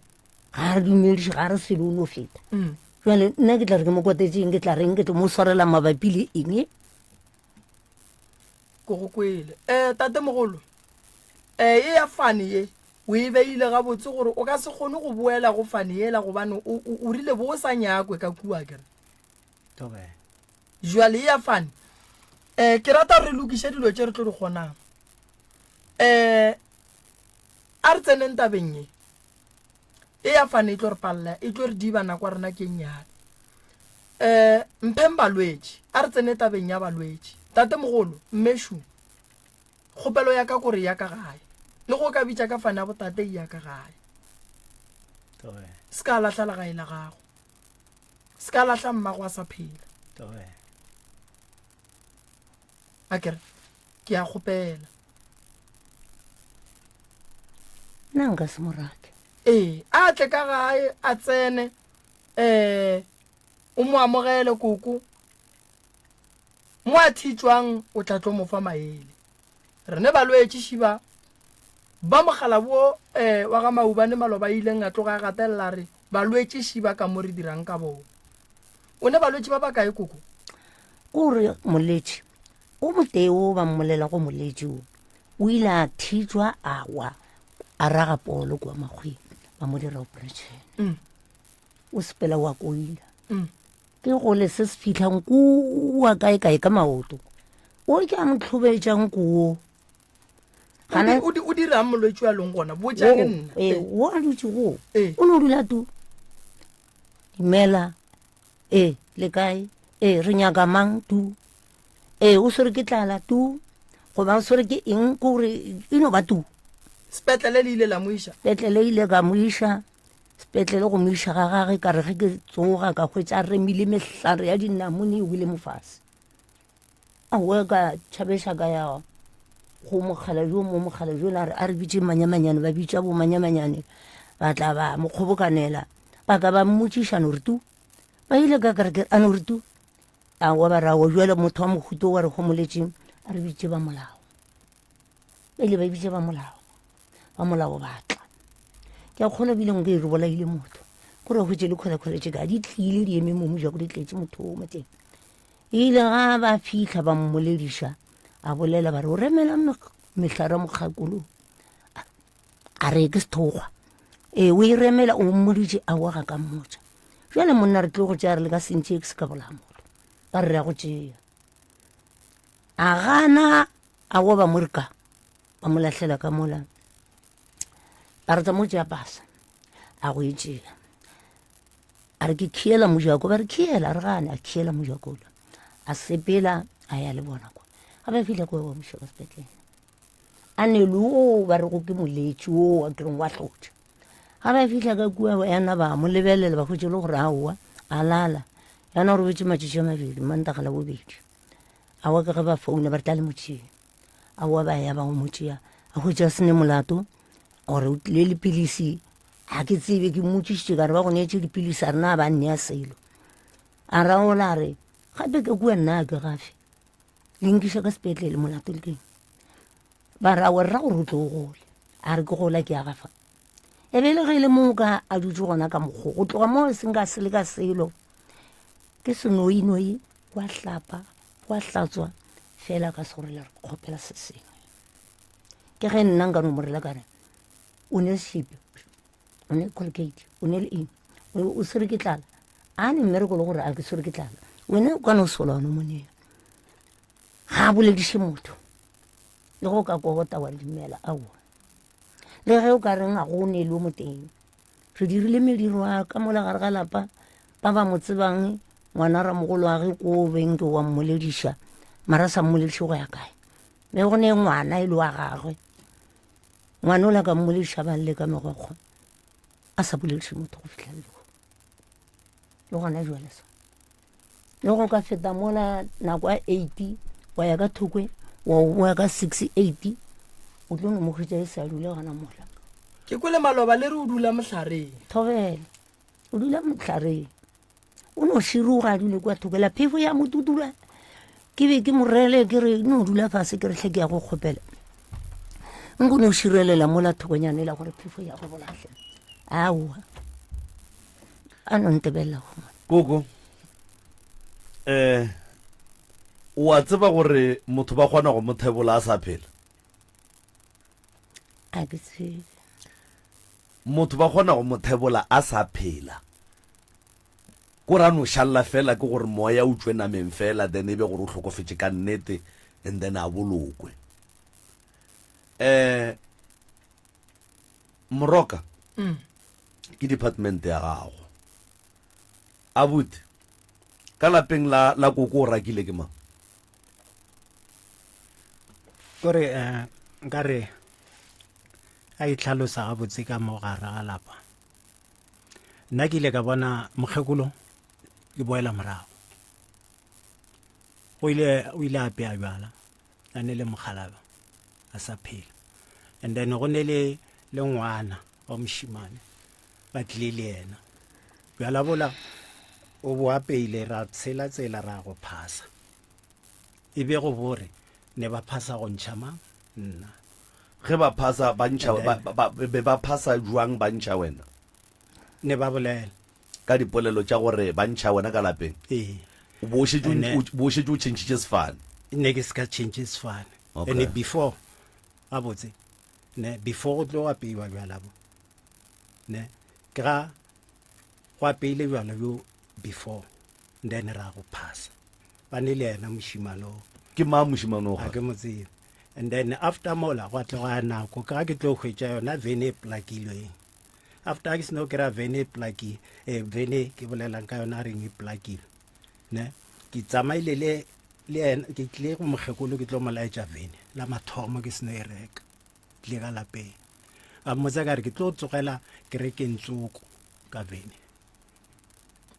ga re dumediše ga re selo o no feta jale nna ke tla re ke mo kwatetseng ke tla reng ke tlo mo swarela mabapi le eng Ke go kwele. Um tatemogolo, um ye ya fane ye o e beile gabotse gore o ka se kgone go boela go fane yela gobane o, o, o rile bo o sa nyakwe ka kua kere. Tobe. Jwale ye ya fane, um ke rata gore re lokiše dilo tše re tlo di kgonang. Um a re tseneng tabeng ye. E ya fane e tlo re palela, e tlo re diba nako ya rena ke e nnyane. Um mpheng balwetši, a re tsene tabeng ya balwetši. Tatemogolo, mmešu, kgopelo ya ka kore ya ka gae. Le go ka bitša ka fane ya botate e ya ka gae. Se ka lahla legae la gago. Se ka lahla mmago a sa phela. A kere, ke a kgopela. Nna nka se mo rate. Ee, a tle ka gae a tsene um o mo amogele koko mo a thitšwang o tla tlo mo fa maele. Re ne balwetši šiba ba mogala wo um wa ga Maubane maloba a ileng a tloga a gatelela re balwetši šiba ka mo re dirang ka bona. O ne balwetši ba bakae koko? Ko re moletši o motee wo ba mmolela go moletši wo o ile a thitšwa a wa a raga polo kua makgweng ba mo dira operation mm. o sepela wa koila mm. ke gole se se fitlhang kua kae kae ka maoto o ke a mo tlhobetšang koo o dirang molwetši wa leng gona botšang nna ee wo a dutse go o ne o dula tu dumela ee le kae ee re nyaka mang tu ee o swere ke tlala tu goba o swere ke eng ke gore e no ba tu sepetlele le ile la mo iša sepetlele ile ka mo iša sepetlele go mo iša ga gage ka re ge ke tsoga ka hwetša a remile mehlare ya dinamone e wile mofase aowa ka tšhabeša ka ya go mogala jo mo mogala jo la re a re bitše manyamanyane ba bitša bo manyamanyane ba tla ba mo kgobokanela ba ka ba mmotšiša no re tu ba ile ka kereke a no re tu aowa ba re aowa jale motho wa mohuto wa re homoletšeng a re bitše ba molao ba ile ba bitše ba molao ba molao ba tla ke a kgona bile nko e re bolaile motho kore hwetše le kgwelekhwele tše ka di tlile di eme mo mojako di tletše motho o mo teng ile ga ba fitlha ba mmolediša a bolela ba re o remela mehlare mokgakolo a re ke sethokgwa ee o e remela o mmoditše a wa ga ka mmotša jale monna re tlo go tšea re le ka sentše ke se ka bolaya motho ba re re ya go tšea a gana a wa ba mo re ka ba mo lahlela ka mola ba re tsa mo tšea pasa a go e tšea a re ke khiela mojako ba re khiela re gane a khiela mojako ola a sepela a ya le bona kwa ga ba fitlha kwa wa moša ka sepetlele a ne le o ba rego ke moletši o a kereng wa hlotša ga ba fitlha ka kua yana ba mo lebelela ba hwetše le gore aowa a lala yana o robetše matšatši a mabedi mantaga la bobedi aowa ke ge ba founa ba re tla le motšheng aowa ba ya ba go mo tšea a hwetša a sene molato gore o tlile le pilisi ga ke tsebe ke mmotšišitše ka re ba go neetše dipilisi a rena a ba nnea selo a raola a re gape ke kua nna a ke gafe le nkiša ka sepetlele molato le keng ba ra wa rra gore o tlo o gole. A re ke gola ke ya gafa. E be e le ge e le mo ka a dutše gona ka mokgo go tloga mo se nka se le ka selo. Ke senoinoi wa hlapa wa hlatswa fela ka se gore le re kgopela se sengwe. Ke ge nna nka no mo rela ka re o ne sepe o ne colgate o ne le eng o swere ke tlala a ne mmereko le gore a ke swere ke tlala wena o ka no sola one monea ga a bolediše motho le go ka kobota wa dumela aowa le ge o ka reng ga go ne le o moteng re dirile mediro a ka mola gare ga lapa ba ba mo tsebang ngwana ramogolo wa ge ko beng ke wa mmolediša mara sa mmolediše go ya kae be go ne ngwana e le wa gagwe ngwana o la ka mmolediša ba lle ka megokgo a sa bolediše motho go fitlha lego le gona jale sa le go ka feta mola nako ya eight wa ya ka thokwe wa boya ka six eight o tlo no mo hwetša e sa dule gona mola. Ke kwele maloba le re o dula mohlareng. Thobela, o dula mohlareng. O no široga a dule kwa thoko la phefo ya mo tutula. Ke be ke mo rele ke re no dula fase ke re hle ke ya go kgopela. Nko no širelela mola thokonyane la gore phefo ya go bolahle. Aowa. A no ntebelela go. Koko, eh, o a tseba gore motho ba kgona go mo thebola a sa phela? A ke tsebe. Motho ba kgona go mo thebola a sa phela. Ko ra no šalla fela ke gore moya o tšwe nameng fela then e be gore o hlokofetše ka nnete and then a bolokwe. Eh, Moroka, mm. ke department ya gago. Abuti, ka lapeng la, la koko o rakile ke mang? Kore eh, nka re a itlhalosa gabotse ka mo gare ga lapa. Nna ke ile ka bona mokgekolo ke boela morago. O ile o ile a apea bjala a ne le mokgalaba a sa phela. And then go ne le le ngwana wa mošimane ba tlile le yena. Bjala bola o bo apeile ra tshela tsela ra go phasa. E be go bore ne ba phasa go ntšha mang? Nna. Ge ba phasa ba ntšha ba, ba, be ba phasa jwang ba ntšha wena? Ne ba bolela. Ka dipolelo tša gore ba ntšha wena ka lapeng? Ee. O bo o šetše o, bo o šetše o tšhentšhitše sefane? Ne ke se ka tšhentšhe sefane. Okay. And before, gabotse, ne, before go tlo apeiwa bjala bo, ne, ke ga go apeile bjala bjo before, then ra go phasa. Ba ne le yena mošimane o. Ke mang mošimane o? Ga ke mo tsebe. And then after mola gwa tloga ya nako ka ke tlo hwetša yona vene e plakilweng. After ke seno kry-a vene e plaki, eh, vene ke bolelang ka yona a reng e plakile. Ne? Ke tsamaile le le yena ke tlile go mokgekolo ke tlo mo laetša vene la mathomo ke seno e reka. Tlile ka lapeng. Ka mmotsa ka re ke tlo tsogela kerekeng tsoko ka vene.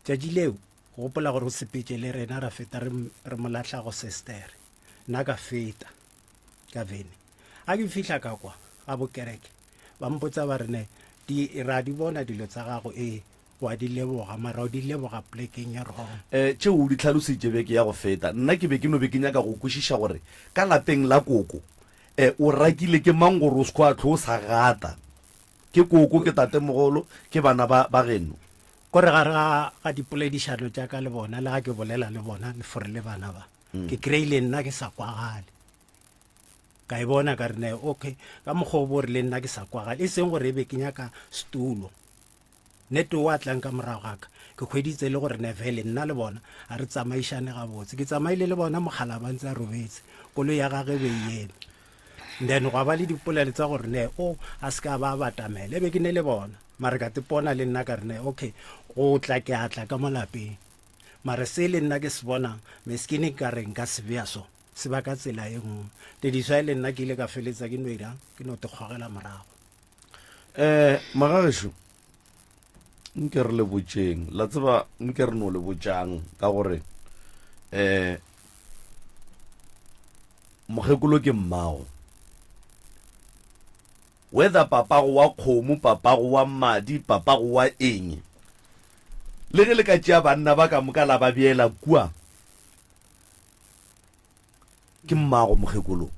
Tšatši leo gopola gore o sepetše le rena ra feta re, re mo lahla go sestere. Nna ka feta ka vene. A ke fihla ka kwa ga bokereke ba mpotsa ba re ne di ra di bona dilo tsa gago ee wa di leboga mara o di leboga plekeng ya wrong. Eh, tšeo o di hlalositše beke ya go feta. Nna ke be ke no be ke nyaka go kwešiša gore ka lapeng la koko eh, o rakile ke mang gore o se kwa hlwe o sa gata. Ke koko, ke tatemogolo, ke bana ba, ba geno. Kore gare ga, ga dipoledišano tša ka le bona, le ga ke bolela le bona, le fore le bana ba, ke kry-ile nna ke sa kwagale. Ka e bona ka re ne, okay, ka mokgwa o bo re le nna ke sa kwagale, e seng gore e be ke nyaka setulo. Nete o a tlang ka morago ga ka, ke hweditse le gore ne vele nna le bona a re tsamaišane gabotse. Ke tsamaile le bona mogala ba ntse a robetse, koloi ya gage e be e eme. Then gwa ba le dipolelo tsa gore ne o a se ka ba batamela, e be ke ne le bona. Mara ka tepona le nna ka re ne okay, go tla ke a tla ka mo lapeng. Mara se le nna ke se bonang, meskini ka re nka se bea so, se ba ka tsela e nngwe. Tediso e le nna ke ile ka feletsa ke no irang, ke no te kgogela morago. Eh, magagešo, nke re le botšeng, la tseba nke re no le botšang ka gore eh mokgekolo ke mmago. Whether papago wa kgomo, papago wa madi, papago wa eng, le ge le ka tšea banna ba ka moka la ba beela kua, ke mmago mokgekolo.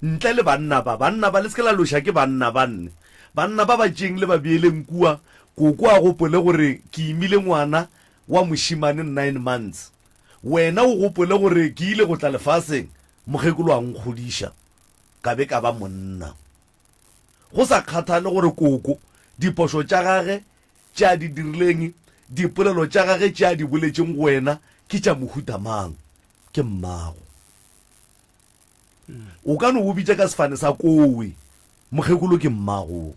Ntle le banna ba, banna ba, le se ke la loša ke banna ba nne. Banna ba ba tšeeng le ba beeleng kua, koko a gopole gore ke imile ngwana wa mošemane nine months. Wena o gopole gore ke ile go tla lefaseng, mokgekolo a nkgodiša, ka be ka ba monna. Go sa kgathale gore koko diphošo tša gage tše a di dirileng, dipolelo tša gage tše a di boletšeng go wena ke tša mohuta mang, ke mmago. O ka no o bitša ka sefane sa kowe, mokgekolo ke mmago.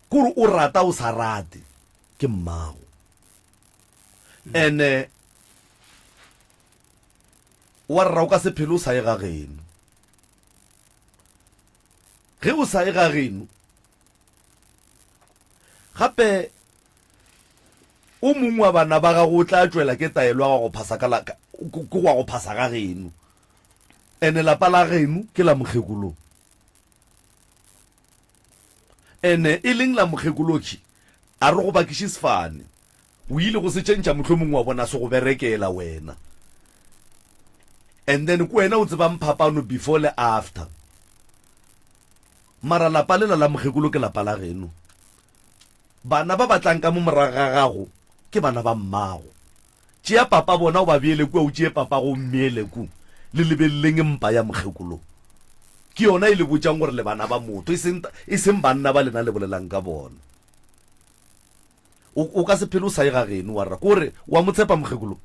Kore o rata o sa rate, ke mmago. Ene wa rra o ka se phele o sa ye ga geno. Ge o sa ye ga geno, gape o mongwe wa bana ba gago o tla tšwela ke taelo ya go phasa ka la ke go go phasa ga geno. Ene lapa la geno ke la mokgekolo. Ene e leng la mokgekoloki a re go bakiše sefane. O ile go se tšentšha mohlomongwe wa bona se go berekela wena. And then ke wena o tsebang phapano before le after. Mara lapa lela la mokgekolo ke lapa la geno. Bana ba ba tlang ka mo morago ga gago ke bana ba mmago. Tšea papa bona o ba beele kua, o tšee papago o mmeele ku. Le lebeleleng mpa ya mokgekolo. Ke yona e le botšang gore le bana ba motho, e seng, e seng banna ba lena le bolelang ka bona. O, o ka se phele o sa ye ga geno, wa rra. Ko re, wa mo tshepa mokgekolo?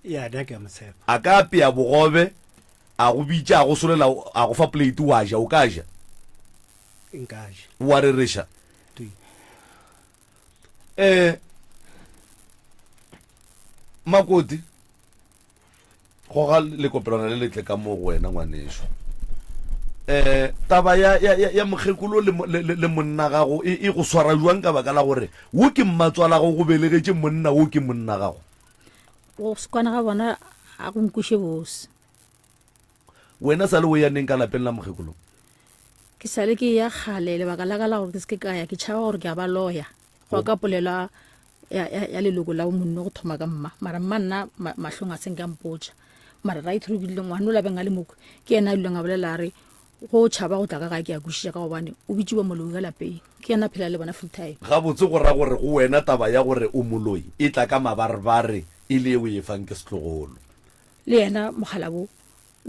Ya, nna ke a mo tshepa. A ka apea bogobe, a go bitša, a go solela, a go fa plate wa ja, o ka ja? Nka ja. Wa rereša? Tui. Eh, Makoti, goga lekopelwana le letle ka mo go wena ngwaneso. Eh, taba ya, ya, ya, ya mokgekolo le, le, le, le monna gago e, e go swara jwang ka baka la gore wo ke mmatswalago go belegetše monna wo ke monna gago? Go se kwana ga bona a go nkweše bose. Wena sa le o ya neng ka lapeng la mokgekolo? Ke sa le ke ya kgale, lebaka la ka la gore ke se ke ka ya, ke tšhaba gore ke a ba loya. Go ka polelo ya, ya, ya leloko la monno go thoma ka mma. Mara mma nna ma, mahlong a se nke a mpotša. Mara right through ke dile ngwana o labeng a le mokwe, ke yena a duleng a bolela a re go tšhaba go tla ka gae ke a kwešiša ka gobane o bitšiwa moloi ka lapeng. Ke yena a phela le bona full time. Gabotse go ra gore go wena taba ya gore o moloi e tla ka mabarebare e le ye o e fang ke setlogolo. Le yena mokgalabo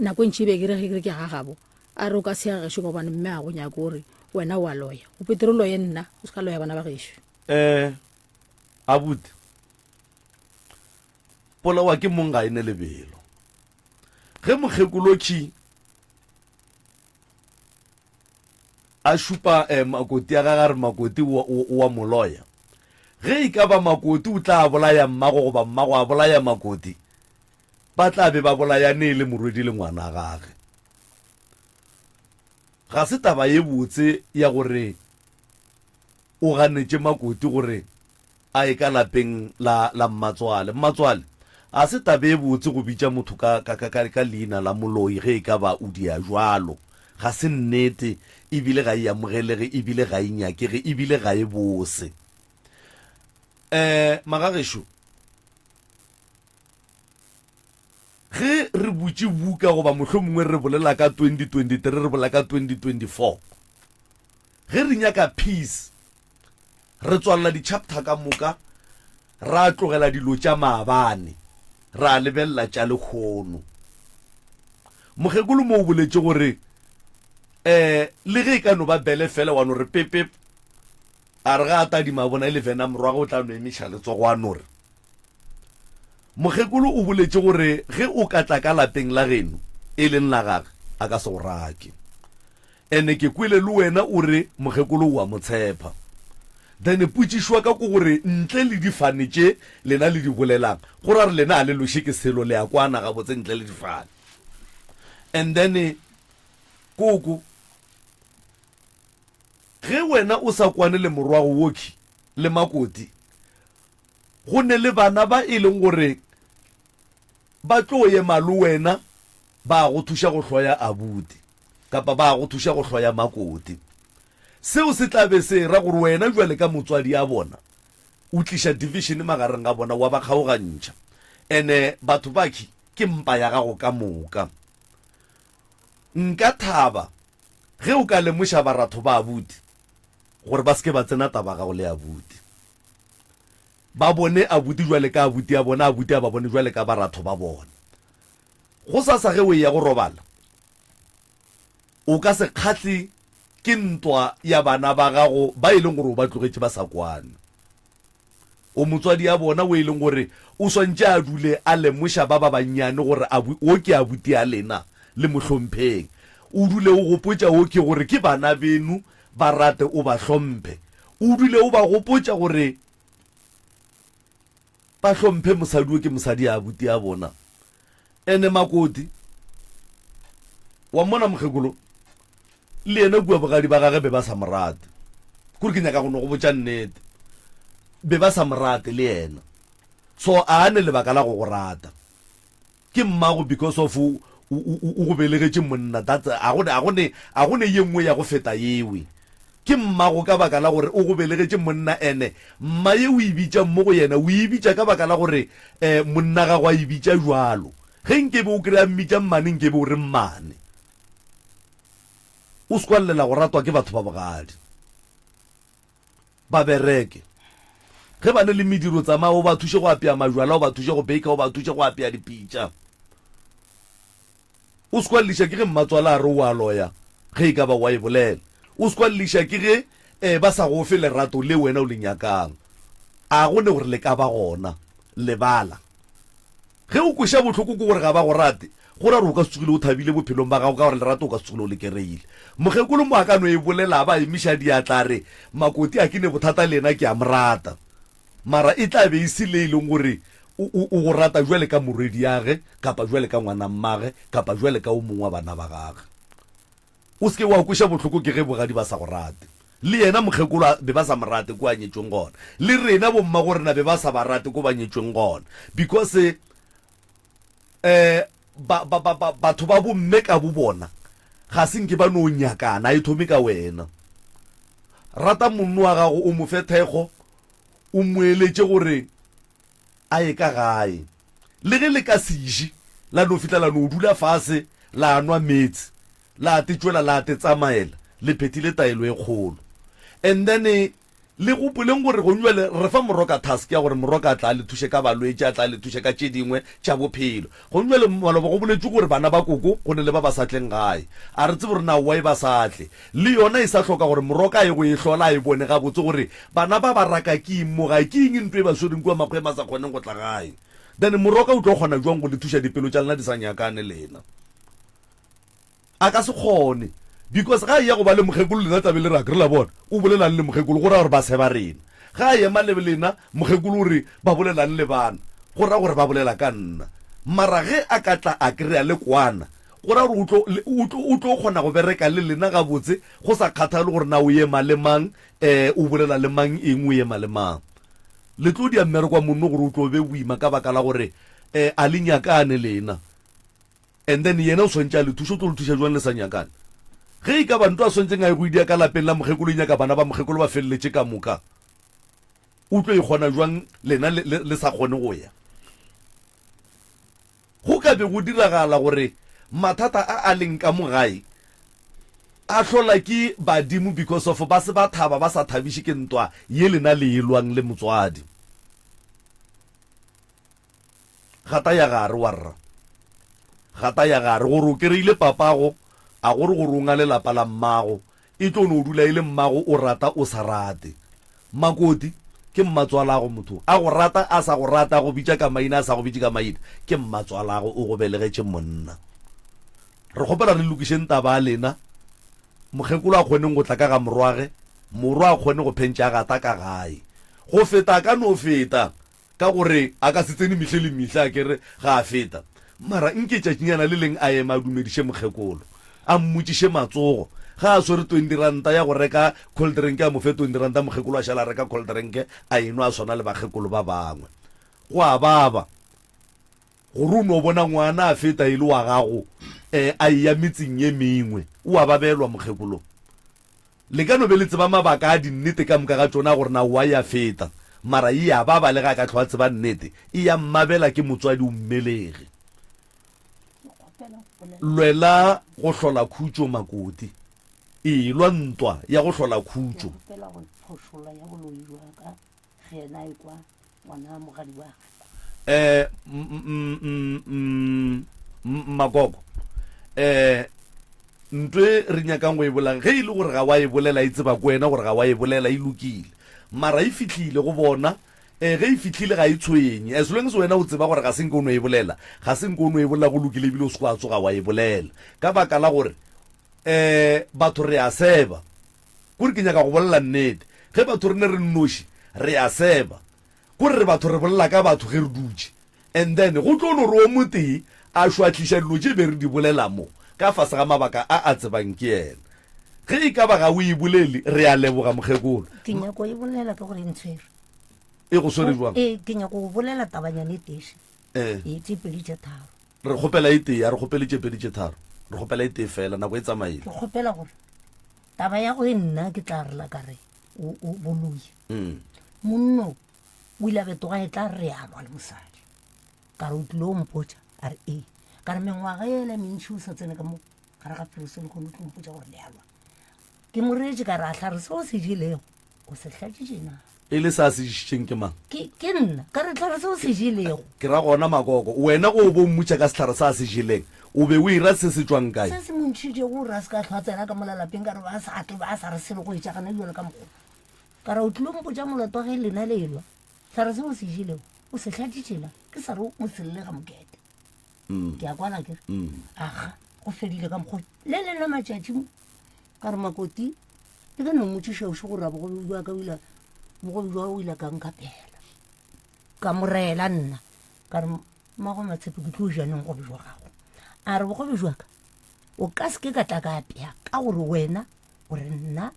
nako e ntši e be ke re ge ke re ke ga gabo a re o ka se ya gešo ka gobane mme a go nyake o re wena o a loya o petere o loye nna o se ka loya bana ba gešo. Eh abuti polawa ke mong ga e ne lebelo ge mokgekolotši a šupa eh, makoti a gage a re makoti o, o, o a mo loya. Ge e ka ba makoti o tla bolaya mmago goba mmago a bolaya makoti, ba tla be ba bolayane e le morwedi le ngwana gage. Ga se taba ye botse ya gore o ganetše makoti gore a ye ka lapeng la, la mmatswale. Mmatswale, ga se taba e botse go bitša motho ka, ka, ka, ka, ka leina la moloi ge e ka ba o dia bjalo. Ga se nnete, ebile ga e amogelege, ebile ga e nyakege, ebile ga e bose. Um, magagešo, ge re butše buka goba mohlomongwe re bolela ka 2023, re bolela ka 2024, ge re nyaka peace, Re tswalela di-chapter ka moka, ra tlogela dilo tša maabane, ra lebelela tša lehono. Mokgekolo mo o boletše gore um le ge e ka no ba bele fela wa no re pepep, a re ga a tadima a bona e le Vena morwagwe o tla no emiša letsogo a no re. Mokgekolo o boletše gore ge o ka tla ka lapeng la geno e leng la gage a ka se go rake. Ene ke kwele le wena o re mokgekolo o a mo tshepa. Then potšišo ya ka ke gore ntle le difane tše lena le di bolelang, go ra gore lena ga le loše ke selo, le a kwana gabotse ntle le difane. And then koko, ge wena o sa kwane le morwago wokhwi le makoti, go ne le bana ba e leng gore Ba tlo ema le wena ba go thuša go hloya abuti kapa ba go thuša go hloya makoti. Seo se tla be se era gore wena bjale ka motswadi a bona o tliša division magareng ga bona wa ba kgaogantšha. Ene batho bakhi ke mpa ya gago ka moka. Nka thaba ge o ka lemoša baratho ba abuti gore ba se ke ba tsena taba gago le abuti. Ba bone abuti jwale ka abuti ya bona, abuti a ba bone jwale ka baratho ba bona. Gosasa ge o eya go robala, o ka se kgahle ke ntwa ya bana ba gago ba e leng gore o ba tlogetše ba sa kwane. O motswadi ya bona o e leng gore o swantše a dule a lemoša ba ba bannyane gore abu, wo ke abuti ya lena, le mo hlompheng. O dule o gopotša wo ke gore ke bana beno, ba rate o ba hlomphe. O dule o ba gopotša gore ba hlomphe mosadi wo ke mosadi ya abuti ya bona. Ene makoti, wa mmona mokgekolo, le yena kua bogadi ba gage be ba sa mo rate. Kore ke nyaka go no go botša nnete. Be ba sa mo rate le yena. So a ne lebaka la go go rata. Ke mmago because of o o go belegetše monna that's a go a go ne a go ne ye nngwe ya go feta yewe. Ke mmago ka baka la gore o go belegetše monna ene mma ye o e bitšang mo go yena o e bitša ka baka la gore um monna gago a e bitša jwalo. Ge nkebe o kry-a mmitša mmane nkebe o re mmane. O se kwa llela go ratwa ke batho ba bogadi. Ba bereke. Ge ba ne le mediro tsamaya o ba thuše go apea majwala o ba thuše go baker o ba thuše go apea dipitša. O se kwa lliša ke ge mmatswala a re o a loya, ge e ka ba o a e bolela. O se kwa lliša ke ge eh, ba sa go fe lerato le wena o le nyakang. A go ne gore le ka ba gona. Lebala. Ge o kweša bohloko ke gore ga ba go rate, go ra gore o ka se tsogile o thabile bophelong ba gago ka gore lerato o ka se tsogile o le kereile. Mokgekolo mo a ka no e bolela a ba emiša diatla a re, Makoti a ke ne bothata le yena ke a mo rata. Mara e tla be e se le e leng gore o, o, o go rata bjale ka morwediage, kapa bjale ka ngwana mmage, kapa bjale ka o mongwe wa bana ba gage. O se ke wa kweša bohloko ke ge bogadi ba sa go rate. Le yena mokgekolo a, be ba sa mo rate ko a nyetšweng gona. Le rena bommagorena be ba sa ba rate ko ba nyetšweng gona. Because, eh, ba, ba, ba, ba, batho ba bomme ka bobona ga se nke ba no nyakana, a e thome ka wena. Rata monno wa gago, o mo fe thekgo, o mo eletše gore a ye ka gae. Le ge le ka se je, la no fihla la no dula fase la nwa meetse, la te tšwela la te tsamaela, le phethile taelo e kgolo. And then le gopoleng gore gong jwale re fa Moroka task ya gore Moroka a tla a le thuše ka balwetši, a tla a le thuše ka tše dingwe tša bophelo. Gong jwale maloba go boletšwe gore bana ba koko go ne le ba ba sa tleng gae. A re tsebe gore na why ba sa tle. Le yona e sa hloka gore Moroka a ye go e hlola a e bone gabotse gore bana ba ba raka ke eng mo gae, ke eng ntho e ba swereng kua makgweng ba sa kgoneng go tla gae. Then Moroka o tlo kgona jwang go le thuša dipelo tša lena di sa nyakane lena? A ka se kgone because ga a eya go ba le mokgekolo lena tla be le re akere la bona o bolelang le mokgekolo go ra gore ba seba rena. Ga a ema le lena mokgekolo o re ba bolelang le bana go ra gore ba bolela ka nna. Mara ge a ka tla a kry-a le kwana go ra gore o tlo, o tlo, o tlo kgona go bereka le lena gabotse go sa kgathale gore na o ema le mang, um o bolela le mang eng, o ema le mang. Le tlo dia mmereko wa monno gore o tlo be boima ka baka la gore um a le nyakane lena. And then yena o swantše a le thuše, o tlo le thuša jwang le sa nyakane? Ge e ka ba ntwa a swantšeng a ye go e dia ka lapeng la mokgekolo e nyaka bana ba mokgekolo ba feleletše ka moka, o tlo e kgona jwang lena le, le, le sa kgone go ya? Go ka be go diragala gore mathata a a leng ka mo gae a hlola ke badimo because of ba se ba thaba ba sa thabiše ke ntwa ye lena le e lwang le motswadi. Gata ya gare warra. Gata ya gare gore o kereile papago a gore gore o ngale lapa la mmago e tlo no dula e le mmago o rata o sa rate. Makoti ke mmatswalago motho a go rata a sa go rata a go bitša ka maina a sa go bitše ka maina ke mmatswalago o go belegetše monna. Re kgopela re lokišeng taba ya lena mokgekolo a kgoneng go tla ka ga morwage morwa a kgone go phentša a gata ka gae go feta a ka no feta Ka gore a ka se tsene mehle le mehle a ke re ga a feta. Mara nke tšatšinyana le leng a eme a dumediše mokgekolo, a mmotšiše matsogo. Ge a swere twenty ranta ya go reka cold drink a mo fe twenty ranta, mokgekolo a šala a reka cold drink a enwa a swana le bakgekolo ba bangwe. Go a baba gore o no bona ngwana a feta e le wa gago a eya metseng ye mengwe. O a babelwa mokgekolo. Le ka no be le tseba mabaka a dinnete ka moka ga tšona gore na why a feta, mara e ya baba le ge a ka hlwa a tseba nnete, e ya mmabela ke motswadi o mmelegi. Lwela go hlola khutšo Makoti. Ee, lwa ntwa ya go hlola khutšo. Ke kgopela go phošolla ya boloi jwa ka ge yena a ekwa ngwana mogadi wa gagwe. Eh, Makoko, eh, ntwe re nyakang go e bolela, ge e le gore ga wa e bolela, e tseba ko wena gore ga wa e bolela, e lokile. Mara e fihlile go bona, eh, ge e fihlile ga e tshwenye. As long as wena o tseba gore ga se nke o no e bolela, ga se nke o no e bolela go lokile ebile o se kwa tsoga wa e bolela. Ka baka la gore, eh, batho re a seba. Kore ke nyaka go bolela nnete. Ge batho re ne re nnoši, re a seba. Kore re batho re bolela ka batho ge re dutše. And then go tlo no re o motee a šwahliša dilo tše be re di bolela mo, ka fase ga mabaka a a tsebang ke yena. Ge e ka ba ga o e bolele, re a leboga mokgekolo. Ke nyako e bolela ka gore e ntshwere. E go swere jwang? Ee, ke nyako go bolela tabanyana e tee. Eh. Ee, tše pedi tše tharo. Re kgopela e tee, a re kgopele tše pedi tše tharo. Re kgopela e tee fela, nako e tsamaile. Ke kgopela gore taba ya go e nna ke tla rela ka re o o boloi. Mm. Monno o ile a betoga e tla re a lwa le mosadi. Ka re o tlile o mpotša, a re ee. Ka re mengwaga ela mentši o sa tsene ka mo gare ga feroso le kgone o tlo mpotša gore le a lwa. Ke mo reetše ka re a hlare se o se jelego o se hlatšitše na? E le sa se išitšeng ke mang? Ke, ke nna. Ka re hlare se o se jelego. Ke ra gona Makoko, wena ge o bo mmutša ka sehlare sa se jeleng, o be o ira se se tšwang kae? Se se mo ntšhitšego gore a se ka hlwa tsena ka mola lapeng, ka re ba sa tle ba sa re selo go etša gana bjalo ka mokgwa. Ka re o tlilo mpotša molato wa ge lena le elwa. Hlare se o se jelego, o se hlatšitše na? Ke sa re o se lle ga mokete. Ke a kwala ke re, aga, go fedile ka mokgwa. Le leng la matšatši Ka re, Makoti, e ka no mmotšiša oše gore a bogobe bja ka o ile, bogobe bja o ile ka nkapela. Ka mo reela nna, ka re, Mmago Matshepe, ke tlo ja neng bogobe jwa gago? A re, Bogobe jwa ka, o ka se ke ka tla ka apea ka gore wena o re nna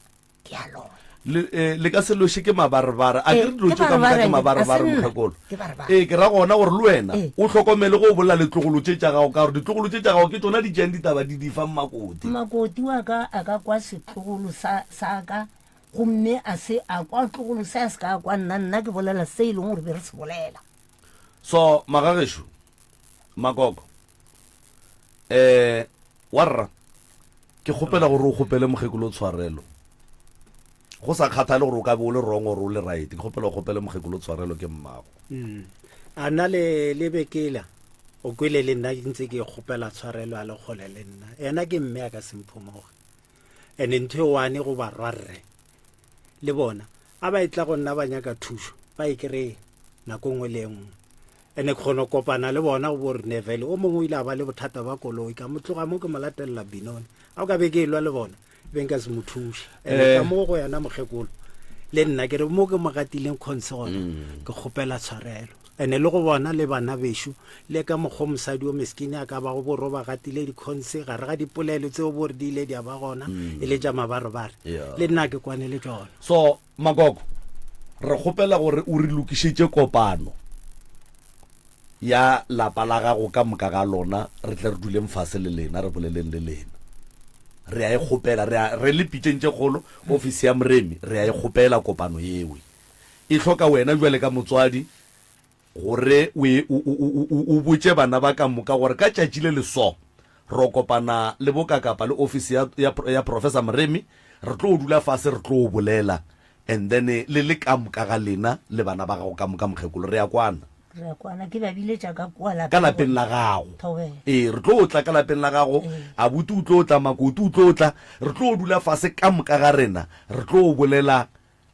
ke a lona. Le, eh, le ka se loše ke mabarebare. A Eh, ke re dilo ke tše ka moka ke mabarebare, mabarebare, a se nna, mokgekolo. ke barebare. Ee, ke ra gona gore le wena Eh. o hlokomele ge o bolela le tlogolo tše tša gago, ka gore ditlogolo tše tša gago ke tšona di tšeang ditaba di di fa mmakoti. Makoti wa ka a ka kwa setlogolo sa, sa ka, gomme a se a kwa tlogolo se a se ka a kwa nna, nna ke bolela se e leng gore be re se bolela. So, magagešo, makoko, eh, warra, ke kgopela gore o kgopele mokgekolo tshwarelo. Go sa kgathale gore o ka be o le wrong or o le right, ke kgopela o kgopele mokgekolo tshwarelo ke mmago. Mm. A nna le le bekela o kwele le nna ke ntse ke kgopela tshwarelo a le kgole le nna. Ena ke mme a ka semphomoge. Ene ntho e one go barwarre le bona a ba etla go nna ba nyaka thušo ba e kry nako nngwe le e nngwe ene ke kgona go kopana le bona go bo re nevele o mongwe o ile a ba le bothata ba koloi ka mo tloga mo ke mo latelela binone a o ka be ke elwa le bona be nka se mo thuše ene Eh. ka mo go yena mokgekolo le nna ke re mo ke mo gatileng kgontshe gona Mm. ke kgopela tshwarelo ene le go bona le bana bešo le ka mokgwa mosadi o meskini a ka bago borro ba gatile dikhonse gare ga dipolelo tseo bo re di ile di a ba gona mm. e le tša mabarebare le nna ke kwane le tšona so makoko re kgopela gore o re lokišetše kopano ya lapa la gago ka moka ga lona re tle re duleng fase le lena re boleleng le lena re a e kgopela re a re le pitšeng tše kgolo ofisi ya moremi re a e kgopela kopano yewe E hloka wena bjale ka motswadi gore o, e, o, o, o, o botše bana ba ka moka gore ka tšatši le le so ro kopana le bokakapa le ofisi ya, ya, ya Professor Moremi, re tlo dula fase re tlo bolela and then le le ka moka ga lena le bana ba gago ka moka mokgekolo re ya kwana. Re a kwana, ke ba biletša ka kua lapeng. Ka lapeng la gago. Thobela. Ee, re tlo tla ka lapeng la gago, abuti o tlo tla, makoti o tlo tla, re tlo dula fase ka moka ga rena, re tlo bolela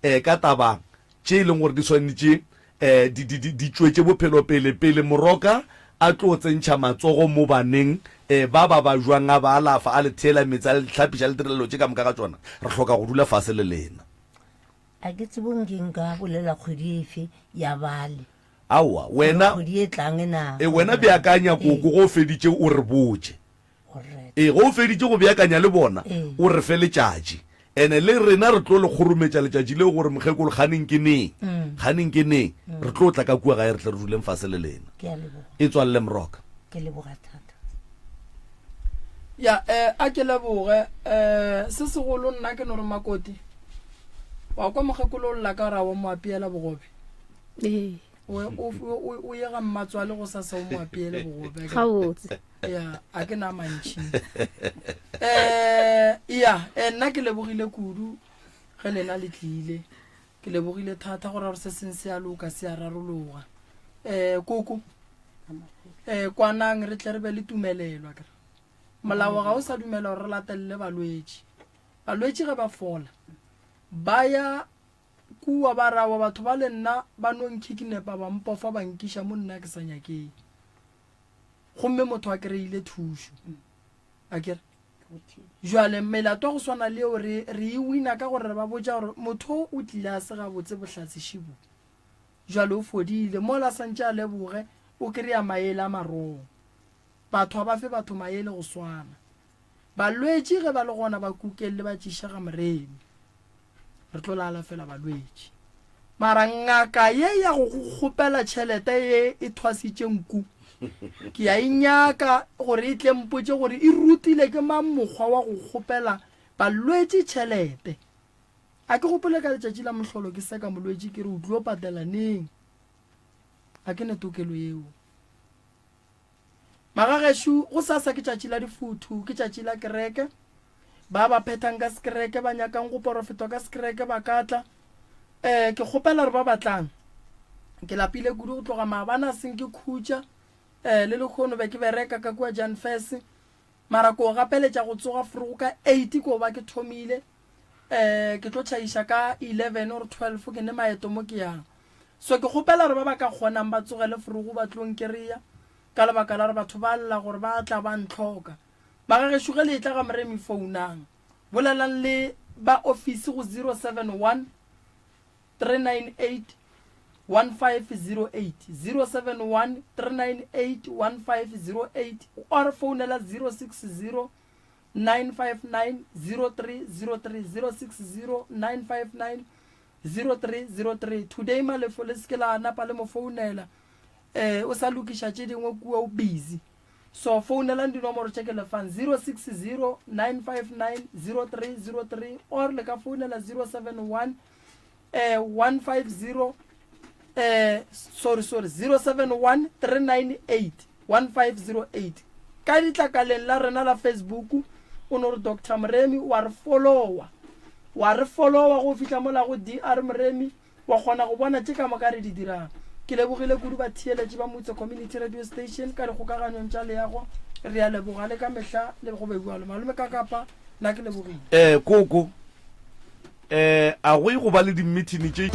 um ka taba tše e leng gore di swanetše um di, di, di, di tšwetše bophelo pele, pele moroka a tlo tsentšha matsogo mo baneng um ba ba ba jwang, a ba alafa, a le theela meetse, a le hlapiša, a le direla dilo tše ka moka ga tšona. Re hloka go dula fase le lena. A ke tsebe nke nka bolela kgwedi efe ya bale. Aowa, wena, Kgwedi e tlang na? e, wena beakanya koko, ge o feditše o re botše. Ee, ge o feditše go beakanya le bona, o re fe letšatši. Ene le rena re tlo le kgorometša letšatši leo gore mokgekolo kganeng ke neng, kganeng ke neng, re tlo tla ka kua gae re tle re duleng fase le lena. Ke a leboga. E tswalele Moroka. Ke leboga thata. Ya, eh, a ke leboge. Eh, se segolo nna ke no re Makoti, wa kwa mokgekolo o lla ka gore a wa mo apeela bogobe. Ee. O ye ga mmatswale go sa sa o mo apeele bogobe. Gabotse. Ya, a ke na mantši. Eh, ya, eh, nna ke lebogile kudu ge lena le tlile. Ke lebogile thata gore gore se seng se a loka se a rarologa. Eh, koko. Eh, kwanang re tle re be le tumelelo akere. Molao ga o sa dumela gore re latelele balwetši. Balwetši ge ba fola ba ya Kua ba ra wa batho ba le nna ba no nkhikinepa ba mpofa ba nkiša mo nna ke sa nyakeng. Gomme motho a kry-ile thušo. A kere? Jwale melato ya go swana le eo re, re e wina ka gore re ba botša gore motho o tlile a se gabotse bohlatse šibo. Jwale o fodile. Mola a santše a leboge o kry-a maele a marong. Batho ga ba fe batho maele go swana. Balwetši ge ba le gona ba kukelle ba tšiše ga Moremi. Re tlo lala fela balwetši. Mara ngaka ye ya go go kgopela tšhelete ye e thwasitše nku, ke a e nyaka gore e tle mpotše gore e rutile ke mang mokgwa wa go kgopela balwetši tšhelete. A ke gopole ka letšatši la mohlolo ke seka molwetši ke re o tlo patela neng. A ke ne tokelo yeo. Magagešo, gosasa ke tšatši la difuthu, ke tšatši la kereke. Ba ba phethang ka sekereke, ba nyakang go porofetwa ka sekereke ba ka tla. Um ke kgopela gore ba ba tlang, ke lapile kudu go tloga maabane a seng ke khutša, um le lekgono be ke bereka ka kua Jan Fes, mara ko gapeletša go tsoga forogo ka eight ko ba ke thomile, um ke tlo tšhaiša ka 11 or 12 ke ne maeto mo ke yang. So ke kgopela gore ba ba ka kgonang ba tsogele forogo ba tlo nkereya, ka lebaka la gore batho ba lla gore ba tla ba ntlhoka. Bagagešo ge le etla ga Moremi founang, bolelang le ba ofisi go 071 398 1508, 071 398 1508 or founela 060 959 0303, 060 959 0303. Today Malefo le se ke la napa le mo founela eh o sa lokiša tše dingwe kua o busy. So founelang dinomoro tše ke le fang 060 959 0303 or le ka founela 071 eh 150 eh sorry sorry 071 398 1508 ka ditlakaleng la rena la Facebook o no re Dr Moremi wa re followa wa re followa go fihla mola go DR Moremi wa kgona go bona tše ka moka re di dirang. Ke lebogile kudu batheeletši ba Mutse Community Radio Station ka dikgokaganyong tša leago. Re a leboga le ka mehla le go be bjalo. Malome Kakapa, nna ke lebogile. Eh, koko, eh, a go ye go ba le dimithini tše.